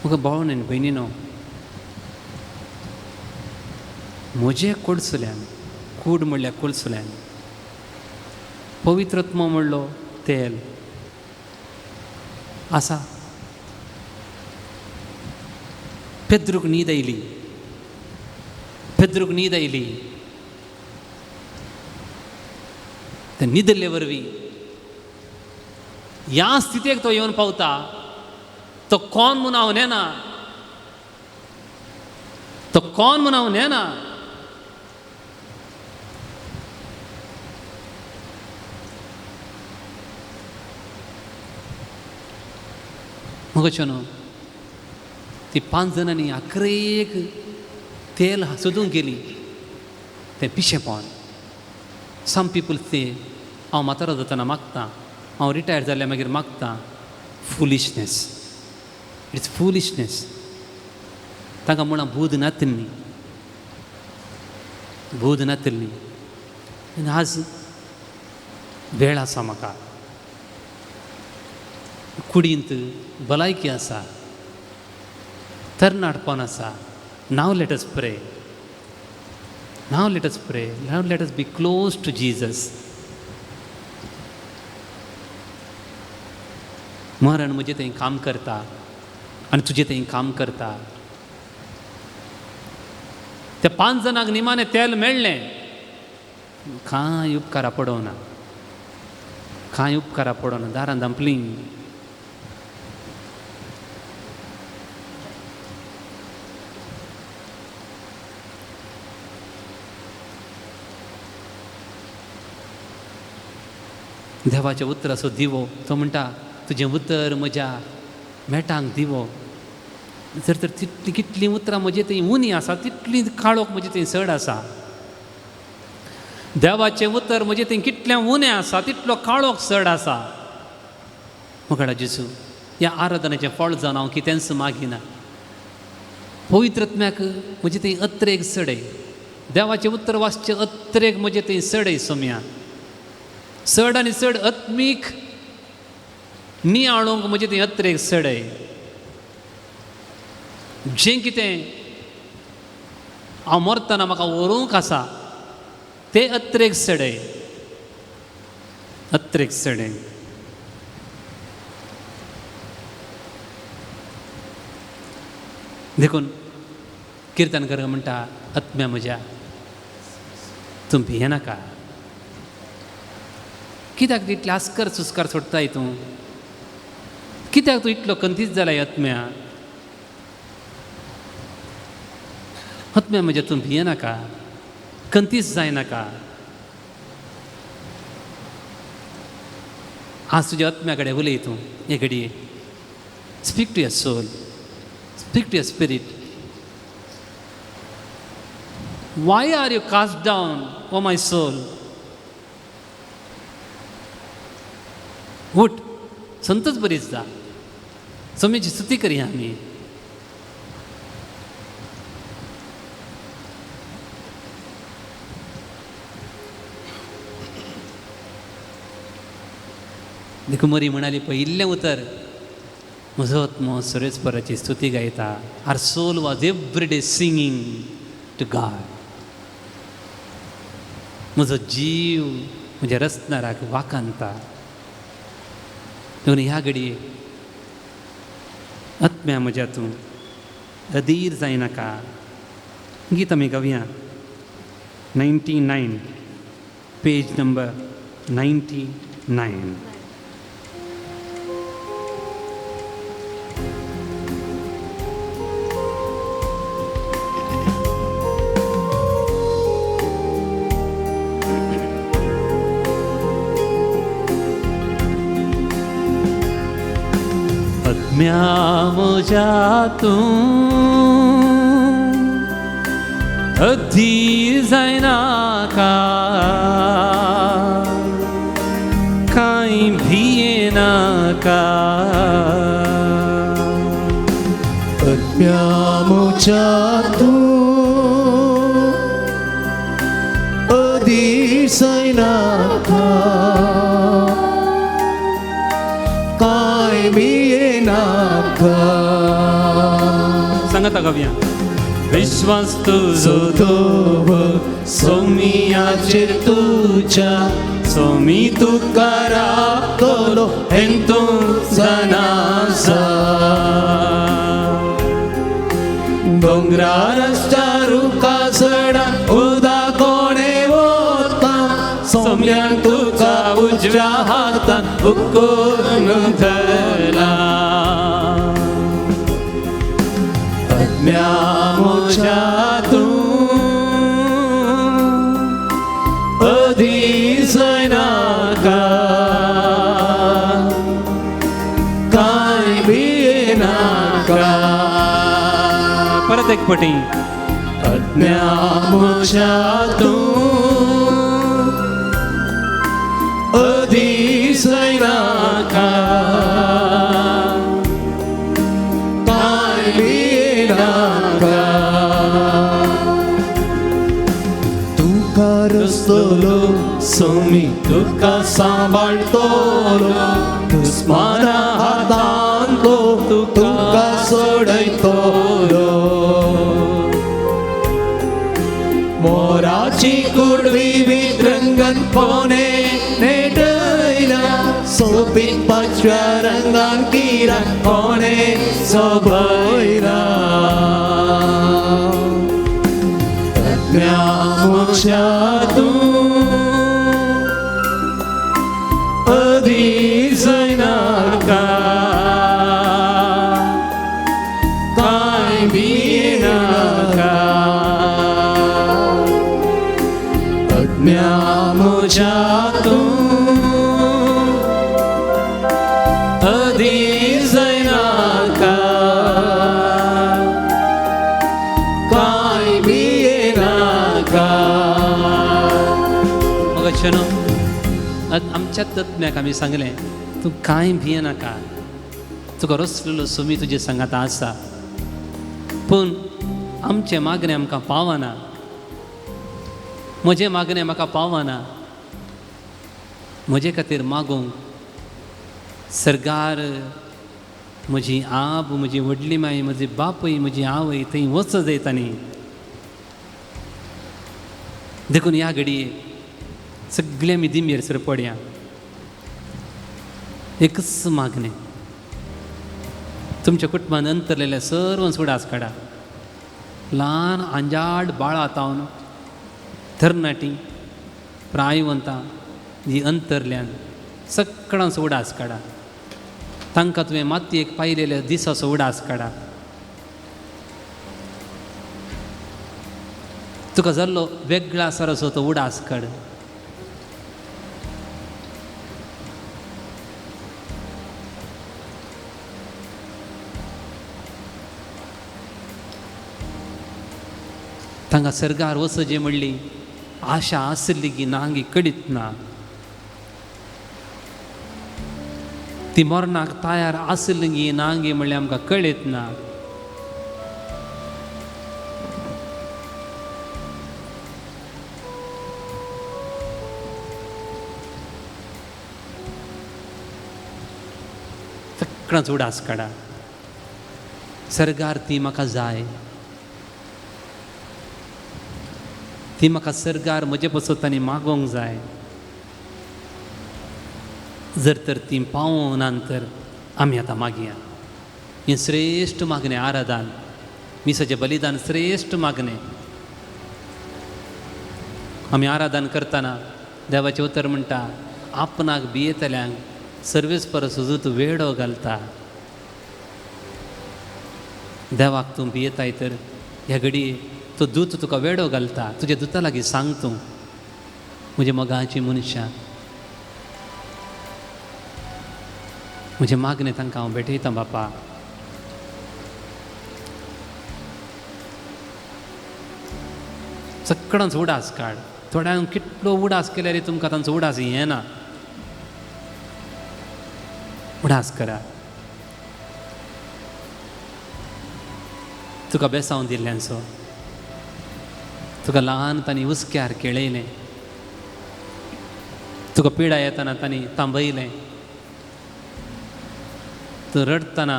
म्हाका भावन आनी भयणीनो, म्हजे कोडसुल्यान, कूड म्हणल्यार कोळसुल्यान पवित्रत्म म्हणलो तेल आसा. पेद्रूक न्हीद आयली, पेद्रूक न्हीद आयली. ते न्हिदले वरवीं ह्या स्थितीक तो येवन पावता. तो कोण म्हूण हांव नेना, तो कोण म्हूण हांव नेना. मगो न्हू ती 5 जाणांनी अकरेक तेल सोदूंक गेली तें पिशेपण. सम पीपल ते हांव म्हातारो जातना मागता, हांव रिटायर जाल्यार मागीर मागता. Foolishness, it's foolishness. तांकां म्हणां बूद नातिल्ली, बूद नातिल्ली. आनी आज वेळ आसा म्हाका, कुडींत भलायकी आसा, तरणाटपण आसा. Now let us pray, now let us pray, now let us be close to Jesus. मरण म्हजें थंय काम करता आनी तुजें थंय काम करता. त्या 5 जाणांक निमाणें तेल मेळ्ळें, कांय उपकारा पडोना, कांय उपकारा पडोना. दारां धांपलीं. देवाचें उतर असो दिवो, तो म्हणटा तुजें उतर म्हज्या मेटांक दिवो. जर तर तितलीं कितलीं उतरां म्हजे थंय उणी आसा तितली काळोख म्हजे थंय चड आसा. देवाचें उतर म्हजे थंय कितलें उणें आसा तितलो काळोख चड आसा. मुखाडा जेजू ह्या आराधनेचें फळ जावन हांव कितेंच मागिना. पवित्रत्म्याक म्हजे थंय अत्रेक चडय, देवाचें उतर वाचचें अत्रेक म्हजे थंय चडय. सोम्या चड आनी चड आत्मीक नियाळूंक म्हजे थंय अत्रेक चडय. जें कितें हांव मरतना म्हाका व्हरूंक आसा तें अत्रेक चडय, अत्रेक चडय. देखून किर्तनकर म्हणटा, आत्म्या म्हज्या तूं भियेनाका. कित्याक इतले आस्कर सुस्कार सोडटाय तूं? कित्याक तूं इतलो कंतीच जालाय आत्म्या? आत्म्या म्हज्या तूं भियेनाका, कंतीच जायनाका. आज तुज्या आत्म्या कडेन उलय तूं हे घडये. Speak to your soul, speak to your spirit. Why are you cast down, O my soul? उठ, संतच बरीच जा, स्वामीची स्तुती करूया आमी. देखून मरी म्हणाली पयिल्लें उतर, म्हजो आत्मो सर्वेस्पराची स्तुती गायता. Our soul was every day singing to God. म्हजो जीव म्हज्या रचणाराक वाखाणता. देखून ह्या घडये आत्म्या म्हज्या तूं अधीर जायनाका. गीत आमी गावया 99, पेज नंबर 99. आत्म्या म्हज्या तूं अधीर जायनाका कांय भियेनाका अज्ञामुच्या तूं अधीर जायनाका कांय भियेनाका. सांगता कवया विश्वास तुजो दवर सोमियाचेर तुज्या सोमी तुका राखतलो हें तूं जाणा आसा. दोंगरार आसच्या रुखा सडा उदक कोणे वता सोम्यान तुका उजव्या हातान उखलून धरला. अज्ञामुच्या तूं अधीर जायनाका कांय भियेनाका. परत एक पटी अज्ञामुच्या तूं अधीर जायनाका कांय भियेनाका. तुका रस्तलो सोमी तुका सांबाळटलो दुस्माना हातान तो तुका सोडयतलो. मोराची कुडवी विद्रंगन कोणे नेटयला सोबीत पाचव्या रंगान किरा कोणे सोबयला. अज्ञामुच्या तूं अधीर जायनाका कांय भियेनाका. अज्ञामुच्या तूं अधीर जायनाका कांय भियेनाका. मग अशें आमच्या तज्ञाक आमी सांगलें तूं कांय भियेनाका तुका रसलेलो सोमी तुजे सांगाता आसा पूण आमचें मागणें आमकां पावना म्हजें मागणें म्हाका पावना म्हजे खातीर मागूंक सरकार म्हजी आब म्हजी व्हडली माय म्हजी बापूय म्हजी आवय थंय वच जायता न्ही. देखून ह्या घडये सगळे आमी दिमयेर सर पडया एकच मागणें तुमच्या कुटुंबान अंतरलेल्या सर्व उडास काडा ल्हान आंजाड बाळां तावन तरणाटी प्रायवंतां जी अंतरल्यान सगळ्यांचो उडास काडा तांकां तुवें मातयेक पायलेल्या दिसाचो उडास काडा. तुका जाल्लो वेगळा सारसो तो उडास काड. तांकां सर्गार वचचें म्हणली आशा आसली की नांगी कडीत ना ती मरणाक तयार आसली की नांगी म्हणल्यार आमकां कळीत ना. सगळ्यांच उडास काडा सर्गार ती म्हाका जाय ती म्हाका सर्गार म्हजे पसत आनी मागोवंक जाय. जर तर ती पावना तर आमी आतां मागया हें श्रेश्ठ मागणें आराधन मिसाचें बलिदान श्रेश्ठ मागणें. आमी आराधन करतना देवाचें उतर म्हणटा आपणाक भियेतल्यांक सर्वेस परस तूं वेडो घालता. देवाक तूं भियेताय तर ह्या घडये तो दूत तुका वेडो घालता तुज्या दुता लागीं सांग तूं म्हज्या मोगाचीं मनशां म्हजें मागणें तांकां हांव भेटयतां बापा. सगळ्यांचो उडास काड. थोड्यांक कितलो उडास केल्यार तुमकां तांचो उडास येना. उडास करा. तुका बेसांव दिल्ल्यांचो, तुका ल्हान तांणी हुस्क्यार केळयलें, तुका पिडा येतना तांणी तांबयलें, तूं रडटना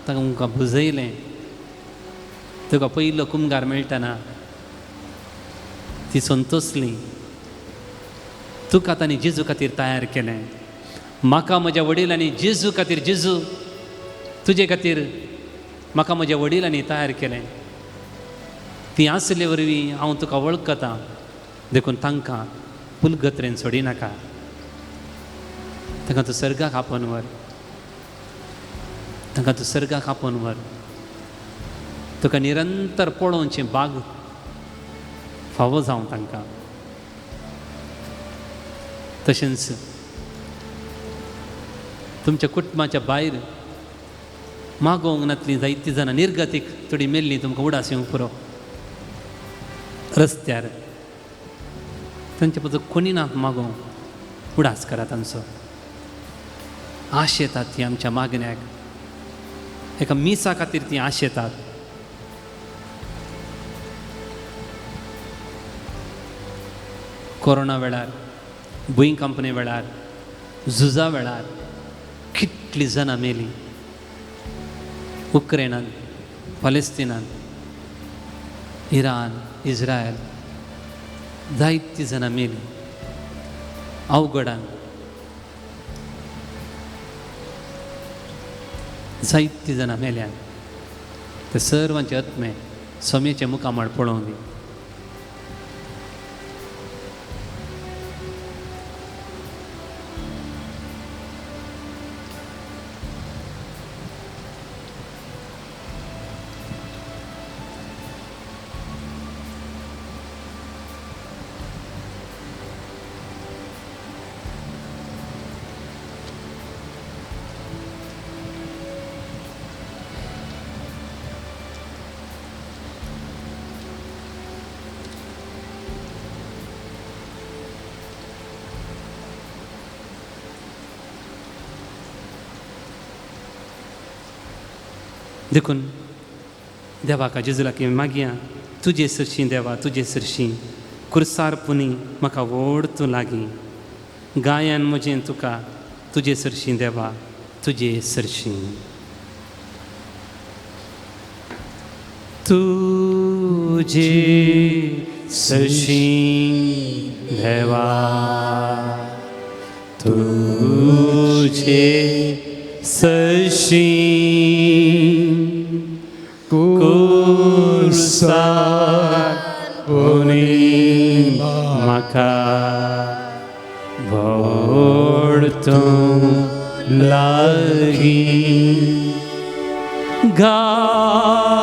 तांकां भुजयलें, तुका पयलो कुमगार मेळटना ती संतोसली. तुका तांणी जेजू खातीर तयार केलें. म्हाका म्हज्या वडिलांनी जेजू खातीर, जेजू तुजे खातीर म्हाका म्हज्या वडिलांनी तयार केलें. ती आसले वरवीं हांव तुका वळखतां, देखून तांकां पुलगत्रेन सोडिनाका, तांकां तूं सर्गाक आपोवन व्हर, तांकां तूं सर्गाक आपोवन व्हर. तुका निरंतर पळोवचें बाग फावो जावं तांकां. तशेंच तुमच्या कुटुंबाच्या भायर मागोवंक नातलीं जायतीं जाणां निर्गतीक थोडी मेल्लीं, तुमकां उडास येवंक पुरो रस्त्यार तांचे पद्दत कोणी ना मागोवंक. उडास करा तांचो. आश येतात ती आमच्या मागण्याक, एका मिसा खातीर ती आश येतात. कोरोना वेळार, भुंयकांपणे वेळार, झुजा वेळार कितलीं जाणां मेलीं. उक्रेनान, पलेस्तिनान, इराण, इस्रायल जायतीं जाणां मेलीं. अवघडान जायतीं जाणां मेल्यान. ते सर्वांचे आत्मे स्वामीचे मुखामळ पळोवंक दी. देखून देवाक जेजूला की मागया, तुजे सरशीं देवा, तुजे सरशीं कुर्सार पुनी म्हाका व्हड तूं लागीं, गायन म्हजें तुका तुजे सरशीं देवा, तुजे सरशीं. तुजे सरशीं देवा, तुजे सरशीं कुर्सार पुनी म्हाका व्हड तूं लागीं, गायन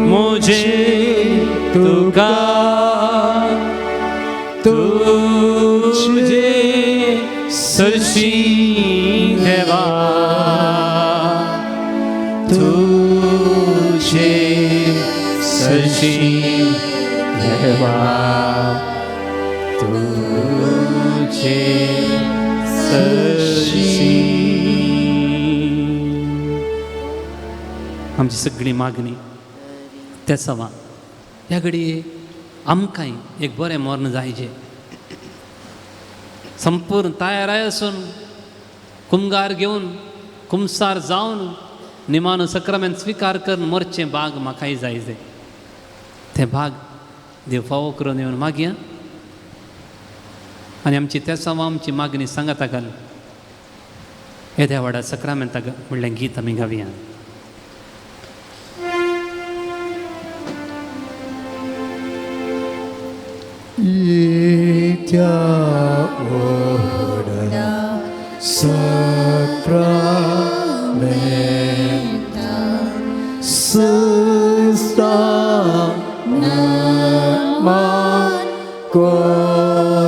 म्हजें तुका तुजे सरशीं देवा, तुझे सरशीं देवा, तुझे सरशीं. आमची सगळी मागणी त्या सवा ह्या घडये आमकांय एक बरें मर्ण जायजें. संपूर्ण तयाराय आसून कुमगार घेवन कुमसार जावन निमानो सक्रामेंत स्विकार करून मरचें बाग म्हाकाय जायजें. तें भाग देव फावो करून येवन मागया आनी आमची त्या सवा आमची मागणी सांगाता घाल येद्या व्हडा सक्रामेंताक म्हणलें गीत आमी गावया. येत्या व्हडा सक्रामेंता सुस्ता मान करुया,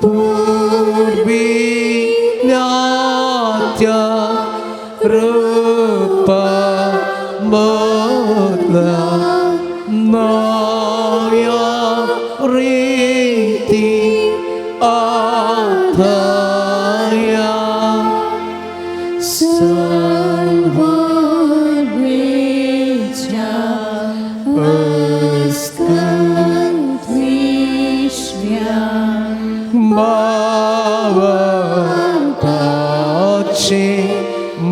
पुर्विल्ल्या त्या रूपा मोर नव्या रीती आथया सर्ववेच्या अस्कंत विश्व्या भावार्थाचे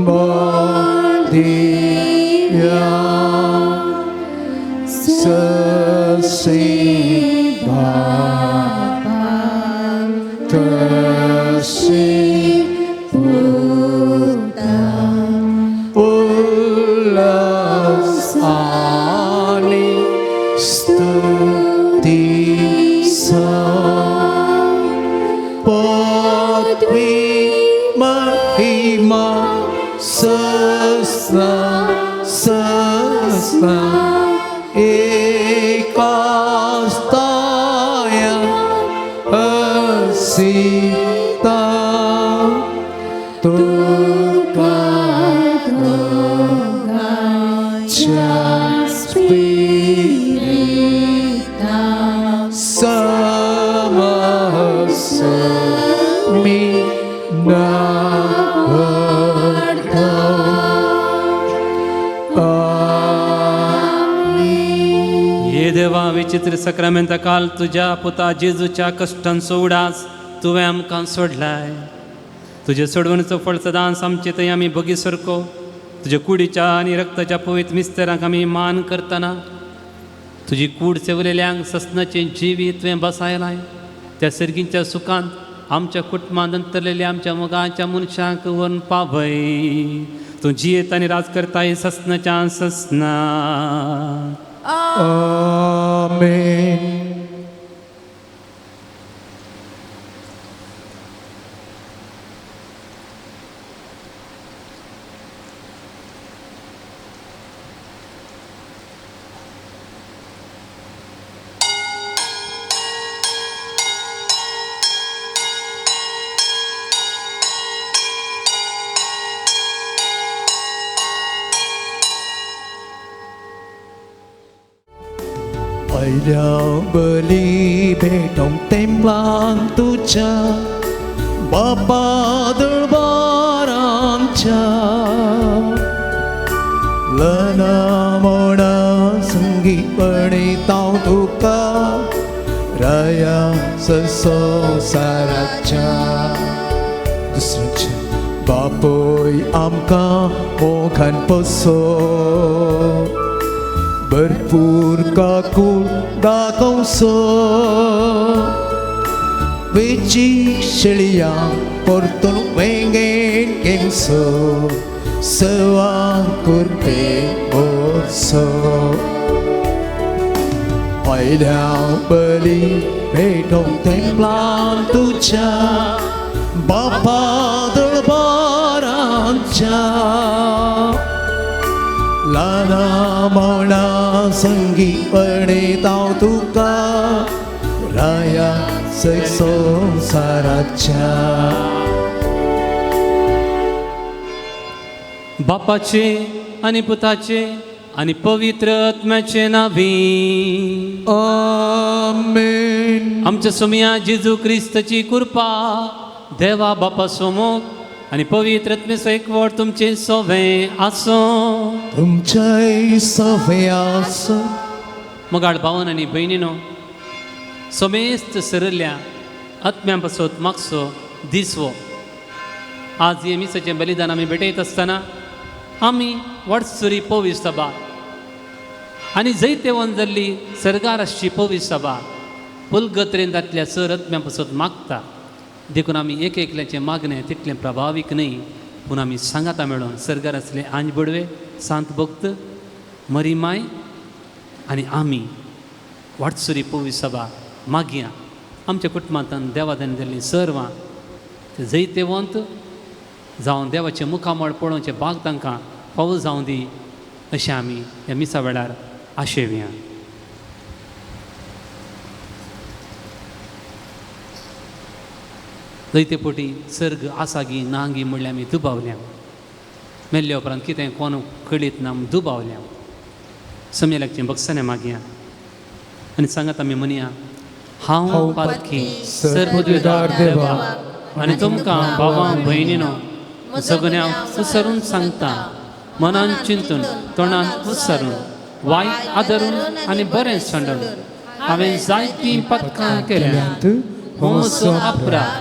बळ दिव्या ससे बापा तसे पुता उल्हास आणि स्तुतीचा पदवी महिमा सस्ना सस्ना एकास्ताय हसीता तुका दोगांच्या स्पिरिता समसमी नाभर्तो. हे देवा विचित्र सक्रामेंता काल तुज्या पुता जेजूच्या कश्टांचो उडास तुवें आमकां सोडलाय. तुजे सोडवणीचो फळ सदांच आमचे थंय आमी बगी सरको. तुज्या कुडीच्या आनी रक्ताच्या पवित्र मिस्तरांक आमी मान करतना तुजी कूड सेवलेल्यांक ससनाचें जिवीत तुवें बसायलाय. त्या सर्गींच्या सुखांत आमच्या कुटुंबांत अंतरलेल्या आमच्या मोगाच्या मनशांक व्हरून पावय. तूं जियेत आनी राज करताय ससनाच्या ससना. आमेन. पयल्या बली भेटोंक तेंपलान तुज्या बापा दरबारांच्या लना मोडा संगीतपणे तांव तुका राया संवसाराच्या. दुसऱ्याच्या बापूय आमकां मोगान पोसो भरपूर काकूळ दाखोवचो वेची शेळया परतून वेंगेन घेवचो सवा कुर्पे मोरचो. पयल्या बली भेटोंक तेंपलान तुज्या बापा दरबारांच्या लाना मोडा संगीतपणे तांव तुका राया संवसाराच्या. बापाचे आनी पुताचे आनी पवित्र आत्म्याचे नावी. आमेन. आमच्या सोमया जेजू क्रिस्ताची कृपा देवा बापा सोमोक आनी पवित्र आत्म्याचो एकवट तुमचे सोवे आसूं. तुमच्याय सोवे आसूं. मोगाळ भावन आनी भयणीनो, समेस्त सरल्या आत्म्या पासत मागचो दिसवो. आज हे मिसाचें बलिदान आमी भेटयत आसतना आमी वाटसुरी पवित्र सभा आनी जैतेवन जाल्ली सर्गार आसची पवित्र सभा पुलगत्रेन जातल्या सर आत्म्या पासत मागता. देखून आमी एक एकल्याचें मागणें तितलें प्रभावीक न्हय, पूण आमी सांगाता मेळोन सर्गार आसले आंज बडवे सांत भक्त मरीमाय आनी आमी वाटसुरी पवित्र सभा मागया. आमच्या कुटुंबांतल्यान देवादान जाल्लीं सर्वां जैतेवंत जावन देवाचें मुखामळ पळोवचें भाग तांकां फावो जावं दी अशें आमी ह्या मिसा वेळार आशेवया. जैते पोटी सर्ग आसा गी ना गी म्हणल्यार आमी दुबावल्या. मेल्ल्या उपरांत कितें कोण कळीत ना दुबावल्या. समजा लागचें बक्षाने मागया आनी सांगात आमी म्हणया, हांव पातकी सर्वपदवीदार देवा आनी तुमकां भावां भयणीनो सगळ्या उसरून सांगता, मनान चिंतून तोंडान उच्चारून वायट आदरून आनी बरें सांडून हांवें जायतीं पथकां केल्यांत. हो म्हजो अपराध,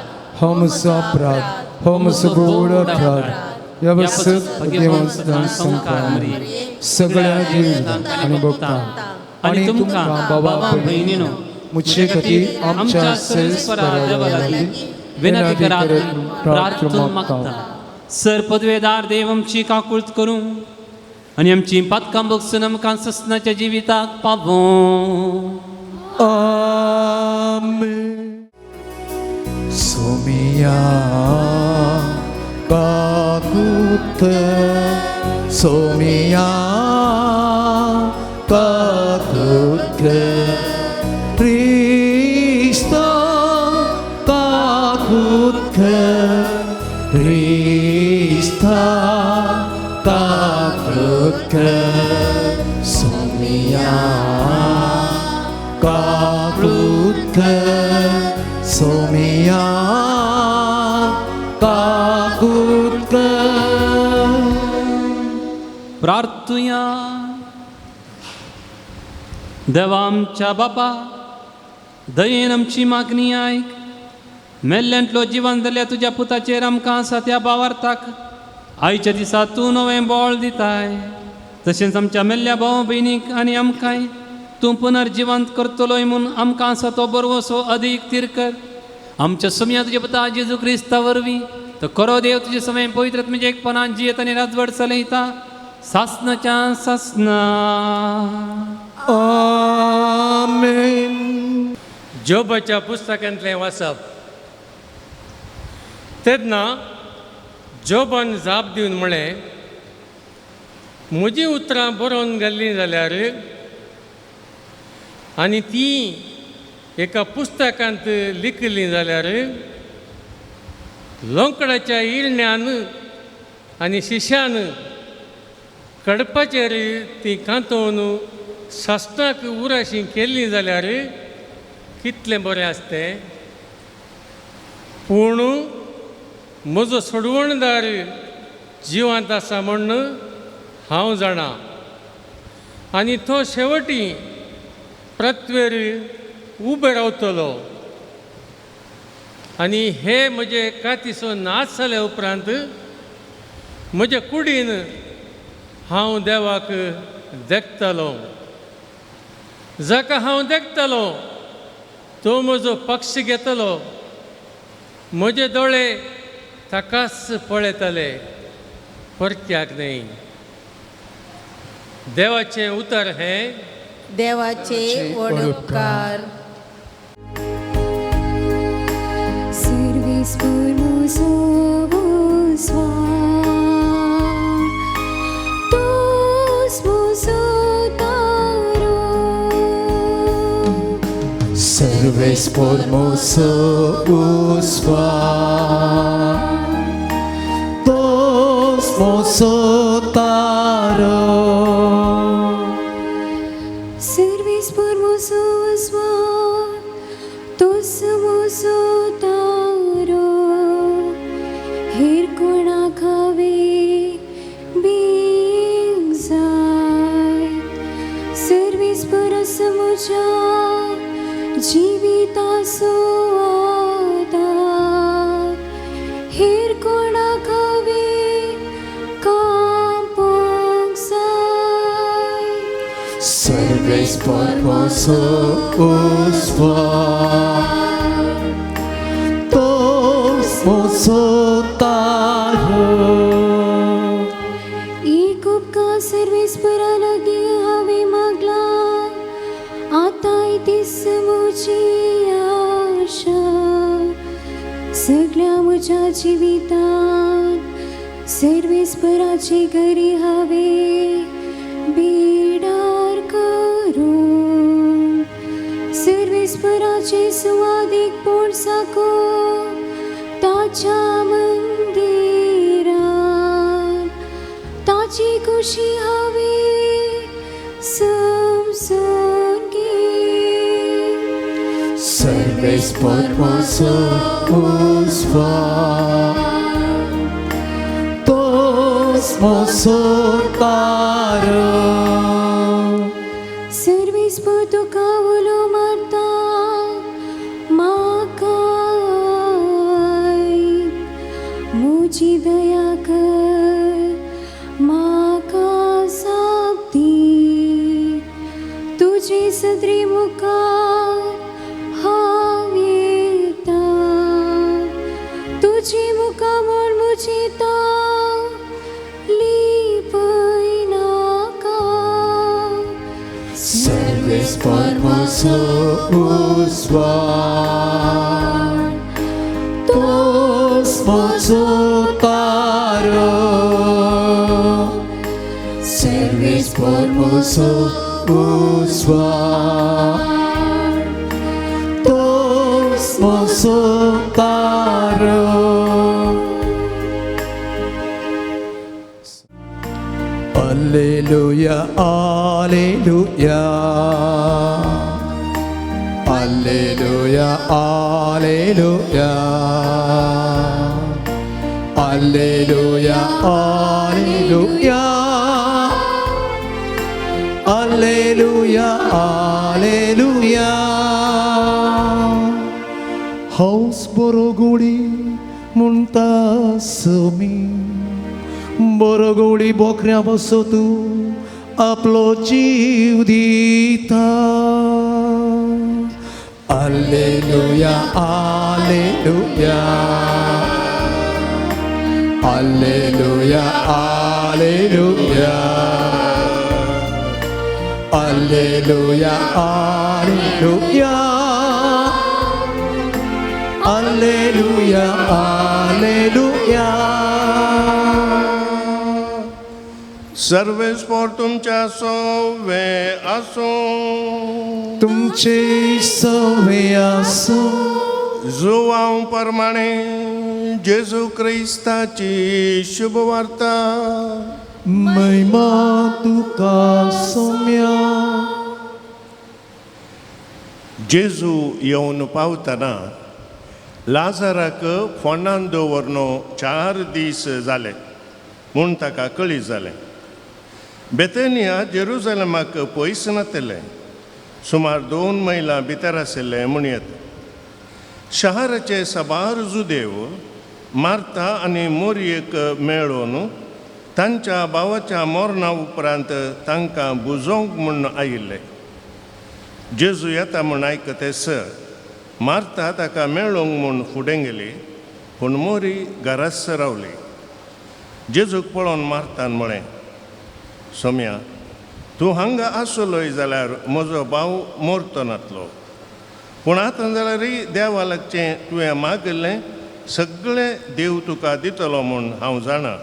हो म्हजो अपराध, हो म्हजो गोड अपराध. ह्या बसत भगवंतान संकार सगळ्या देव आनी भक्तां आनी तुमकां बाबा भयणीनो मुझे खातीर आमच्या सर्वेस्परा देवा लागीं विनंती करात प्रार्थना मागता. सर पदवेदार देव आमची काकूळत करूं आनी आमची पातकां बगसून आमकां ससनाच्या जिविताक पावों. आमेन. सोमिया काकुत, सोमिया काकुत, क्रिस्तो काकुत, क्रिस्ता काकुत, सोमिया काकुत, सोमिया काकुत. प्रार्थुया. देवा आमच्या बापा, दयेन आमची मागणी आयक. मेल्ल्यांतलो जिवन जाल्यार तुज्या पुताचेर आमकां आसा त्या भावार्थाक आयच्या दिसा तूं नवें बळ दिताय. तशेंच आमच्या मेल्ल्या भाव भयणीक आनी आमकांय तूं पुनर्जिवंत करतलोय म्हूण आमकां आसा तो बरवसो अदीक थीर कर. आमच्या समया तुज्या पुता जेजू क्रिस्ता वरवीं तो करो देव तुजे समय पवित्र म्हणजे एकपणान जियेत आनी राजवट चलयता सासनाच्या सासना. आमेन. जोबाच्या पुस्तकांतलें वाचप. तेन्ना जोबान जाप दिवन म्हळें, म्हजीं उतरां बरोवन घाल्लीं जाल्यार आनी तीं एका पुस्तकांत लिखिल्लीं जाल्यार लोंकडाच्या इरण्यान आनी शिश्यान कडपाचेर तीं कांतोवन सासणाक उराशी केल्लीं जाल्यार कितलें बरें आसतें. पूण म्हजो सोडवणदार जिवांत आसा म्हूण हांव जाणा आनी तो शेवटी प्रत्वेर उबे रावतलो. आनी हे म्हजे कातीचो नाच जाल्या उपरांत म्हजे कुडीन हांव देवाक देखतलो. जाका हांव देखतलो तो म्हजो पक्ष घेतलो. म्हजे दोळे ताकाच पळयतले, परक्याक न्हय. देवाचें उतर हें. देवाचे व्हड उपकार. Serves formoso usva, dos mozo taro. Serves formoso usva, dos mozo taro. Her कोणा खावे बींग जाय. सर्वेस परस म्हज्या जिविताचो आदार. हेर कोणाक हांवें कांपोंक जाय. Serves formoso usva, dos mozo taro. एक उपकार सर्वेस्परा लागीं हांवें मागला, आतांय दीस म्हजी आशा. सगळ्या म्हज्या जिवितांत सर्वेस्पराचे घरी हांवें बिडार करून सर्वेस्पराचे सुवादीक पोरसाको ताच्या मंदिरांत ताची खुशी हांवें. सर्वेस परमोसो उस्वार तोस मोसो तारो सर्वेस पर तुका उलो मारता म्हाका आयक म्हजी दया कर म्हाका जाप दी तुजे सदरे मुखार हांव येता तुजे मुखामळ म्हजी ताव लिपयनाका सर्वेस परमोसो उस्वार तोस मोसो तारो सर्वेस परमोसो उस्वार तोस मोसो तारो. Alleluia, Alleluia, Alleluia, Alleluia, Alleluia, Alleluia, Alleluia, Alleluia. House बरोगोडी म्हणटा समी बरोगोडी बोकऱ्या बसो तूं आपलो जीव दिता. Alleluia, Alleluia, Alleluia, Alleluia, Alleluia, Alleluia, Alleluia, Alleluia. सर्वेस्पोर तुमच्या सोवे आसूं. तुमचे सवे आसूं. जुवांव प्रमाणे जेजू क्रिस्ताची शुभवार्ता. महिमा तुका सोम्या. जेजू येवन पावतना लाजाराक फोंडान दवरनो 4 दीस जाले म्हूण ताका कळी जालें. बेथेनिया जेरुजलमाक पयस नातिल्लें, सुमार 2 मैलां भितर आशिल्लें म्हणयेत. शहराचे साबार जुदेव मार्ता आनी मोरयेक मेळोवन तांच्या भावाच्या मरणा उपरांत तांकां बुजोवंक म्हूण आयिल्ले. जेजू येता म्हूण आयकते सर मार्ता ताका मेळोवंक म्हूण फुडें गेली, पूण मोरी घराच रावली. जेजूक पळोवन मार्तान म्हळें, सोम्या तूं हांगा आसलोय जाल्यार म्हजो भाव मोरतो नातलो, पूण आतां जाल्यारय देवा लागचें तुवें मागिल्लें सगळें देव तुका दितलो म्हूण हांव जाणा.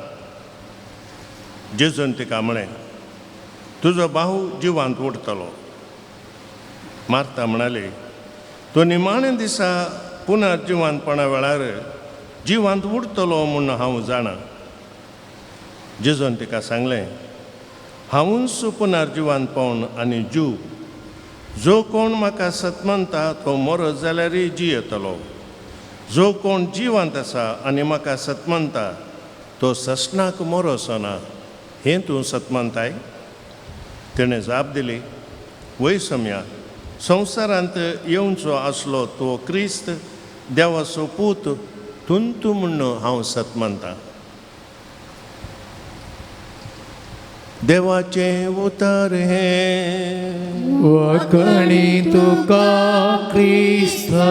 जेजून तिका म्हळें, तुजो भाव जिवांत उरतलो. मार्ता म्हणाली, तो निमाण्या दिसा पुनर्जिवांतपणा वेळार जिवांत उरतलो म्हूण हांव जाणा. जेजून तिका सांगलें, हांवूच पुनर्जिवांतपण आनी जीव. जो कोण म्हाका सतमनता तो मरत जाल्यारय जियेतलो. जो कोण जिवांत आसा आनी म्हाका सतमनता तो ससनाक मरोसो ना. हें तूं सतमनताय? तेणें जाप दिली, वय सोम्या, संवसारांत येवचो आसलो तो क्रिस्त देवाचो पूत तुंतू म्हूण हांव सतमनता. देवाचें उतर हें. वखणी तुका क्रिस्ता.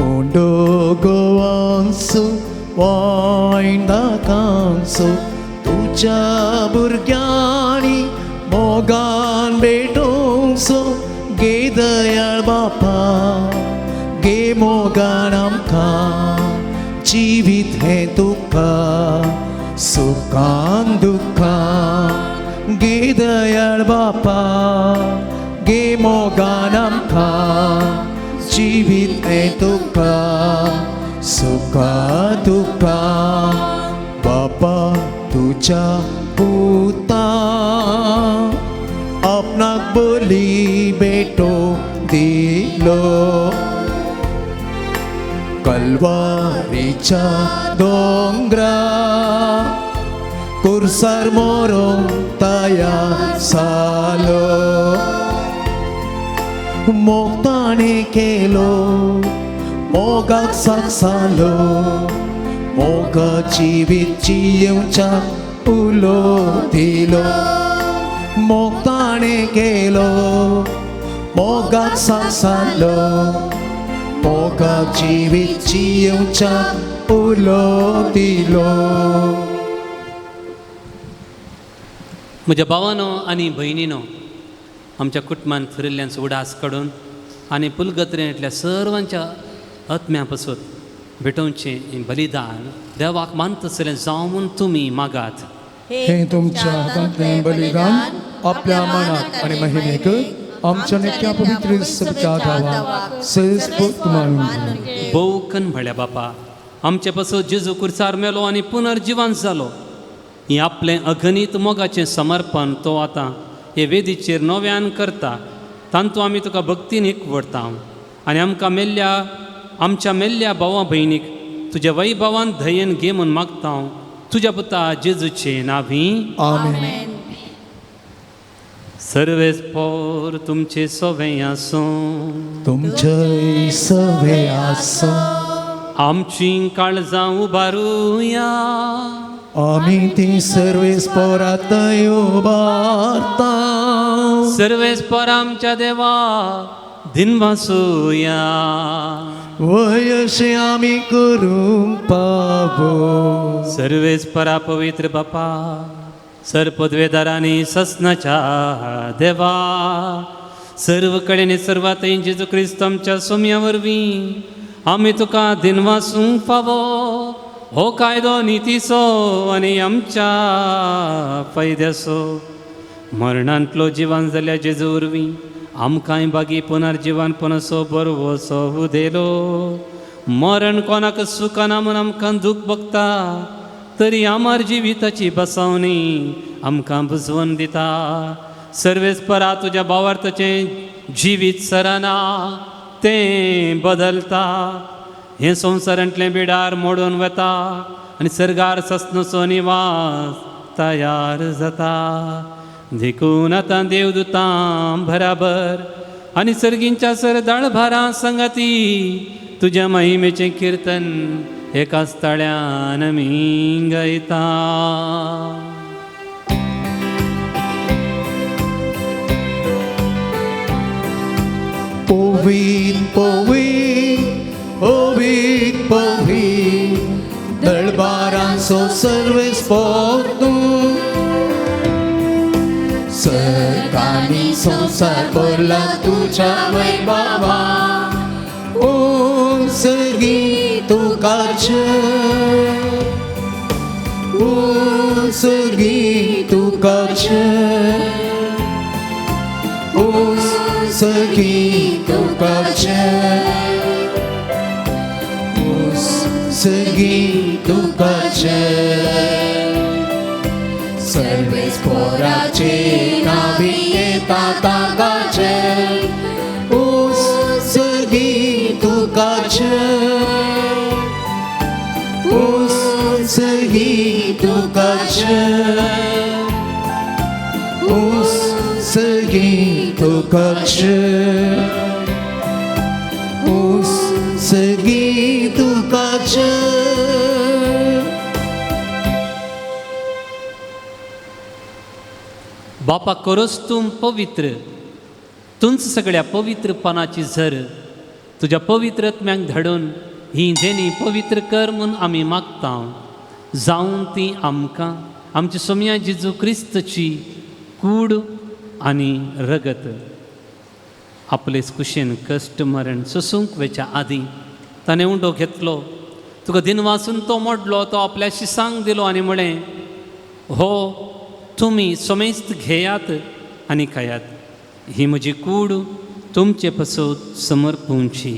उंडो गोवांसो वायंदाकांसो तुज्या भुरग्यांनी मोगान भेटोवचो गे दयाळ बापा गे मोगान आमकां जिवीत हें तुका सुखान दुख्खान गे दयाळ बापा गे मोगान आमकां जिवीत हें तुका सुखा दुख्खान बापा तुज्या पुतान. बली भेटो दिलो कलवारीच्या दोंगरा कुर्सार मोरोंक तयार जालो मोग ताणें केलो मोगाक साक्षालो मोग जिवीत जियेवच्याक उलो दिलो मोग ताणें केलो मोगाक साक्षालो मोगाक जिवीत जियेवच्याक उलो दिलो. म्हज्या भावानो आनी भयणीनो, आमच्या कुटुंबान थरिल्ल्यांचो उडास काडून आनी पुलगत्रेंतल्या सर्वांच्या आत्म्या पासत भेटोवचें हें बलिदान देवाक मानतसलें जावं म्हूण तुमी मागात. हे तुमच्या हातांतलें बलिदान आपल्या मनाक आनी महिमेक आमच्या नित्या पवित्र सभेच्या गांवाक सैस्पूत मानून. भोवकन म्हळ्या बापा, आमचे पासत जेजू कुर्सार मेलो आनी पुनर्जिवन जालो. हें आपलें अगणीत मोगाचें समर्पण तो आतां हे वेदीचेर नव्यान करता. तांतू आमी तुका भक्तीन एकवडता आनी आमकां मेल्ल्या आमच्या मेल्ल्या भावा भयणीक तुज्या वैभवान धयेन घे म्हूण मागता तुज्या पुता जेजूचे नावी. आमेन. सर्वेस पोर तुमचे सवे आसूं, तुमचे सवे आसूं. आमची काळजां उबारुया, आमी ती सर्वेस पोरात उबारता. सर्वेस पोर आमच्या देवा दिनवासुया. वयशे आमी करूंक पावो. सर्वेस परा पवित्र बापा, सर पदवेदारांनी ससनाच्या देवा, सर्व कडेन सर्वात जेजू क्रिस्त आमच्या सोम्या वरवीं आमी तुका दिनवासूंक फावो. हो कायदो नितीचो आनी आमच्या फायद्याचो. मरणांतलो जिवन जाल्या जेजू वरवीं आमकांय बागी पुनर्जिवनपणाचो बरवसो उदेलो. मरण कोणाक सुखना म्हूण आमकां दूख भोगता, तरी आमार जिविताची बसावणी आमकां बुजवून दिता. सर्वेस परा तुज्या भावार्थाचें जिवीत सरना, तें बदलता. हें संवसारांतलें बिडार मोडून वता आनी सर्गार ससनचो निवास तयार जाता. देखून आतां देवदूतां बराबर आनी सर्गींच्या सरदाळ भारां संगती तुज्या महिमेचें किर्तन एकाच ताळ्यान आमी गायता. पवित्र पवित्र पवित्र पवित्र दळबारांचो सर्वेस पोर तूं, सर्गांनी संवसार भरला तुज्या वैभवा. ओ सर्गी तुका जय, ओ सर्गी तुका जय, ओ सर्गी तुका जय, ओ सर्गी तुका जय. सर्वेस पोराचे नावी येता ताका जय, ओ सर्गी तुका जय, ओ सर्गी तुका जय, ओ सर्गी तुका जय, ओ सर्गी तुका जय. बापा करोस तूं पवित्र, तूंच सगळ्या पवित्रपणाची झर तुज्या पवित्र आत्म्याक धाडून ही देणी पवित्र कर म्हूण आमी मागता. जावन ती आमकां आमच्या सोम्या जेजू क्रिस्तची कूड आनी रगत आपले कुशेन कश्ट मरण सोसूंक वेच्या आदीं ताणें उंडो घेतलो, तुका दिनवासून तो मोडलो, तो आपल्या शिसांक दिलो आनी म्हळें, हो तुमी समेस्त घेयात आनी खायात, ही म्हजी कूड तुमचे पासत समर्पूंची.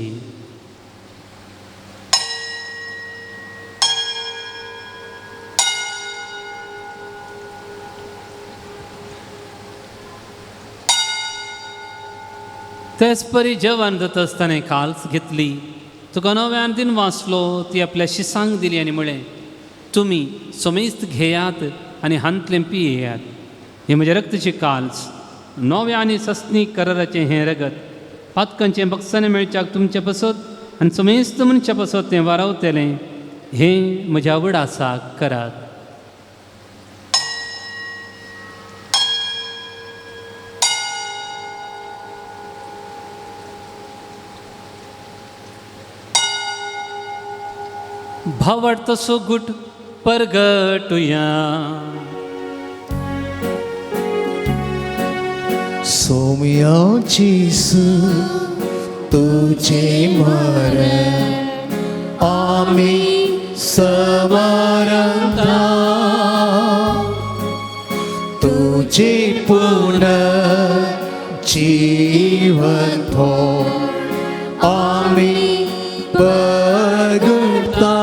तेच परी जेवण जाता आसतना काल्स घेतली, तुका नव्यान दिन वाचलो, ती आपल्या शिसांक दिली आनी म्हळें, तुमी समेस्त घेयात आनी हांतलें पियेयात. हें म्हज्या रक्तची काल्स, नव्या आनी सस्नी कराराचें हें रगत, पातकांचें बक्षाणें मेळच्याक तुमचे पसत आनी समेस्त मनशा पसत तें वारावतलें. हें म्हज्या उडासाक करात. भावार्थ सोगूट परगटुया. सोम्या जेसू तुझे मरण आमी समरता, तुझे पुनर्जीवन हो आमी पगडता.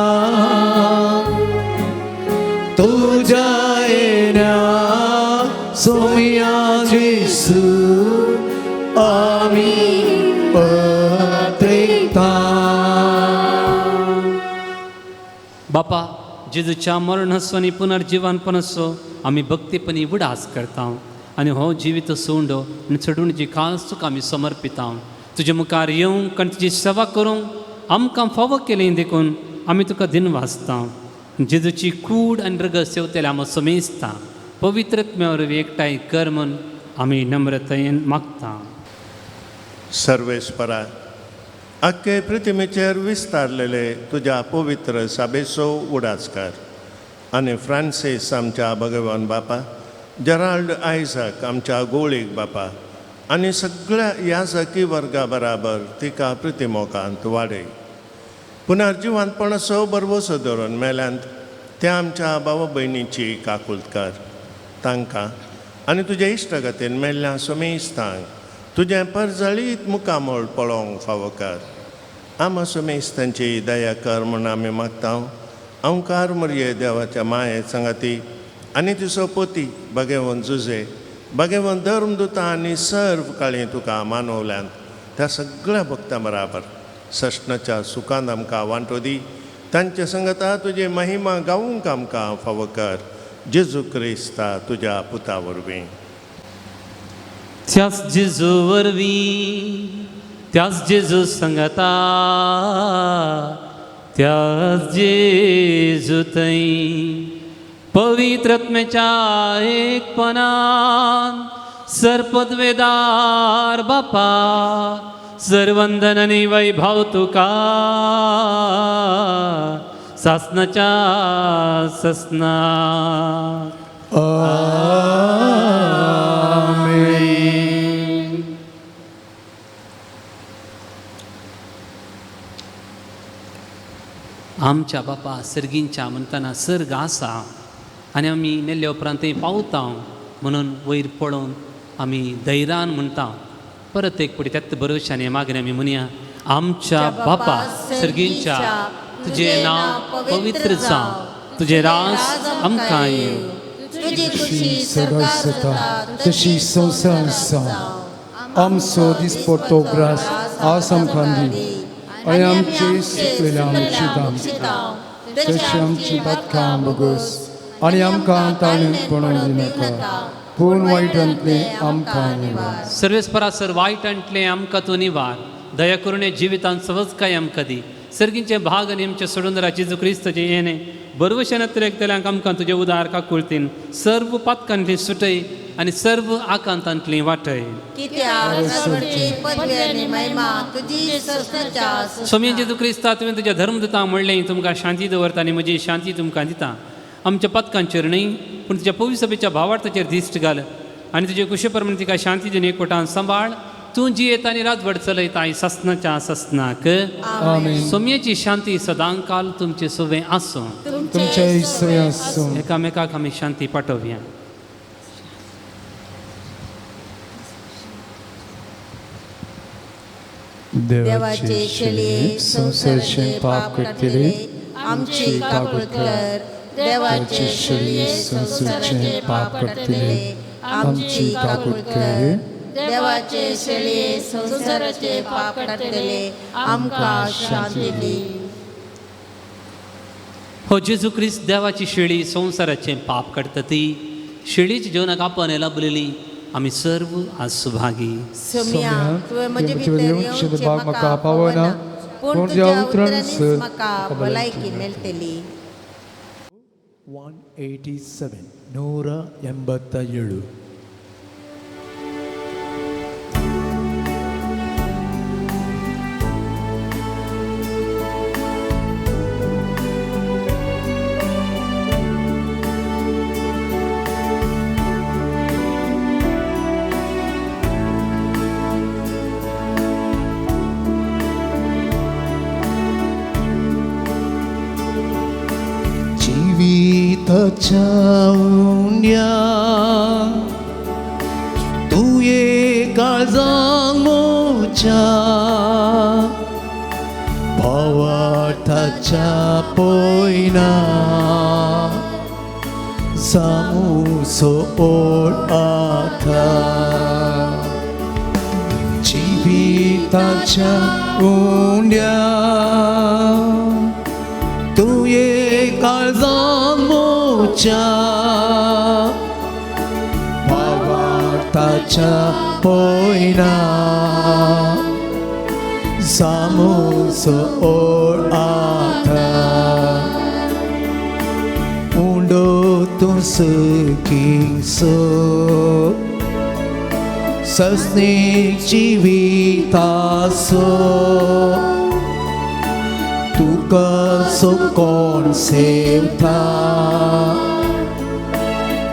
तुझ्या येण्या सोम्या जेसू आमी पत्रिता. बापा, जेजूच्या मरणाचो आनी पुनर्जीवनपणाचो आमी भक्तीपणी उडास करता आनी हो जिवीत सोंडो आनी चडुणची खास तुका आमी समर्पिता. तुजे मुखार येवंक आनी तुजी सेवा करूंक आमकां फावो केली देखून आमी तुका दिन वाचता. जेजूची कूड आनी रगत सेवतले आमी समेजता. पवित्र आत्म्या वरवीं एकठांय कर म्हूण आमी नम्रतायेन मागता. सर्वेस्परा, आख्खे पृथ्वीचेर विस्तारलेले तुज्या पवित्र साबेचो उडास कर आनी फ्रांसीस आमच्या भगवान बापा, जेराल्ड आयझाक आमच्या गोळीक बापा आनी सगळ्या याजकी वर्गा बराबर तिका प्रतिमोकांत वाडय. पुनर्जिवंतपणाचो बरवसो धरून मेल्यांत त्या आमच्या भावा भयणीची काकूलत कर. तांकां आनी तुज्या इश्टागतीन मेल्ल्या समेस्तांक तुजें परजळीत मुखामळ पळोवंक फावो कर. आमा समेस्तांची दया कर म्हूण आमी मागता. अंकार मरये देवाच्या माये सांगाती आनी तिचो पोती भगेवन जुजे भगेवन धर्मदुता आनी सर्व काळी तुका मानवल्यांत त्या सगळ्या भक्तां बराबर सश्णाच्या सुखान आमकां वांटो दी. तांच्या संगता तुजी महिमा गावूंक आमकां फावो कर. जेजू क्रिस्ता तुज्या पुता वरवीं. त्याच जेजू वरवीं, त्याच जेजू संगता, त्याच जेजू थंय पवित्र आत्म्याच्या एकपणान सर्पदवेदार बापा सर्वंदन आनी वैभव तुका सासनाच्या ससना. आमेन. आमच्या बापा सर्गींच्या म्हणटना सर्ग आसा आनी आमी मेल्ल्या उपरांत थंय पावता म्हणून वयर पळोवन आमी धैर्यान म्हणटा. परत एक पटी त्याच भरवशान मागणें आमी म्हणया. आमच्या बापा सर्गींच्या, तुजें नांव पवित्र जावं, तुजें राज आमकां येवं, तुजी खुशी सर्गात जाता तशी संवसारांत जावं. आमचो दिसपट्टो ग्रास आज आमकां दी आनी आमचे सुकलेले आमची दाम तशी आमची पातकां भोगोस आनी आमकां ताणून पणून दिनाका, पूण वायटांतलें आमकां निवार. सर्वेस्परा सर वायटांतलें आमकां तूं निवार. दया करून जिवितांत सहजकाय आमकां दी. सर्गींचे भाग आनी आमच्या सोडून जेजू क्रिस्ताचें येणें बरवशान एकतल्यांक आमकां तुजें उदार काकुळतीन सर्व पातकांतली सुटय आनी सर्व आकांतांतली वाटय. स्वामी जेजू क्रिस्ता, तुवें तुज्या धर्मदूतांक म्हणलें तुमकां शांती दवरता आनी म्हजी शांती तुमकां दिता. आमच्या पदकांचेर न्हय पूण तुज्या पवित्र सभेच्या भावार्थाचेर दिश्ट घाल आनी तुजे कुशे प्रमाण तिका शांती दिवन एकवटान सांबाळ. तूं जियेता आनी राजवट चलयता ससनाच्या ससनाक. आमेन. सोमयेची शांती सदांकाल तुमचे सवे आसूं. तुमचे सवे आसूं. एकामेकाक आमी शांती पाठोवया. देवाचे शेळये संवसाराचें पाप काडटले, आमची काकूट कर. देवाचे शेळये संवसाराचें पाप काडटले, आमची काकूट कर. देवाचे शेळये संवसाराचे पाप काडटले आमकां शांती दी. हो जेजू क्रिस्त देवाची शेळी संवसाराचें पाप काडटा ती शेळीची जेवणाक आपण लाभलेली आमी सर्व आज सुभागी. सोम्या तुवें म्हजे भितर येवचें म्हाका पावना, पूण तुज्या उतरांनीच म्हाका भलायकी मेळटली. 187 187. जीविताच्या तुये काळजांत म्हज्या भावार्थाच्या पयना सामुसो ओळ आता. जिविताच्या उण्या तुये काळजांत म्हज्या भावार्थाच्या पयना सामुसो ओळ आता. उंडो तूं सुखीसो सस्नीक जिवितासो तुका सो कोण सेवता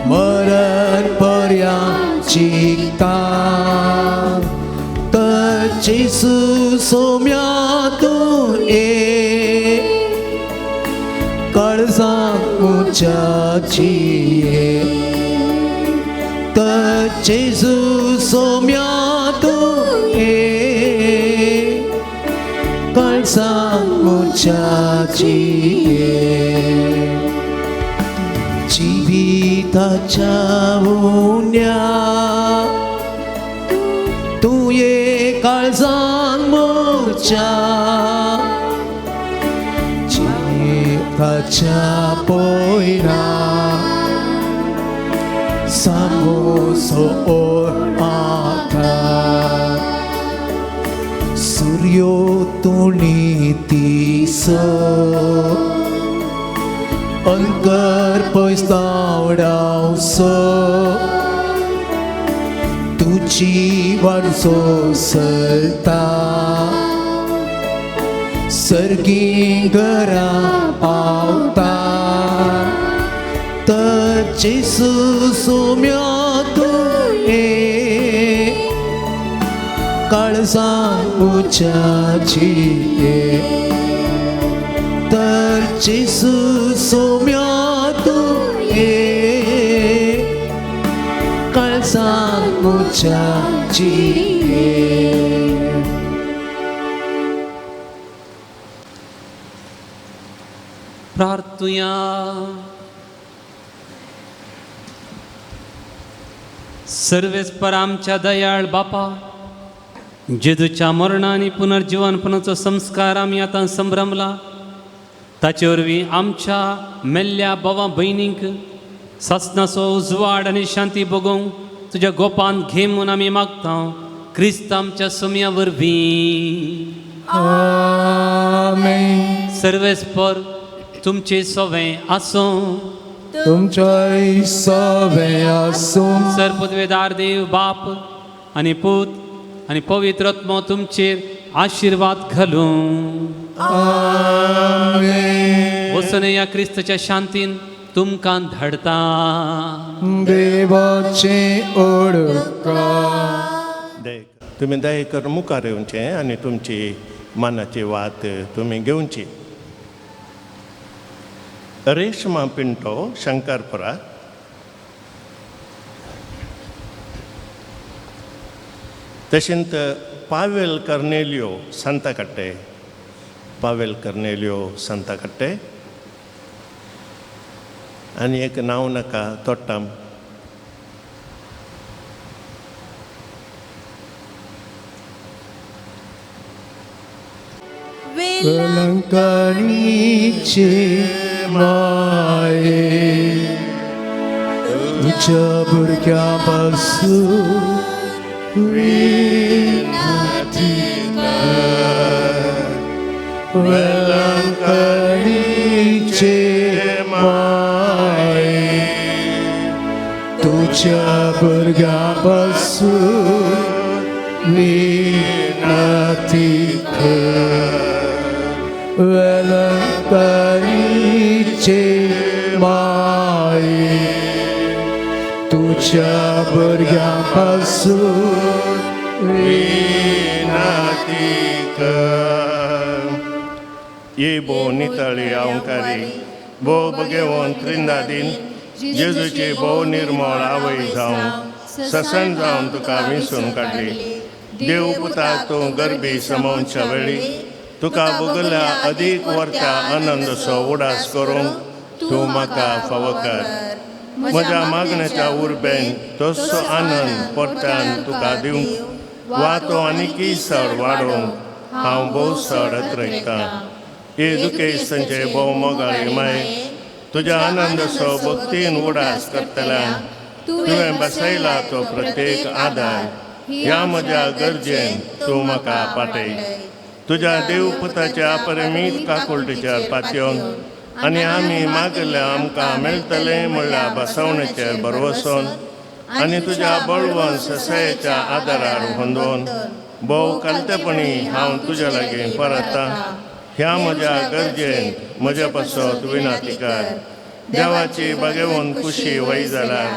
मरण पर्यंत जिखता. तर जेजू सोम्या तूं ये काळजांत म्हज्या जिये. तर जेजू सोम्या तूं ये काळजांत म्हज्या जिये. जिविताच्या उण्या तुये काळजांत म्हज्या जिविताच्या पयना सामोसो ओळ आता. सूर्यो तूं नितीसो अंकर पयस धांवडावसो तुजी वाट सोंसता सर्गी घरा पावता. तर जेजू सोम्या तूं ये काळजांत म्हज्या जिये. तर जेजू सोम्या तूं ये काळजांत म्हज्या जिये. प्रार्थुया. सर्वेस्पर आमच्या दयाळ बापा, जेजूच्या मरण आनी पुनर्जीवनपणाचो संस्कार आमी आतां संभ्रमला, ताचे वरवीं आमच्या मेल्ल्या भावा भयणींक सासणाचो उजवाड आनी शांती भोगोवंक तुज्या गोपान घे म्हूण आमी मागता क्रिस्त आमच्या सोम्या वरवीं. आमेन. सर्वेस्पर तुमचे सवें आसूं. तुमच्याय सवें आसूं. सर पदवेदार देव बाप आनी पूत आनी पवित्र आत्मो तुमचेर आशिर्वाद घालूं. आमेन. वचून ह्या क्रिस्ताच्या शांतीन तुमकां धाडता. देवाचें ओडकार. तुमी दया करून मुखार येवचें आनी तुमची मनाची वात तुमी घेवची. रेशमा पिंटो शंकरपुरा. तशेंच पावेल कर्नेलियो सांताकट्टे. पावेल कर्नेलियो सांताकट्टे. आनी एक नांव नाका तोट्टाम. वेलंकणीचे माये तुज्या भुरग्यां पासून विनंती कर. वेलंकणीचे माये तुज्या भुरग्यां पासून विनंती कर. वेलंकणीचे माये तुज्या भुरग्यां पासून विनंती कर. ये भो नितळी अहंकारी भोव बगेवन त्रिंदादीन जेजूची भोव निर्मळ आवय जावन ससन जावन तुका विसून काडली. देव पुताक तूं गरबी समोवच्या वेळी तुका भोगल्या अदीक वर्त्या आनंदसो उडास करूंक तूं म्हाका फावो कर. म्हज्या मागण्याच्या उर्बेन तसो आनंद परत्यान तुका दिवंक वा तो आनीकय सड वाडोवंक हांव भोव सड अत्रयतां. हे दुखेस्तांचे भोव मोगाळी माय, तुज्या आनंदसो भक्तीन उडास करतल्यान तुवें बसयला तो प्रत्येक आदार ह्या म्हज्या गरजेन तूं म्हाका पाटय. तुज्या देव पुताच्या अपरिमीत काकुळटीचेर पातयेवन आनी आमी मागल्या आमकां मेळटलें म्हणल्यार बसवणेचेर भरवसोन आनी तुज्या बळवंत ससायेच्या आदारार होंदोवन भोव कालतेपणी हांव तुज्या लागीं परतां. ह्या म्हज्या गरजेन म्हज्या पासत विनंती कर. देवाची बागेवन खुशी वय जाल्यार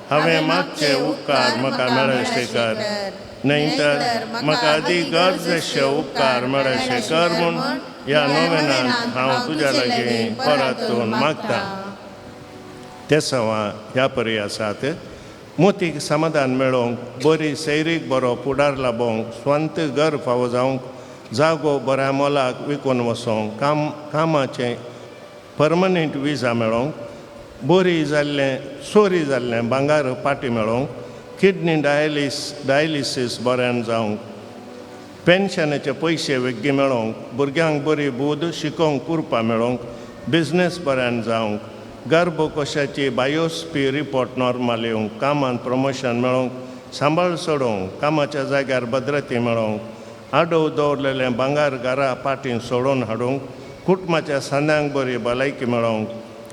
हांवें मागचे उपकार म्हाका मेळशे कर, न्हय तर म्हाका अदीक गरजेचे उपकार मेळशे कर म्हूण ह्या नोवेनान हांव तुज्या लागीं परतून मागतां. ते सवा ह्या परी आसात. मोतीक समाधान मेळोवंक, बरी सैरीक बरो फुडार लाबोवंक, स्वांत घर फावो जावंक, जागो बऱ्या मोलाक विकून वचोंक, कामाचें परमनंट विजा मेळोवंक, बरी जाल्लें चोरी जाल्लें भांगर पाटी मेळोवंक, किडनी डायलिसीस बऱ्यान जावंक, पेन्शनाचे पयशे वेगळी मेळोवंक, भुरग्यांक बरी बूद शिकोवंक कुरपा मेळोवंक, बिजनेस बऱ्यान जावंक, गर्भकोशाची बायोस्पी रिपोर्ट नॉर्मल येवंक, कामांत प्रमोशन मेळोवंक, सांबाळ सोडोवंक, कामाच्या जाग्यार भद्रती मेळोवंक, आडोव दवरलेलें भांगर घरा पाटीं सोडोवन हाडूंक, कुटुंबाच्या सांद्यांक बरी भलायकी मेळोवंक,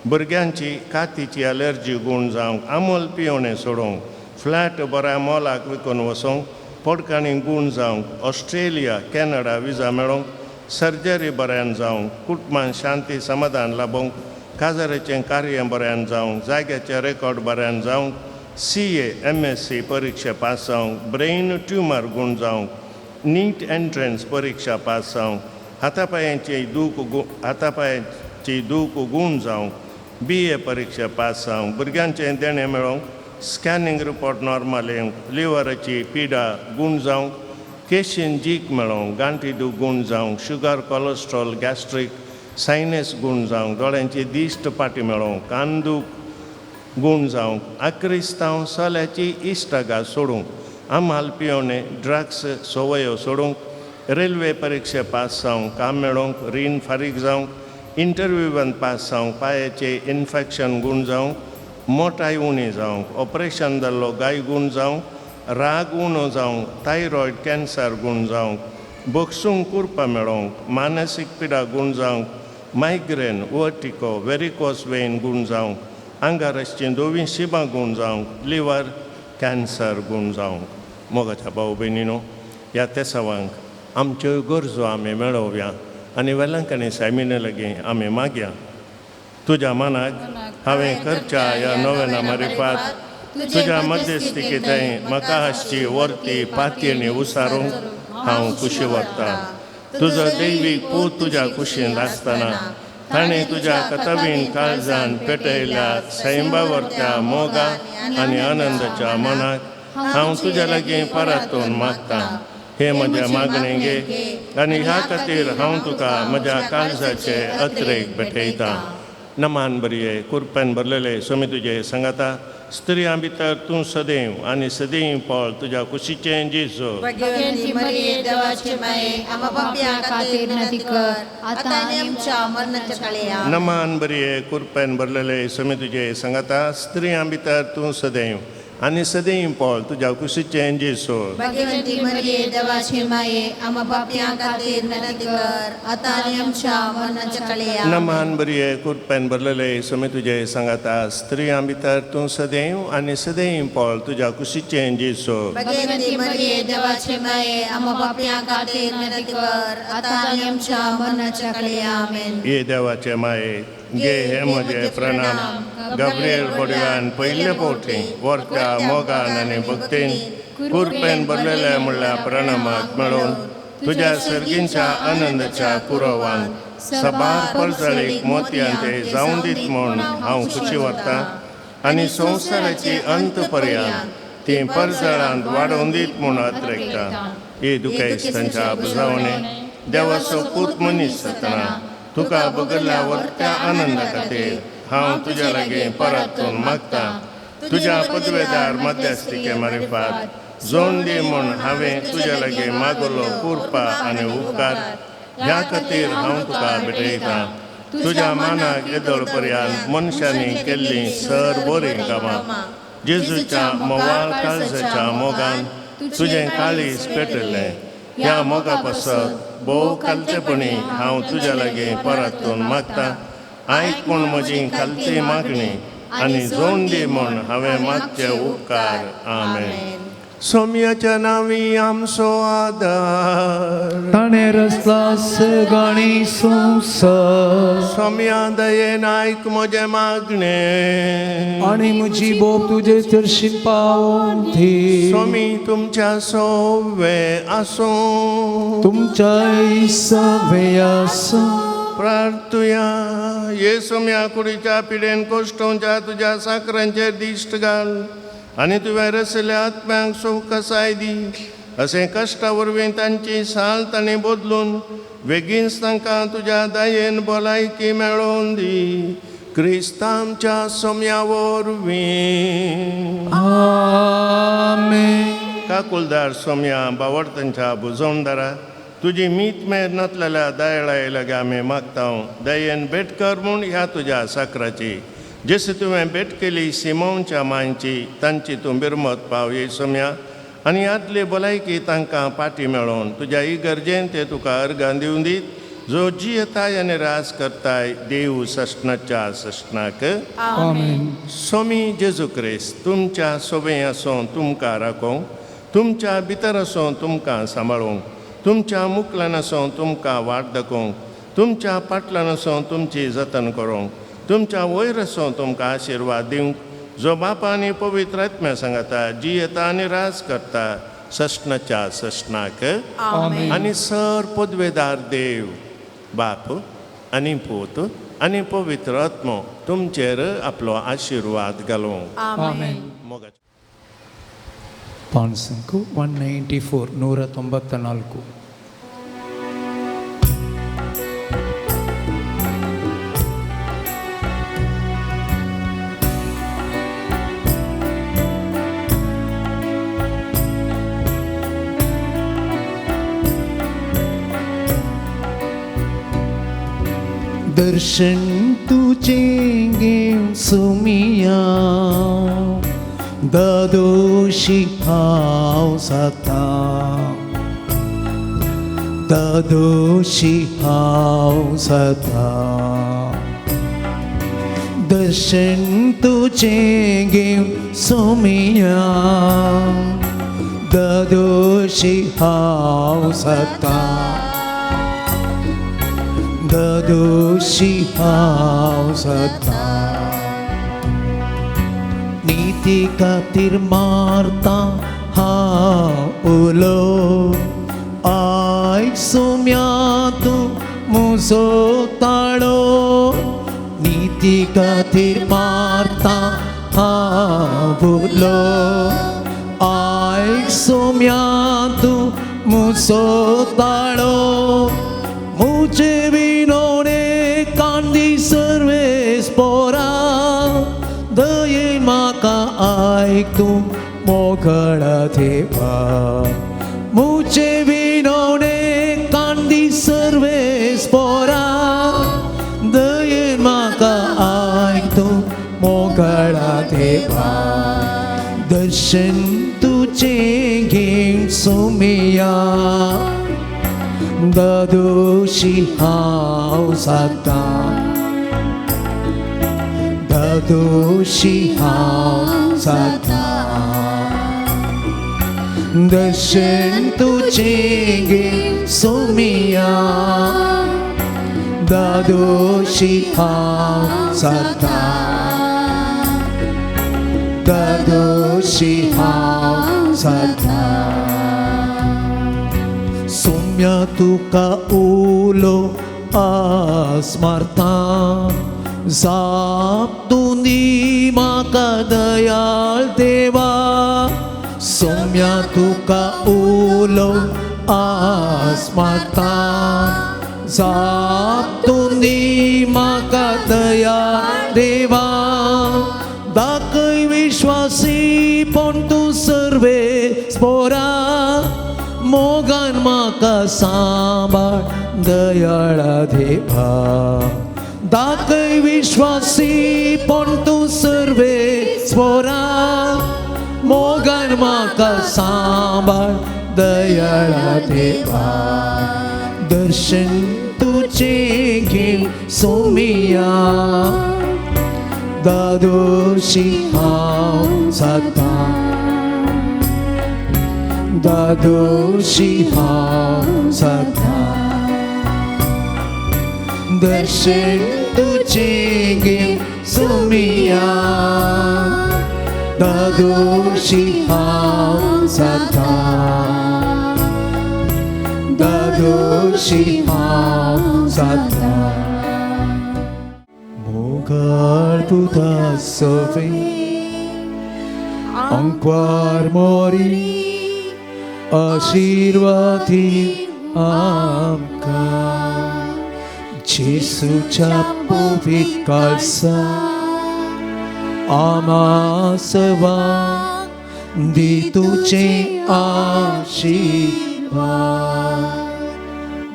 भुरग्यांची कातीची अलर्जी गूण जावंक, आमोल पिवणें सोडोवंक, फ्लॅट बऱ्या मोलाक विकून वचोंक, पोटकाणी गूण जावंक, ऑस्ट्रेलिया कॅनडा विजा मेळोवंक, सर्जरी बऱ्यान जावंक, कुटुंबान शांती समाधान लाबोवंक, काजाराचें कार्य बऱ्यान जावंक, जाग्याचें रेकॉर्ड बऱ्यान जावंक, CA MSc परिक्षा पास जावंक, ब्रेन ट्युमर गूण जावंक, नीट एंट्रन्स परिक्षा पास जावंक, हातापायांची दूख गूण जावंक, BA परिक्षा पास जावंक, भुरग्यांचें देणें मेळोवंक, स्कॅनिंग रिपोर्ट नॉर्मल येवंक, लिवराची पिडा गूण जावंक, केशीन जीक मेळोवंक, गांठी दूख गूण जावंक, शुगर कोलेस्ट्रॉल गॅस्ट्रीक सायनस गूण जावंक, दोळ्यांची दिश्ट पाटी मेळोवंक, कान दूख गूण जावंक, आक्रिस्तांव सोल्याची इश्टागात सोडूंक, आमाल पिवणे ड्रग्स संवयो सोडूंक, रेल्वे परिक्षा पास जावंक, काम मेळोवंक, रीण फारीक जावंक, इंटरव्यूवान पास जावंक, पांयाचें इन्फेक्शन गूण जावंक, मोटाय उणी जावंक, ऑपरेशन जाल्लो गाय गूण जावंक, राग उणो जावंक, थायरॉयड कॅन्सर गूण जावंक, बक्षूंक कुरपा मेळोवंक, मानसीक पिडा गूण जावंक, मायग्रेन वर्टिको वेरिकोस वेन गूण जावंक, आंगार आसचीं धवीं शिबां गूण जावंक, लिवर कॅन्सर गूण जावंक. मोगाच्या भाव भयणीनो, ह्या तेसावांक आमच्यो गरजो आमी मेळोवया आनी वेलंकणी सायमिने लागीं आमी मागया. तुज्या मनाक हांवें करच्या ह्या नव्याना मारिफात तुज्या मध्यस्थिकी थंय म्हाका आसची वर्ती पातयेणी उसारूंक हांव खुशी वरतां. तुजो दैवीक पूत तुज्या कुशीन आसतना ताणें तुज्या कथवीन काळजान पेटयल्या सैंबा वरत्या मोगा आनी आनंदाच्या मनाक हांव तुज्या लागीं परतून मागतां. हे म्हज्या मागणें घे आनी ह्या खातीर हांव तुका म्हज्या काळजाचे अत्रेक भेटयतां. नमान बरये कुरपेन भरलेले सोमी तुजे सांगाता. स्त्रियां भितर तूं सदैव आनी सदैव पळ तुज्या कुशीचें जेजू. भगवंती मरिये देवाची माये आम्हा पापयां खातीर विनंती कर आतां आनी आमच्या मरणाच्या काळी. नमान बरये कुरपेन भरलेले समी तुजे सांगाता, स्त्रियां भितर तूं सदैव आनी सदैव पळ तुज्या कुशीचें जेजू. भगवंती मरिये देवाची माये आम्हा पापयां खातीर विनंती कर आतां आनी आमच्या मरणाच्या काळी. नमान बरये कुरपेन भरलेले समी तुजे सांगाता, स्त्रियां भितर तूं सदैव आनी सदैव पळ तुज्या कुशीचें जेजू. भगवंती मरिये देवाची माये आम्हा पापयां खातीर विनंती कर आतां आनी आमच्या मरणाच्या काळी. आमेन. ये देवाचे माये गे हे म्हजे प्रणाम. गब्रियल बोडव्यान पयले फावटी वरत्या मोगान आनी भक्तीन कुरपेन भरलेल्या म्हणल्या प्रणामाक मेळोवन तुज्या सर्गींच्या आनंदाच्या कुरवान सबार परजळीक मोतयांचे जावन दीत म्हूण हांव खुशी व्हरतां आनी संवसाराची अंत पर्यंत ती परजळांत वाडोवन दीत म्हूण अत्रेकता. हे दुखेस्तांच्या बुजावणे देवाचो पूत मनीस जातना तुका बगल्ल्या वरत्या आनंदा खातीर हांव तुज्या लागीं परतून मागता. तुज्या पदवेदार मध्यस्थिके मारिफात जोड दी म्हूण हांवें तुज्या लागीं मागलो कुरपा आनी उपकार ह्या खातीर हांव तुका भेटयतां. तुज्या मानाक येदोळ पर्यंत मनशांनी केल्लीं सर बरीं कामां जेजूच्या मोवाळ काळजाच्या मोगान तुजें काळीज पेटलें. ह्या मोगा पासत भोव खालतेपणी हांव तुज्या लागीं परतून मागता. आयक म्हूण म्हजी खालती मागणी आनी जोड दी म्हूण हांवें मागचे उपकार. आमेन. सोम्याच्या नांवी आमचो आदार ताणें रचला सगळी संवसार. सोम्या दयेन आयक म्हजें मागणें आनी म्हजी बोब तुजे चरशीन पावोवन दी. सोमी तुमच्या सोवे आसूं तुमच्याय सवे आसूं. प्रार्थुया. ये सोम्या कुडीच्या पिडेन कोश्टोवच्या तुज्या साकरांचेर दिश्ट घाल आनी तुवें रसल्या आत्म्यांक सुखसाय दी. अशें कश्टा वरवीं तांची साल तांणी बदलून बेगीनच तांकां तुज्या दयेन भलायकी मेळोवन दी. क्रिस्तांच्या सोम्या वरवीं. आमेन. काकुलदार सोम्या बावडतांच्या बुजवणदारा तुजी मीत मेर नातलेल्या दयाळाय लागीं आमी मागता. दयेन भेट कर म्हूण ह्या तुज्या साकराची जशी तुवें भेट केली सिमोनच्या मांयची तांची तूं बिरमत पाव ये सोम्या आनी आदली भलायकी तांकां पाटी मेळोवन तुज्या इगर्जेन ते तुका अर्गां दिवन दीत जो जियेताय आनी राज करताय देव सश्णाच्या सश्णाक. आमेन. सोमी जेजू क्रिस्त तुमच्या सोबें आसूं तुमकां राखोवंक, तुमच्या भितर आसूं तुमकां सांबाळूंक, तुमच्या मुकल्यान आसूं तुमकां वाट दाखोवंक, तुमच्या पाटल्यान आसूं तुमची जतन करूंक, तुमच्या वयर आसूं तुमकां आशिर्वाद दिवंक जो बापा आनी पवित्र आत्म्या सांगाता जियेता आनी राज करता सश्णाच्या सश्णाक. आमेन. आनी सर पदवेदार देव बाप आनी पूत आनी पवित्र आत्मो तुमचेर आपलो आशिर्वाद घालूंक. आमेन. मोगाचें ಪಾನ್ಸಂಕು 194 194. दर्शन तुझे घेवन सुमिया दादोशी हांव जाता, दादोशी हांव जाता. दर्शन तुझे घेवन सुमिया दादोशी हांव जाता, दादोशी हांव जाता. नीती खातीर मारता हांव उलो आयक सोम्या तूं म्हजो ताळो. नीती खातीर मारता हांव उलो आयक सोम्या तूं म्हजो ताळो. मुझे विनोने कांदी सर्वेस पोरा दयेन म्हाका आयक तूं मोगळा देवा मुझे विनवणे कांदी सर्वेस पोरा दयेन म्हाका आयक तूं मोगळा देवा दर्शन तुझें घेवन सोमिया दादोशी हांव जाता दादोशी हांव जाता दर्शन तुझें घेवन सोमिया दादोशी हांव जाता दादोशी हांव जाता सोम्या तुका उलो आस्मारता जाप तूं दी म्हाका दयाळ देवा सोम्या तुका उलो आस्मारता जाप तूं दी म्हाका दयाळ देवा दाखय विश्वासी पण तूं सर्वे स्पोरा मोगान म्हाका सांबाळ दयाळा देवा दाखय विश्वासी पण तूं सर्वे स्पोरा मोगान म्हाका सांबाळ दयाळा देवा दर्शन तुझें घेवन सोमिया दादोशी हांव जाता दादोशी हांव जाता दर्शन तुझें घेवन सोमिया दादोशी हांव जाता दादोशी हांव जाता मोगाळ पुता सवे अंकवार मोरी आशीर्वादी आमकां जेसूच्या पवित्र काळसा आमा सवां दी तुजे आशीर्वाद.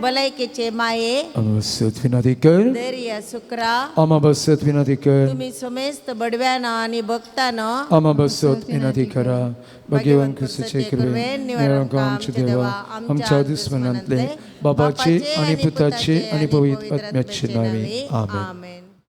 भलायकेचे माये आमा विनंती कर दर्या सुक्रा आमा बसत विनंती कर तुम्ही समेस्त बडव्यानं आणि भक्तानं आमा बसत विनंती करा. भाग्यवान क्रिस्ताचे कृपेन निवारण आमच्या देवा आमच्या दुस्मनांतले बाबाचे आणि पुताचे आणि पवित्र आत्म्याचे नावे आमेन. आमेन.